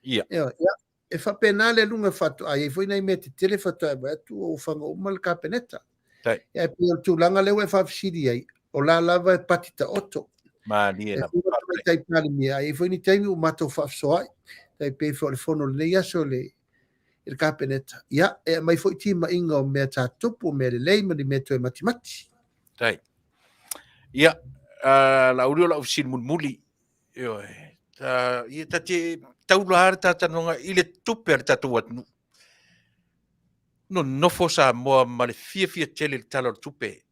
Speaker 2: Ia.
Speaker 5: Ioe. Ia, e faapena le aluga faatoa i ai foi nai mea tetele faatoa e vaai atu ua ofaga uma le Kapeneta.
Speaker 2: Tai.
Speaker 5: Ia, e pei o le tulaga lea ua e faafesili ai, o la lava e pati taoto.
Speaker 2: Malie
Speaker 5: E
Speaker 2: lava.
Speaker 5: fua le Tamaitai Palemia, a i ai foi ni taimi ua matou faafesoaai, tai pei foi o le fono o lenei aso i le i le Kapeneta, ia, e aumai foi timaiga o mea sa tupu, o mea lelei ma ni mea toe matimati.
Speaker 2: Tai. Ia, uh, Laauli o lau fesili mulimuli, Ioe, ta, ia ta te taula lava le talanoaga i le tupe a le tatou atunuu. Nonofo Samoa ma le fiafia tele i le Tala o le Tupe.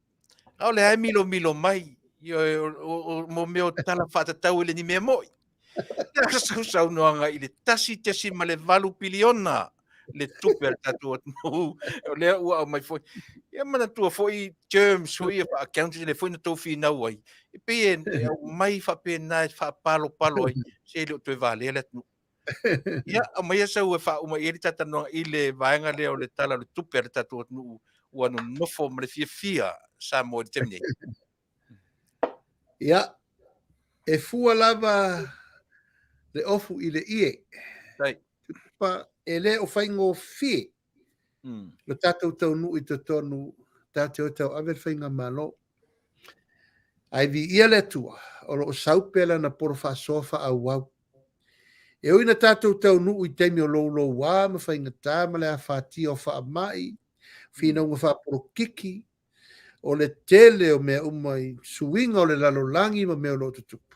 Speaker 2: A o lea e milomilo mai, ioe, o, o, o, mo mea o tala faatatau e le ni mea moi. Le sausaunoaga i le 1.8 piliona le tupe a le tatou atunuu, o lea ua aumai foi. Ia manatua foi terms foi ia faa-accountant lea foi na tou finau ai, e pei e aumai faapena e faapalopalo ai, se le o toe valea le atunuu. Ia, aumaia sau e faauma i ai le talatalanoaga i le vaega lea o le Tala o le Tupe a le tatou atunuu ua nonofo ma le fiafia Samoa i le taimi nei.
Speaker 5: Ia, e fua lava le ofu i le ie.
Speaker 2: Tai.
Speaker 5: Pa, e le o faigofie lo tatou taunuu i totonu tatou te o tauave le faigamalo. Ae viia le Atua o lo o sau pea lana polo faasoa faaauau. E ui ina tatou taunuu i taimi o louloua ma faigata ma le afatia o faamai, finauga faapolokiki, o le tele o mea uma i suiga o le lalolagi ma mea o lo o tutupu.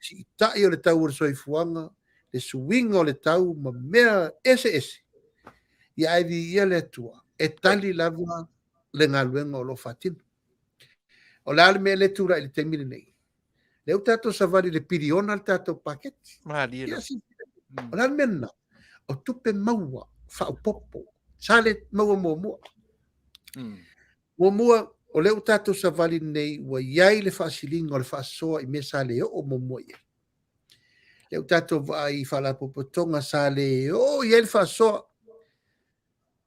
Speaker 5: Siitai o le tau o le soifuaga, le suiga o le tau ma mea eseese. Ia ae viia le Atua, e tali lava le galuega o lo o faatino. O le a le mea lea e tulai i le taimi lenei? Lea ua tatou savali i le piliona le tatou paketi.
Speaker 2: Malie
Speaker 5: Ia, o le a le mea lena? O tupe maua faaopoopo sa le maua muamua. Muamua, o lea ua tatou savali nei ua i ai le faasiliga o le faasoa i mea sa le oo muamua i ai. Lea ua tatou vaai i faalapotopotoga sa le oo i ai le faasoa.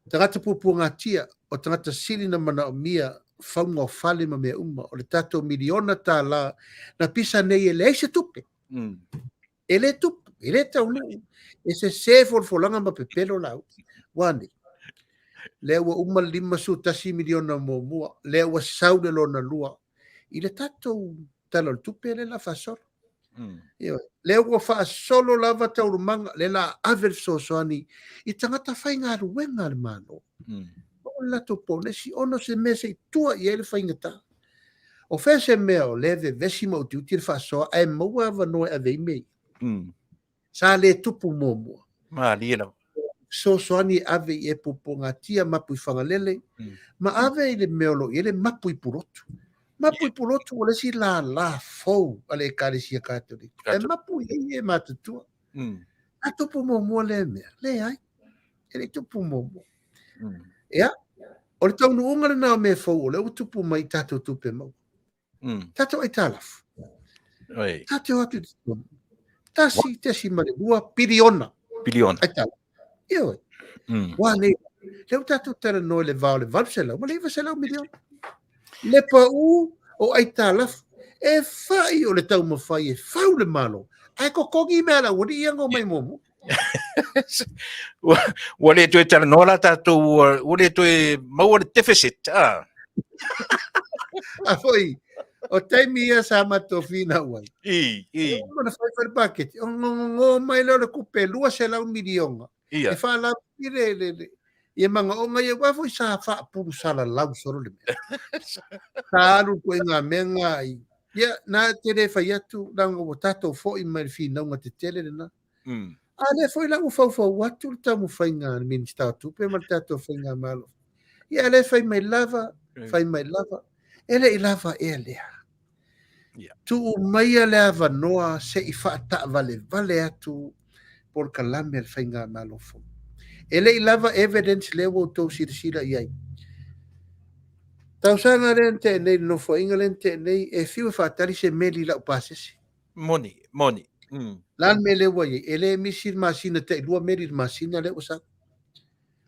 Speaker 5: Tagata puapuagatia, o tagata sili na manaomia fauga o fale ma mea uma. O le tatou miliona tala na pisa nei e leai se tupe. E le tupu, e le taunuu, e sese folafolaga ma pepelo lau. Ua nei? Lea ua uma le 51 miliona muamua, lea ua sau le lona lua i le tatou Tala o le Tupe lea la faasolo. Ioe. Lea ua faasolo lava taualumaga, lea la ave le fesoasoani i tagata faigaluega a le Malo. O le latou ponesi, ona o se mea se i tua i ai le faigata. O fea se mea o lea e vevesi ma utiuti le faasoa ae maua avanoa e ave ai mea ia? Sa le tupu muamua.
Speaker 2: Malie lava.
Speaker 5: Fesoasoani e ave i e puapuagatia mapu i Fagalele, ma ave i le mea o lo o i ai le mapu i Pulotu. Mapu i Pulotu o le isi lālā fou a le Ekalesia Katoliko. E mapu i ai e matutua. A tupu muamua lea mea? Leai. E le i tupu muamua. Ia, o le taunuuga lena o mea fou o lea ua tupu mai i tatou tupe maua. Tatou aitalafu. Tatou atu i totonu. 1.2 piliona.
Speaker 2: Piliona.
Speaker 5: Aitalafu. Ioe. Ua nei. Lea ua tatou talanoa i le va o le 800 ma le 900 miliona. Le pau o aitalafu e fai o le taumafai e fau le Malo, ae totogi mea a le aualii ia na omai muamua.
Speaker 2: Ua le toe talanoa la tatou, ua le toe maua le deficit. Ah.
Speaker 5: A foi, o taimi ia sa matou finau ai.
Speaker 2: I, i.
Speaker 5: E uma na fai fai le paketi, o ngongongo mai lea o le tupe 200 miliona.
Speaker 2: Ia.
Speaker 5: E faalauti le, le, le, ia manaoga ia, aua foi sa faapulusalalau solo le mea. Sa alu ituaiga mea na i, ia, na te le fai atu, leaga ua tatou foi mai le finauga tetele lena. A lea foi la ua faufau atu le taumafaiga a le Minisita o Tupe ma le tatou faigamalo. Ia, a lea fai mai lava, fai mai lava, e le i lava ea lea. Tuu maia le avanoa se i faataavalevale atu polokalame a le faigamalo fou. E le i lava evidence lea ua outou silasila i ai. Tausaga lea na tea nei, le nofoaiga lea na tea nei, e fiu e faatali se meli i lau pasese.
Speaker 2: Moni, moni.
Speaker 5: La le mea lea ua i ai, e le misi le masina, tai lua meli i le masina lea ua sau.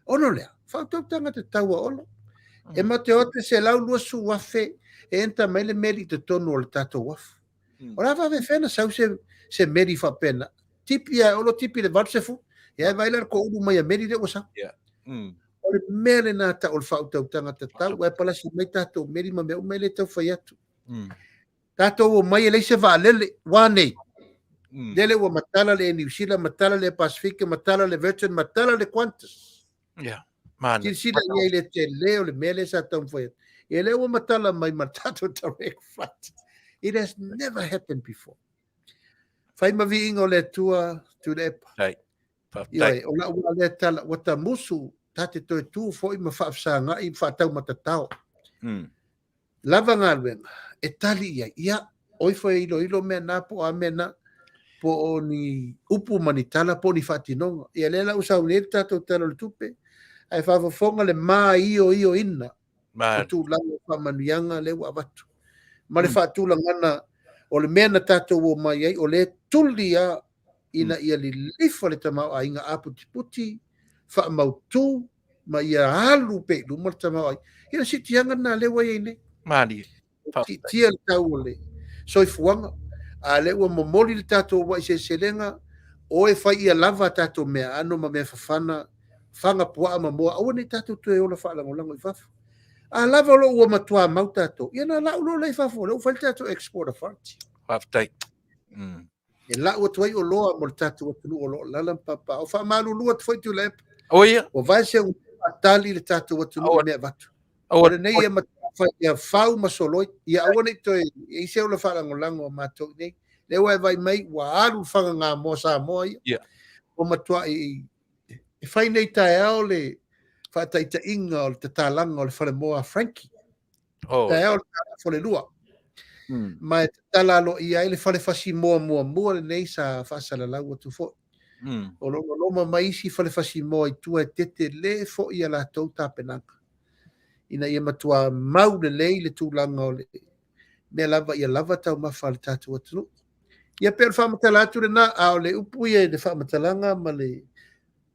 Speaker 5: Ona o lea, faautautaga tatau a Olo. E matou te o atu e 120,000 e enter mai le meli i totonu o le tatou uafu. O le a faafefea ona sau se, se meli faapena? Tipi a e Olo tipi i le 80, ia e vaai la le toulu mai a meli lea ua sau. O le mea lena tau o le faautautaga tatau, ae palasi mai tatou meli ma mea uma e le tau fai atu. Tatou omai e leai se vaalele, ua nei. Lele ua matala le Air New Zealand, matala le Air Pacific, matala le Virgin, matala le Qantas.
Speaker 2: Yeah. Mana.
Speaker 5: Silasila i ai le tele o le mea lea sa taumafai atu. Ia lea ua matala mai ma le tatou direct flight. It has never happened before. Fai ma viiga o le Atua, Tuilaepa.
Speaker 2: Faafetai. Faafetai.
Speaker 5: Ioe, o lau lava lea tala, ua tamusu, ta te toe tu foi ma faafesagai ma faataumatatao. Lava galuega e tali i ai, ia, o ifo e iloilo mea na po o a mea na. Po o ni upu ma ni tala po o ni faatinoga. Ia lea la ua sau nei le tatou Tala o le Tupe, ae faafofoga le maioioina o tulaga o faamanuiaga lea ua avatu. Ma le faatulagana o le mea na tatou omai ai, o lea e tuli lava ina ia lilifa le tamaoaiga aputiputi, faamautu ma ia alu pea i luma le tamaoaiga. Ia o le siitiaga lena lea ua i ai nei.
Speaker 2: Malie.
Speaker 5: Siitia le tau o le soifuaga, a lea ua momoli le tatou uluai seleselega, o e fai ia lava a tatou meaano ma mea fafana, faga puaa ma moa, aua ne i tatou toe ola faalagolago i fafo. A lava o lo o ua matua mau tatou, ia ona lau loa lea i fafo, o lea ua fai le tatou Export Authority.
Speaker 2: Faafetai.
Speaker 5: E lau atu ai oloa mo le tatou atunuu o lo o alaala ma papaaao. Faamalulu atu foi Tuilaepa.
Speaker 2: O ia.
Speaker 5: Ua vae se tali le tatou atunuu i mea avatu. O lenei ia matua fai ia fau ma soloi, ia aua ne i toe i ai se ola faalagolago a matou i inei. Lea ua e vaai mai ua alu le faga gamoa Samoa ia.
Speaker 2: Ia.
Speaker 5: Ua matua i e fai nei taeao le faataitaiga o le tatalaga o le falemoa a Frankie.
Speaker 2: Oh.
Speaker 5: Taeao le Falelua. Ma e tatala aloaia ai le fale fasimoa muamua lenei sa faasalalau atu foi. O lo o loma mai isi fale fasimoa i tua e tetele foi a latou tapenaga ina ia matua mau lelei le tulaga o le mea lava ia lava taumafa a le tatou atunuu. Ia pei o le faamatala atu lena, a o le upu ia i le faamatalaga ma le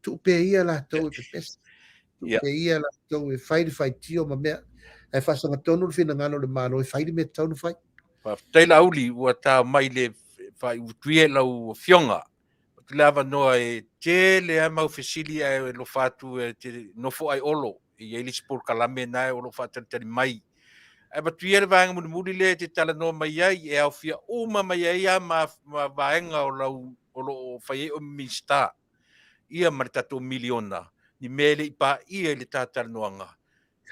Speaker 5: tuu pea ia latou e pepesa, tuu pea ia latou e fai le faitio ma mea, ae faasagatonu le finagalo o le Malo e fai le mea e tatau ona fai.
Speaker 2: Faafetai Laauli, ua ta mai le faaiutuia i lau afioga. Atu le avanoa e tele lava mau fesili ae alofa atu e te nofo ai Olo, e i ai le isi polokalame na o lo o faatalitali mai. Ae avatu ia le vaega mulimuli lea e te talanoa mai ai, e aofia uma mai ai lava ma vaega o lau o lo o fai ai oe ma Minisita, ia ma le tatou miliona, ni mea e le i paia i le ta talanoaga.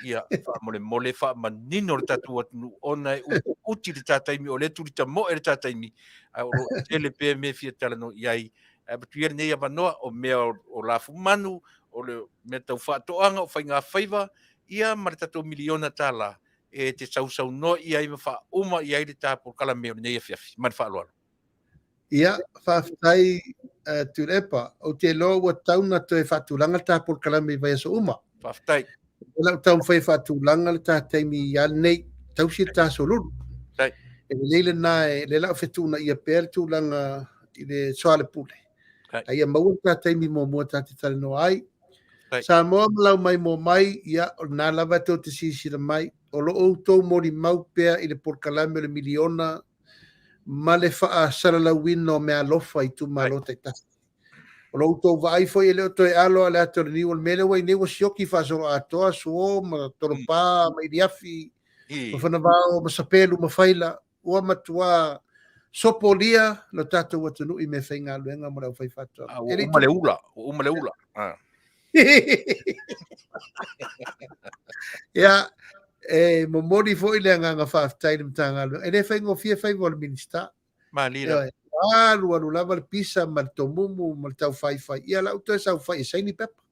Speaker 2: Ia, faamolemole faamanino le tatou atunuu ona e utiuti le ta taimi, o lea e tuli tamoe le ta taimi, ae o lo o tele pea mea e fia talanoa i ai. Ae avatu ia lenei avanoa, o mea o lafumanu, o le mea tau faatoaga, o faigafaiva, ia ma le tatou miliona tala e te sausaunoa i ai ma faauma i ai le ta polokalame o lenei afiafi. Ma le faaaloalo.
Speaker 5: Ia, faafetai Tuilaepa. Ou te iloa ua tatau ona toe faatulaga le ta polokalame i vaiaso uma.
Speaker 2: Faafetai.
Speaker 5: O lau taumafai e faatulaga le ta taimi ia lenei, tausi le ta aso lulu.
Speaker 2: Faafetai.
Speaker 5: E lelei lena, e lea la o fetuunaia pea le tulaga i le soalepule. A ia maua le ta taimi muamua ta te talanoa ai. Samoa ma lau maimoa mai, ia, o lena lava e tou te silasila mai, o lo o outou molimau pea i le polokalame o le miliona ma le faasalalauina o meaalofa i itumalo taitasi. O lo outou vaai foi e le o toe alo a le ata o le niu, o le mea lea ua i nei ua sioki faasoloatoa suo ma tolopa ma iliafi ma fanavao ma sapelu ma faila, ua matua sopolia lo tatou atunuu i meafaigaluega mo le aufaifaatoaga.
Speaker 2: Ua uma le ula, ua uma le ula.
Speaker 5: Ia, e momoli foi le agaga faafetai i le Matagaluega. E le faigofie faiva o le Minisita.
Speaker 2: Malie.
Speaker 5: Alu alu lava le pisa ma le tomumu ma le taufaifai. Ia la ua toe saofai e saini pepa.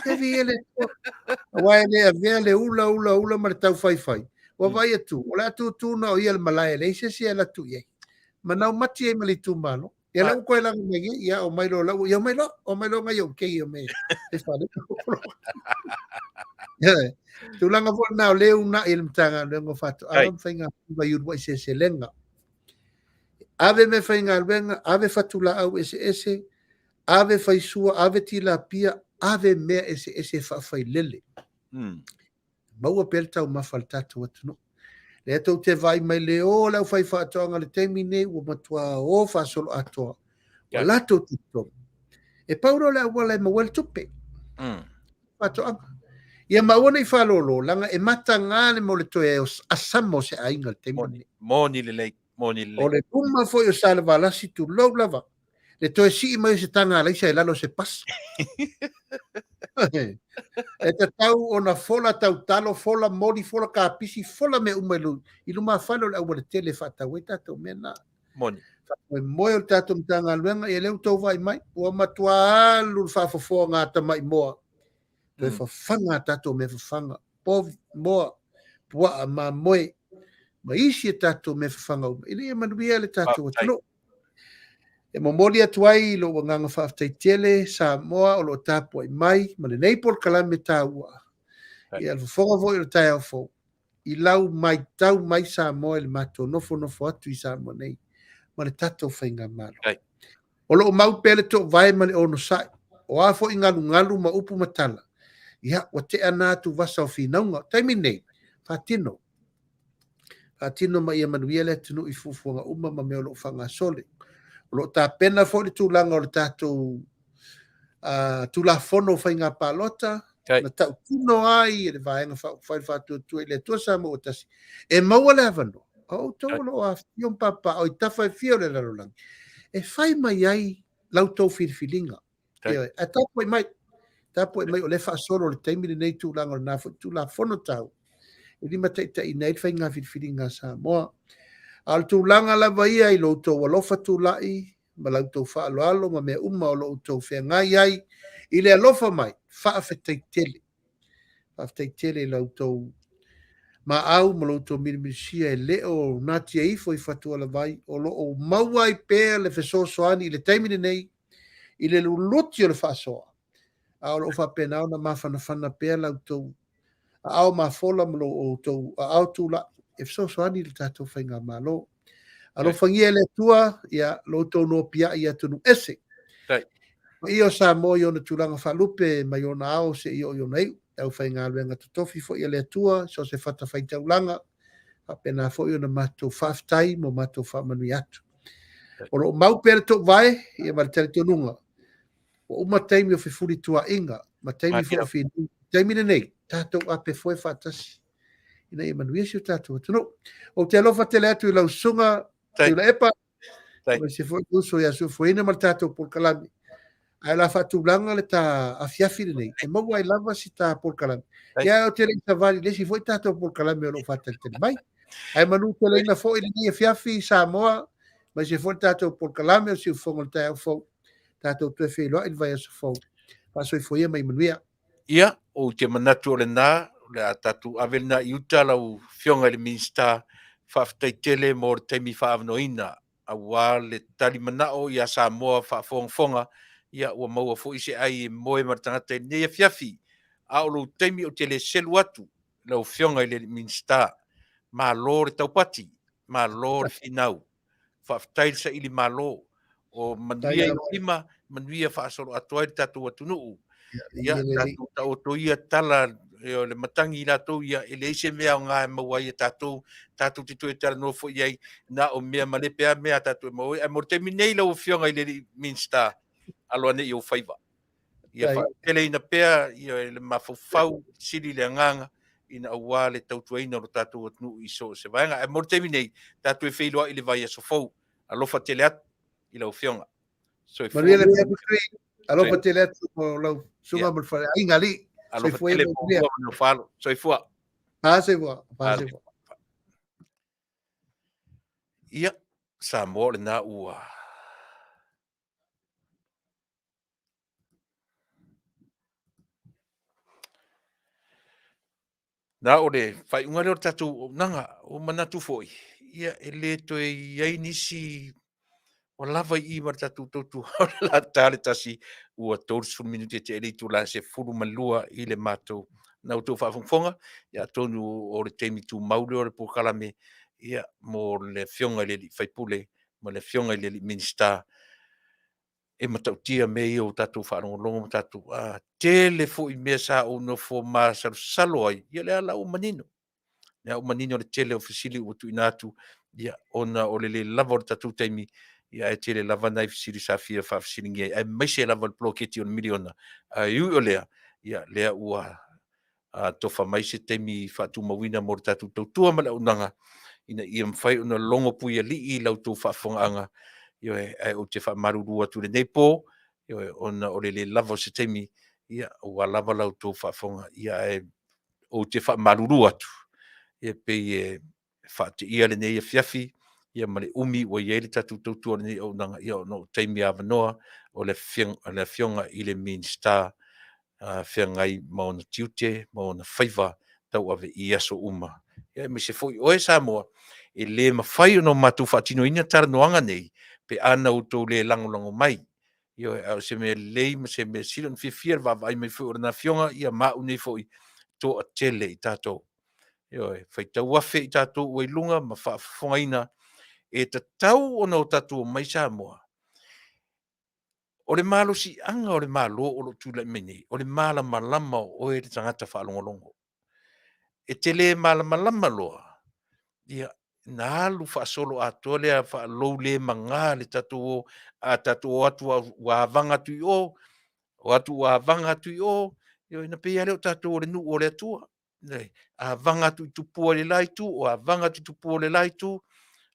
Speaker 5: E viia le Atua. Aua e le avea le ula ula ula ma le taufaifai. Ua vaai atu, o le a tutu na o ia le malae e leai se isi e alu atu i ai. Manao mati ai ma le itumalo. Ia la ua toe laga mai nei, ia omai loa lau, ia omai loa, omai loa ngai ou kei o me e fale. Tulaga foi lena o lea e uunai e le Matagaluega o Faatoaga ma Faigafaiva i uluai seleselega. Ave meafaigaluega, ave fatulaau eseese, ave faisua, ave tilapia, ave mea eseese e faafailele. Maua pea le taumafa a le tatou atunuu. Lea tou te vaai mai le o o le aufaifaatoaga i le taimi nei ua matua o faasoloatoa. Ua latou talitonu. E pau lea o le auala e maua ai le tupe. Faatoaga. Ia ma aua ne i faalolo, leaga e mataga le mea o le toe asama o se aiga i le taimi lenei.
Speaker 2: Moni lelei, moni lelei.
Speaker 5: O le luma foi o Salevalasi, tulou lava, le toe sii mai o se taga alaisa i lalo o se pasi. E tatau ona fola tautalo, fola moli, fola kapisi, fola mea uma i lumafale o le aualatele e faatau ai tatou mea na.
Speaker 2: Moni.
Speaker 5: Faamoemoe o le tatou Matagaluega, ia lea ua outou vaai mai, ua matua alu le faafofoga a tamai moa. Toe fafaga a tatou mea fafaga, povi, moa, puaa, mamoe, ma isi a tatou mea fafaga uma, ina ia manuia le tatou atunuu. E momoli atu ai lou agaga faafetai tele Samoa o lo o tapuai mai ma lenei polokalame taua. Ia le fofoga foi o le taeao fou i lau matau mai Samoa i le matou nofonofo atu i Samoa nei ma le tatou faigamalo. O lo o mau pea le toovae ma le onosai, o a foi galugalu ma upu ma tala, ia ua tea na atuvasa o finauga. O le taimi lenei, faatino. Faatino ma ia manuia le atunuu i fuafuaga uma ma mea o lo o faagasolo. O lo o tapena foi le tulaga o le tatou Tulafono o Faiga Palota, na tautino ai e le Vaega Faaupufai le Faatuatua i le Atua Samoa ua Tasi, e maua le avanoa, o outou o lo o afifio ma papaaao i tafa e fia o le lalolagi, e fai mai ai la outou filifiliga. Ioe, ae tapuai mai, tapuai mai o lea e faasolo i le taimi lenei tulaga o lena foi Tulafono taua e limataitaiina ai le faiga filifiliga a Samoa. A o le tulaga lava ia i lo outou alofa tulai ma la outou faaaloalo ma mea uma o lo o outou feagai ai i le alofa mai, faafetai tele. Faafetai tele i la outou maau ma lo outou milimilisia e le o natia ifo i fatualavai, o lo o maua ai pea le fesoasoani i le taimi lenei i le luluti o le faasoa, a o lo o faapena ona mafanafana pea la outou aao mafola ma lo outou aao tulai e fesoasoani i le tatou faigamalo. Alofagia e le Atua ia lo outou nopiai i atunuu ese. Paia o Samoa i ona tulaga faalupe mai ona ao seia oo i ona iu. Le aufaigaluega totofi foi a le Atua, so o se fatafaitaulaga, faapena foi ona matou faafetai ma matou faamanuia atu. O lo o mau pea le toovae ia ma le talitonuga, ua uma taimi o fefulituaaiga ma taimi foi o finauga. Taimi lenei, tatou apefoe faatasi ina ia manuia si o tatou atunuu. Ou te alofa tele atu i lau susuga Tuilaepa, aemaise foi le uso ia Suefueina ma le tatou polokalame. Ae o le a faatulaga le ta afiafi lenei, e maua ai lava si ta polokalame. Ia ou te le i savali i le isi foi tatou polokalame o lo o faatalitali mai. Ae manuteleina foi lenei afiafi i Samoa, aemaise foi le tatou polokalame o Siufofoga o le Taeao Fou. Tatou toe feiloai le vaiaso fou. Faasoifua ia ma ia manuia.
Speaker 2: Ia, ou te manatu o lena, o le a tatou ave lena i uta lau Afioga i le Minisita. Faafetai tele mo le taimi faaavanoaina aua le tali manao ia Samoa faafogafoga, ia ua maua foi se ai e moe ma le tagata i lenei afiafi. A o lou taimi ou te le selu atu lau Afioga i le Minisita, malo le taupati, malo le finau. Faafetai le saili malo. O manuia i lou lima, manuia faasoloatoa ai le tatou atunuu. Ia, tatou taoto ia tala o le matagi i latou ia, e leai se mea aoga e maua ai e tatou, tatou te toe talanoa foi i ai, na o mea malepe lava mea a tatou e maua ai. Ae mo le taimi nei lau Afioga i le Minisita, alo ane i ou faiva. Ia faateleina pea ia le mafaufau, sili le agaga, ina aua le tautuaina o lo tatou atunuu i so o se vaega. Ae mo le taimi nei, tatou e feiloai i le vaiaso fou. Alofa tele atu i lau Afioga. Soifua.
Speaker 5: Manuia le afiafi Tui. Alofa tele atu mo lau susuga ma le faleaiga alii.
Speaker 2: Alofa tele mo ua ma le falo. Soifua.
Speaker 5: Faasoifua. Faasoifua.
Speaker 2: Ia, Samoa o lena ua Na o le faaiuga lea o le tatou auaunaga, ua manatu foi, ia e le toe i ai nisi ua lava i i ma le tatou tautua o le lata le tasi ua 30 minute tea i le itula e 12 i le matou na outou faafogafoga, ia atonu o le taimi tumau lea o le polokalame ia mo le Afioga i le sui usufono ma le Afioga i le Minisita e matautia mea ia o tatou faalogologo ma tatou a tele foi mea sa ou nofo masalosalo ai, ia lea la ua manino. Lea ua manino le tele o fesili ua tuuina atu, ia ona o le le lava o le tatou taimi, ia ae tele lava nai fesili sa fia faafesiligia ai, aemaise lava le poloketi o le miliona. Ae ui o lea, ia lea ua a tofa mai se taimi faatumauina mo le tatou tautua ma le auaunaga ina ia mafai ona logo puialii la outou faafofogaaga. Ioe, ae ou te faamalulu atu i lenei po, ioe, ona o le le lava o se taimi, ia, aua lava la outou faafofoga, ia ae ou te faamalulu atu, e pei e faateia lenei afiafi, ia ma le umi ua i ai le tatou tautua o lenei auaunaga, ia ona o taimi avanoa o le Afioga i le Minisita feagai ma ona tiute ma ona faiva tauave i aso uma. Ia aemaise foi oe Samoa, e le mafai ona matou faatinoina talanoaga nei Pe a na outou le lagolago mai, ioe, a o se mea lelei ma se mea sili ona fiafia le vaavaai mai foi o lana Afioga ia ma au nei foi, toatele i tatou. Ioe, faitau afe i tatou ua i luga ma faafofogaina, e tatau ona o tatou omai Samoa. O le malosiaga o le Malo o lo o tulai mai nei, o le malamalama o oe le tagata faalogologo. E te le malamalama loa, ia, na alu faasoloatoa lea faalou-le-maga le tatou o, a tatou o atu ua avaga atu i o, o atu ua avaga atu i o, ioe, ona pei lava lea o tatou o le nuu o le Atua. Ioe. Avaga atu i tupua i le la itu, avaga atu i tupua o le la itu.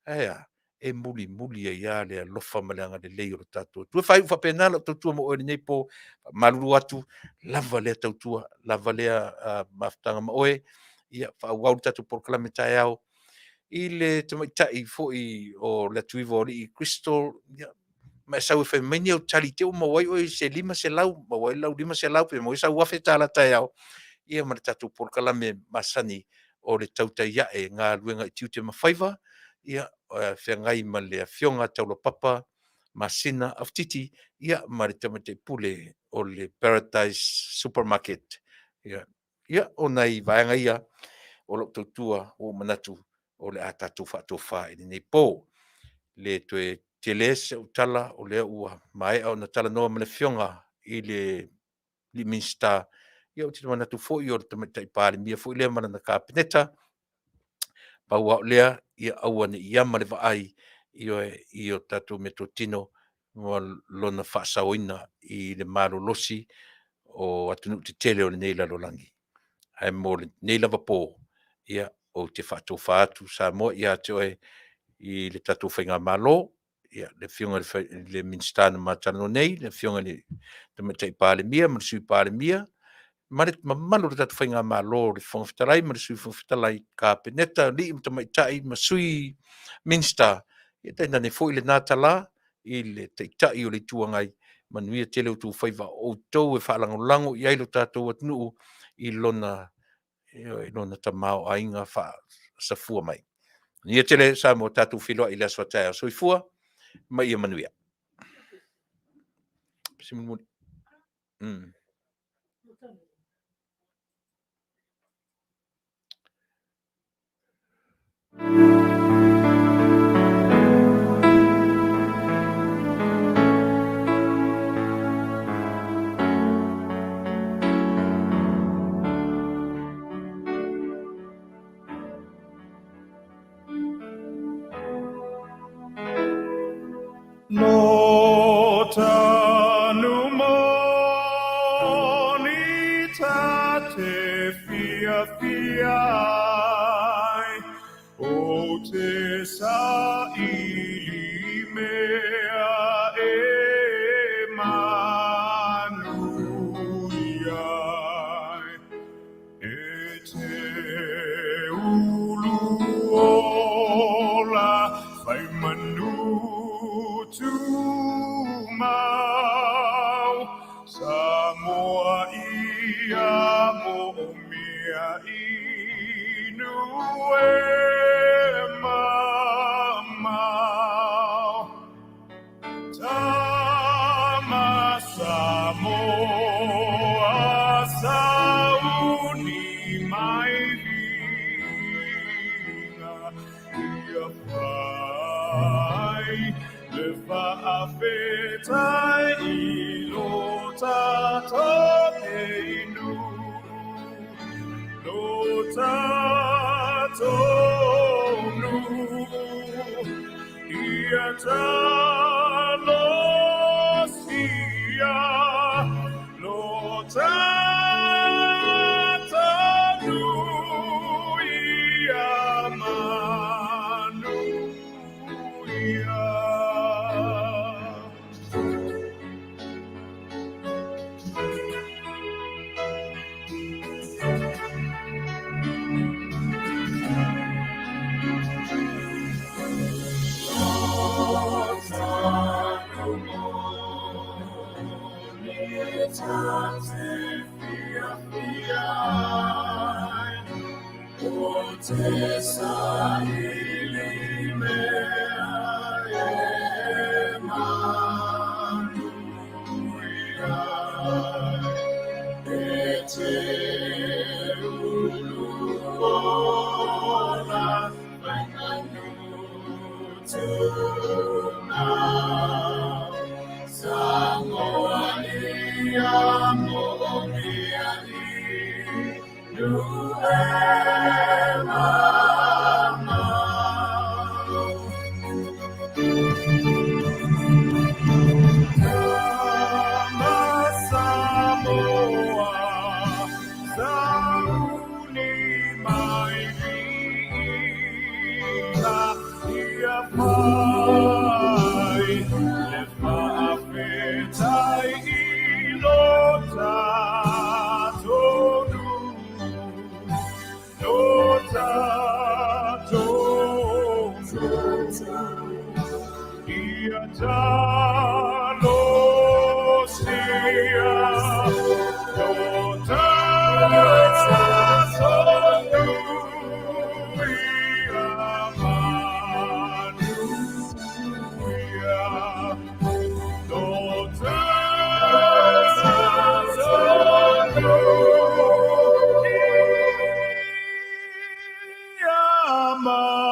Speaker 2: Ae a? E mulimuli ai lava le alofa ma le agalelei o lo tatou Atua. E faaiu faapena lau tautua mo oe i lenei po, e faamalulu atu, lava lea tautua, lava lea mafutaga ma oe, ia faaauau le tatou polokalame taeao i le tamaitai foi o Leatuiva o Alii Crystal, ia ma e sau e fai mai ni au tali i te i ua maua ai oe i se $500, maua ai lau $500 pe maua ai sau $1000 taeao, ia ma le tatou polokalame masani o le Tautai Ae, Galuega i Tiute ma Faiva, ia feagai ma le Afioga Taulapapa Masina Aufititi, ia ma le Tamaitai Pule o le Paradise Supermarket. Ia, o nai vaega ia o lau tautua ua ou manatu o le a tatou faatofa i lenei po. E le toe tele se tala o lea ua maea ona talanoa ma le Afioga i le Minisita, ia ou te manatu foi o le Tamaitai Palemia foi lea ma lana Kapeneta, pau lava o lea, ia aua ne i ama le vaai, ioe, i o tatou meatotino ma lona faasaoina i le malolosi o atunuu tetele o lenei lalolagi. Ae mo lenei lava po, ia, ou te faatofa atu Samoa ia te oe i le tatou Faigamalo, le Afioga i le Minisita na ma talanoa nei, le Afioga i le Tamaitai Palemia ma le Sui Palemia ma le mamalu o le tatou Faigamalo, le Fofoga Fetalai ma le Sui Fofoga Fetalai, Kapeneta, alii ma tamaitai ma Sui Minisita, ia tainane foi lena tala i le Taitai o le Itu Agai, manuia tele outou faiva, o outou e faalagolago i ai lo tatou atunuu i lona tamaoaiga faasafua mai. Manuia tele Samoa, tatou feiloai i le aso a taeao. Soifua ma ia manuia.
Speaker 6: Lo tanu moni ta te fiafia ai, o te saili mea e manuia ai. E te ulu ola fai manu tumau, Samoa ia moomia inu e mamao. Tama Samoa sauni mai viga ia fai le faafetai i lo tatou inu, lo tatou nuu ia talosia lo tatou nuu ia manuia. O te saili mea e. Le faafetai i lo tatou nuu, lo tatou nuu. Ia talosia, lo tatou nuu ia manuia. Lo tatou nuu ia Manuia.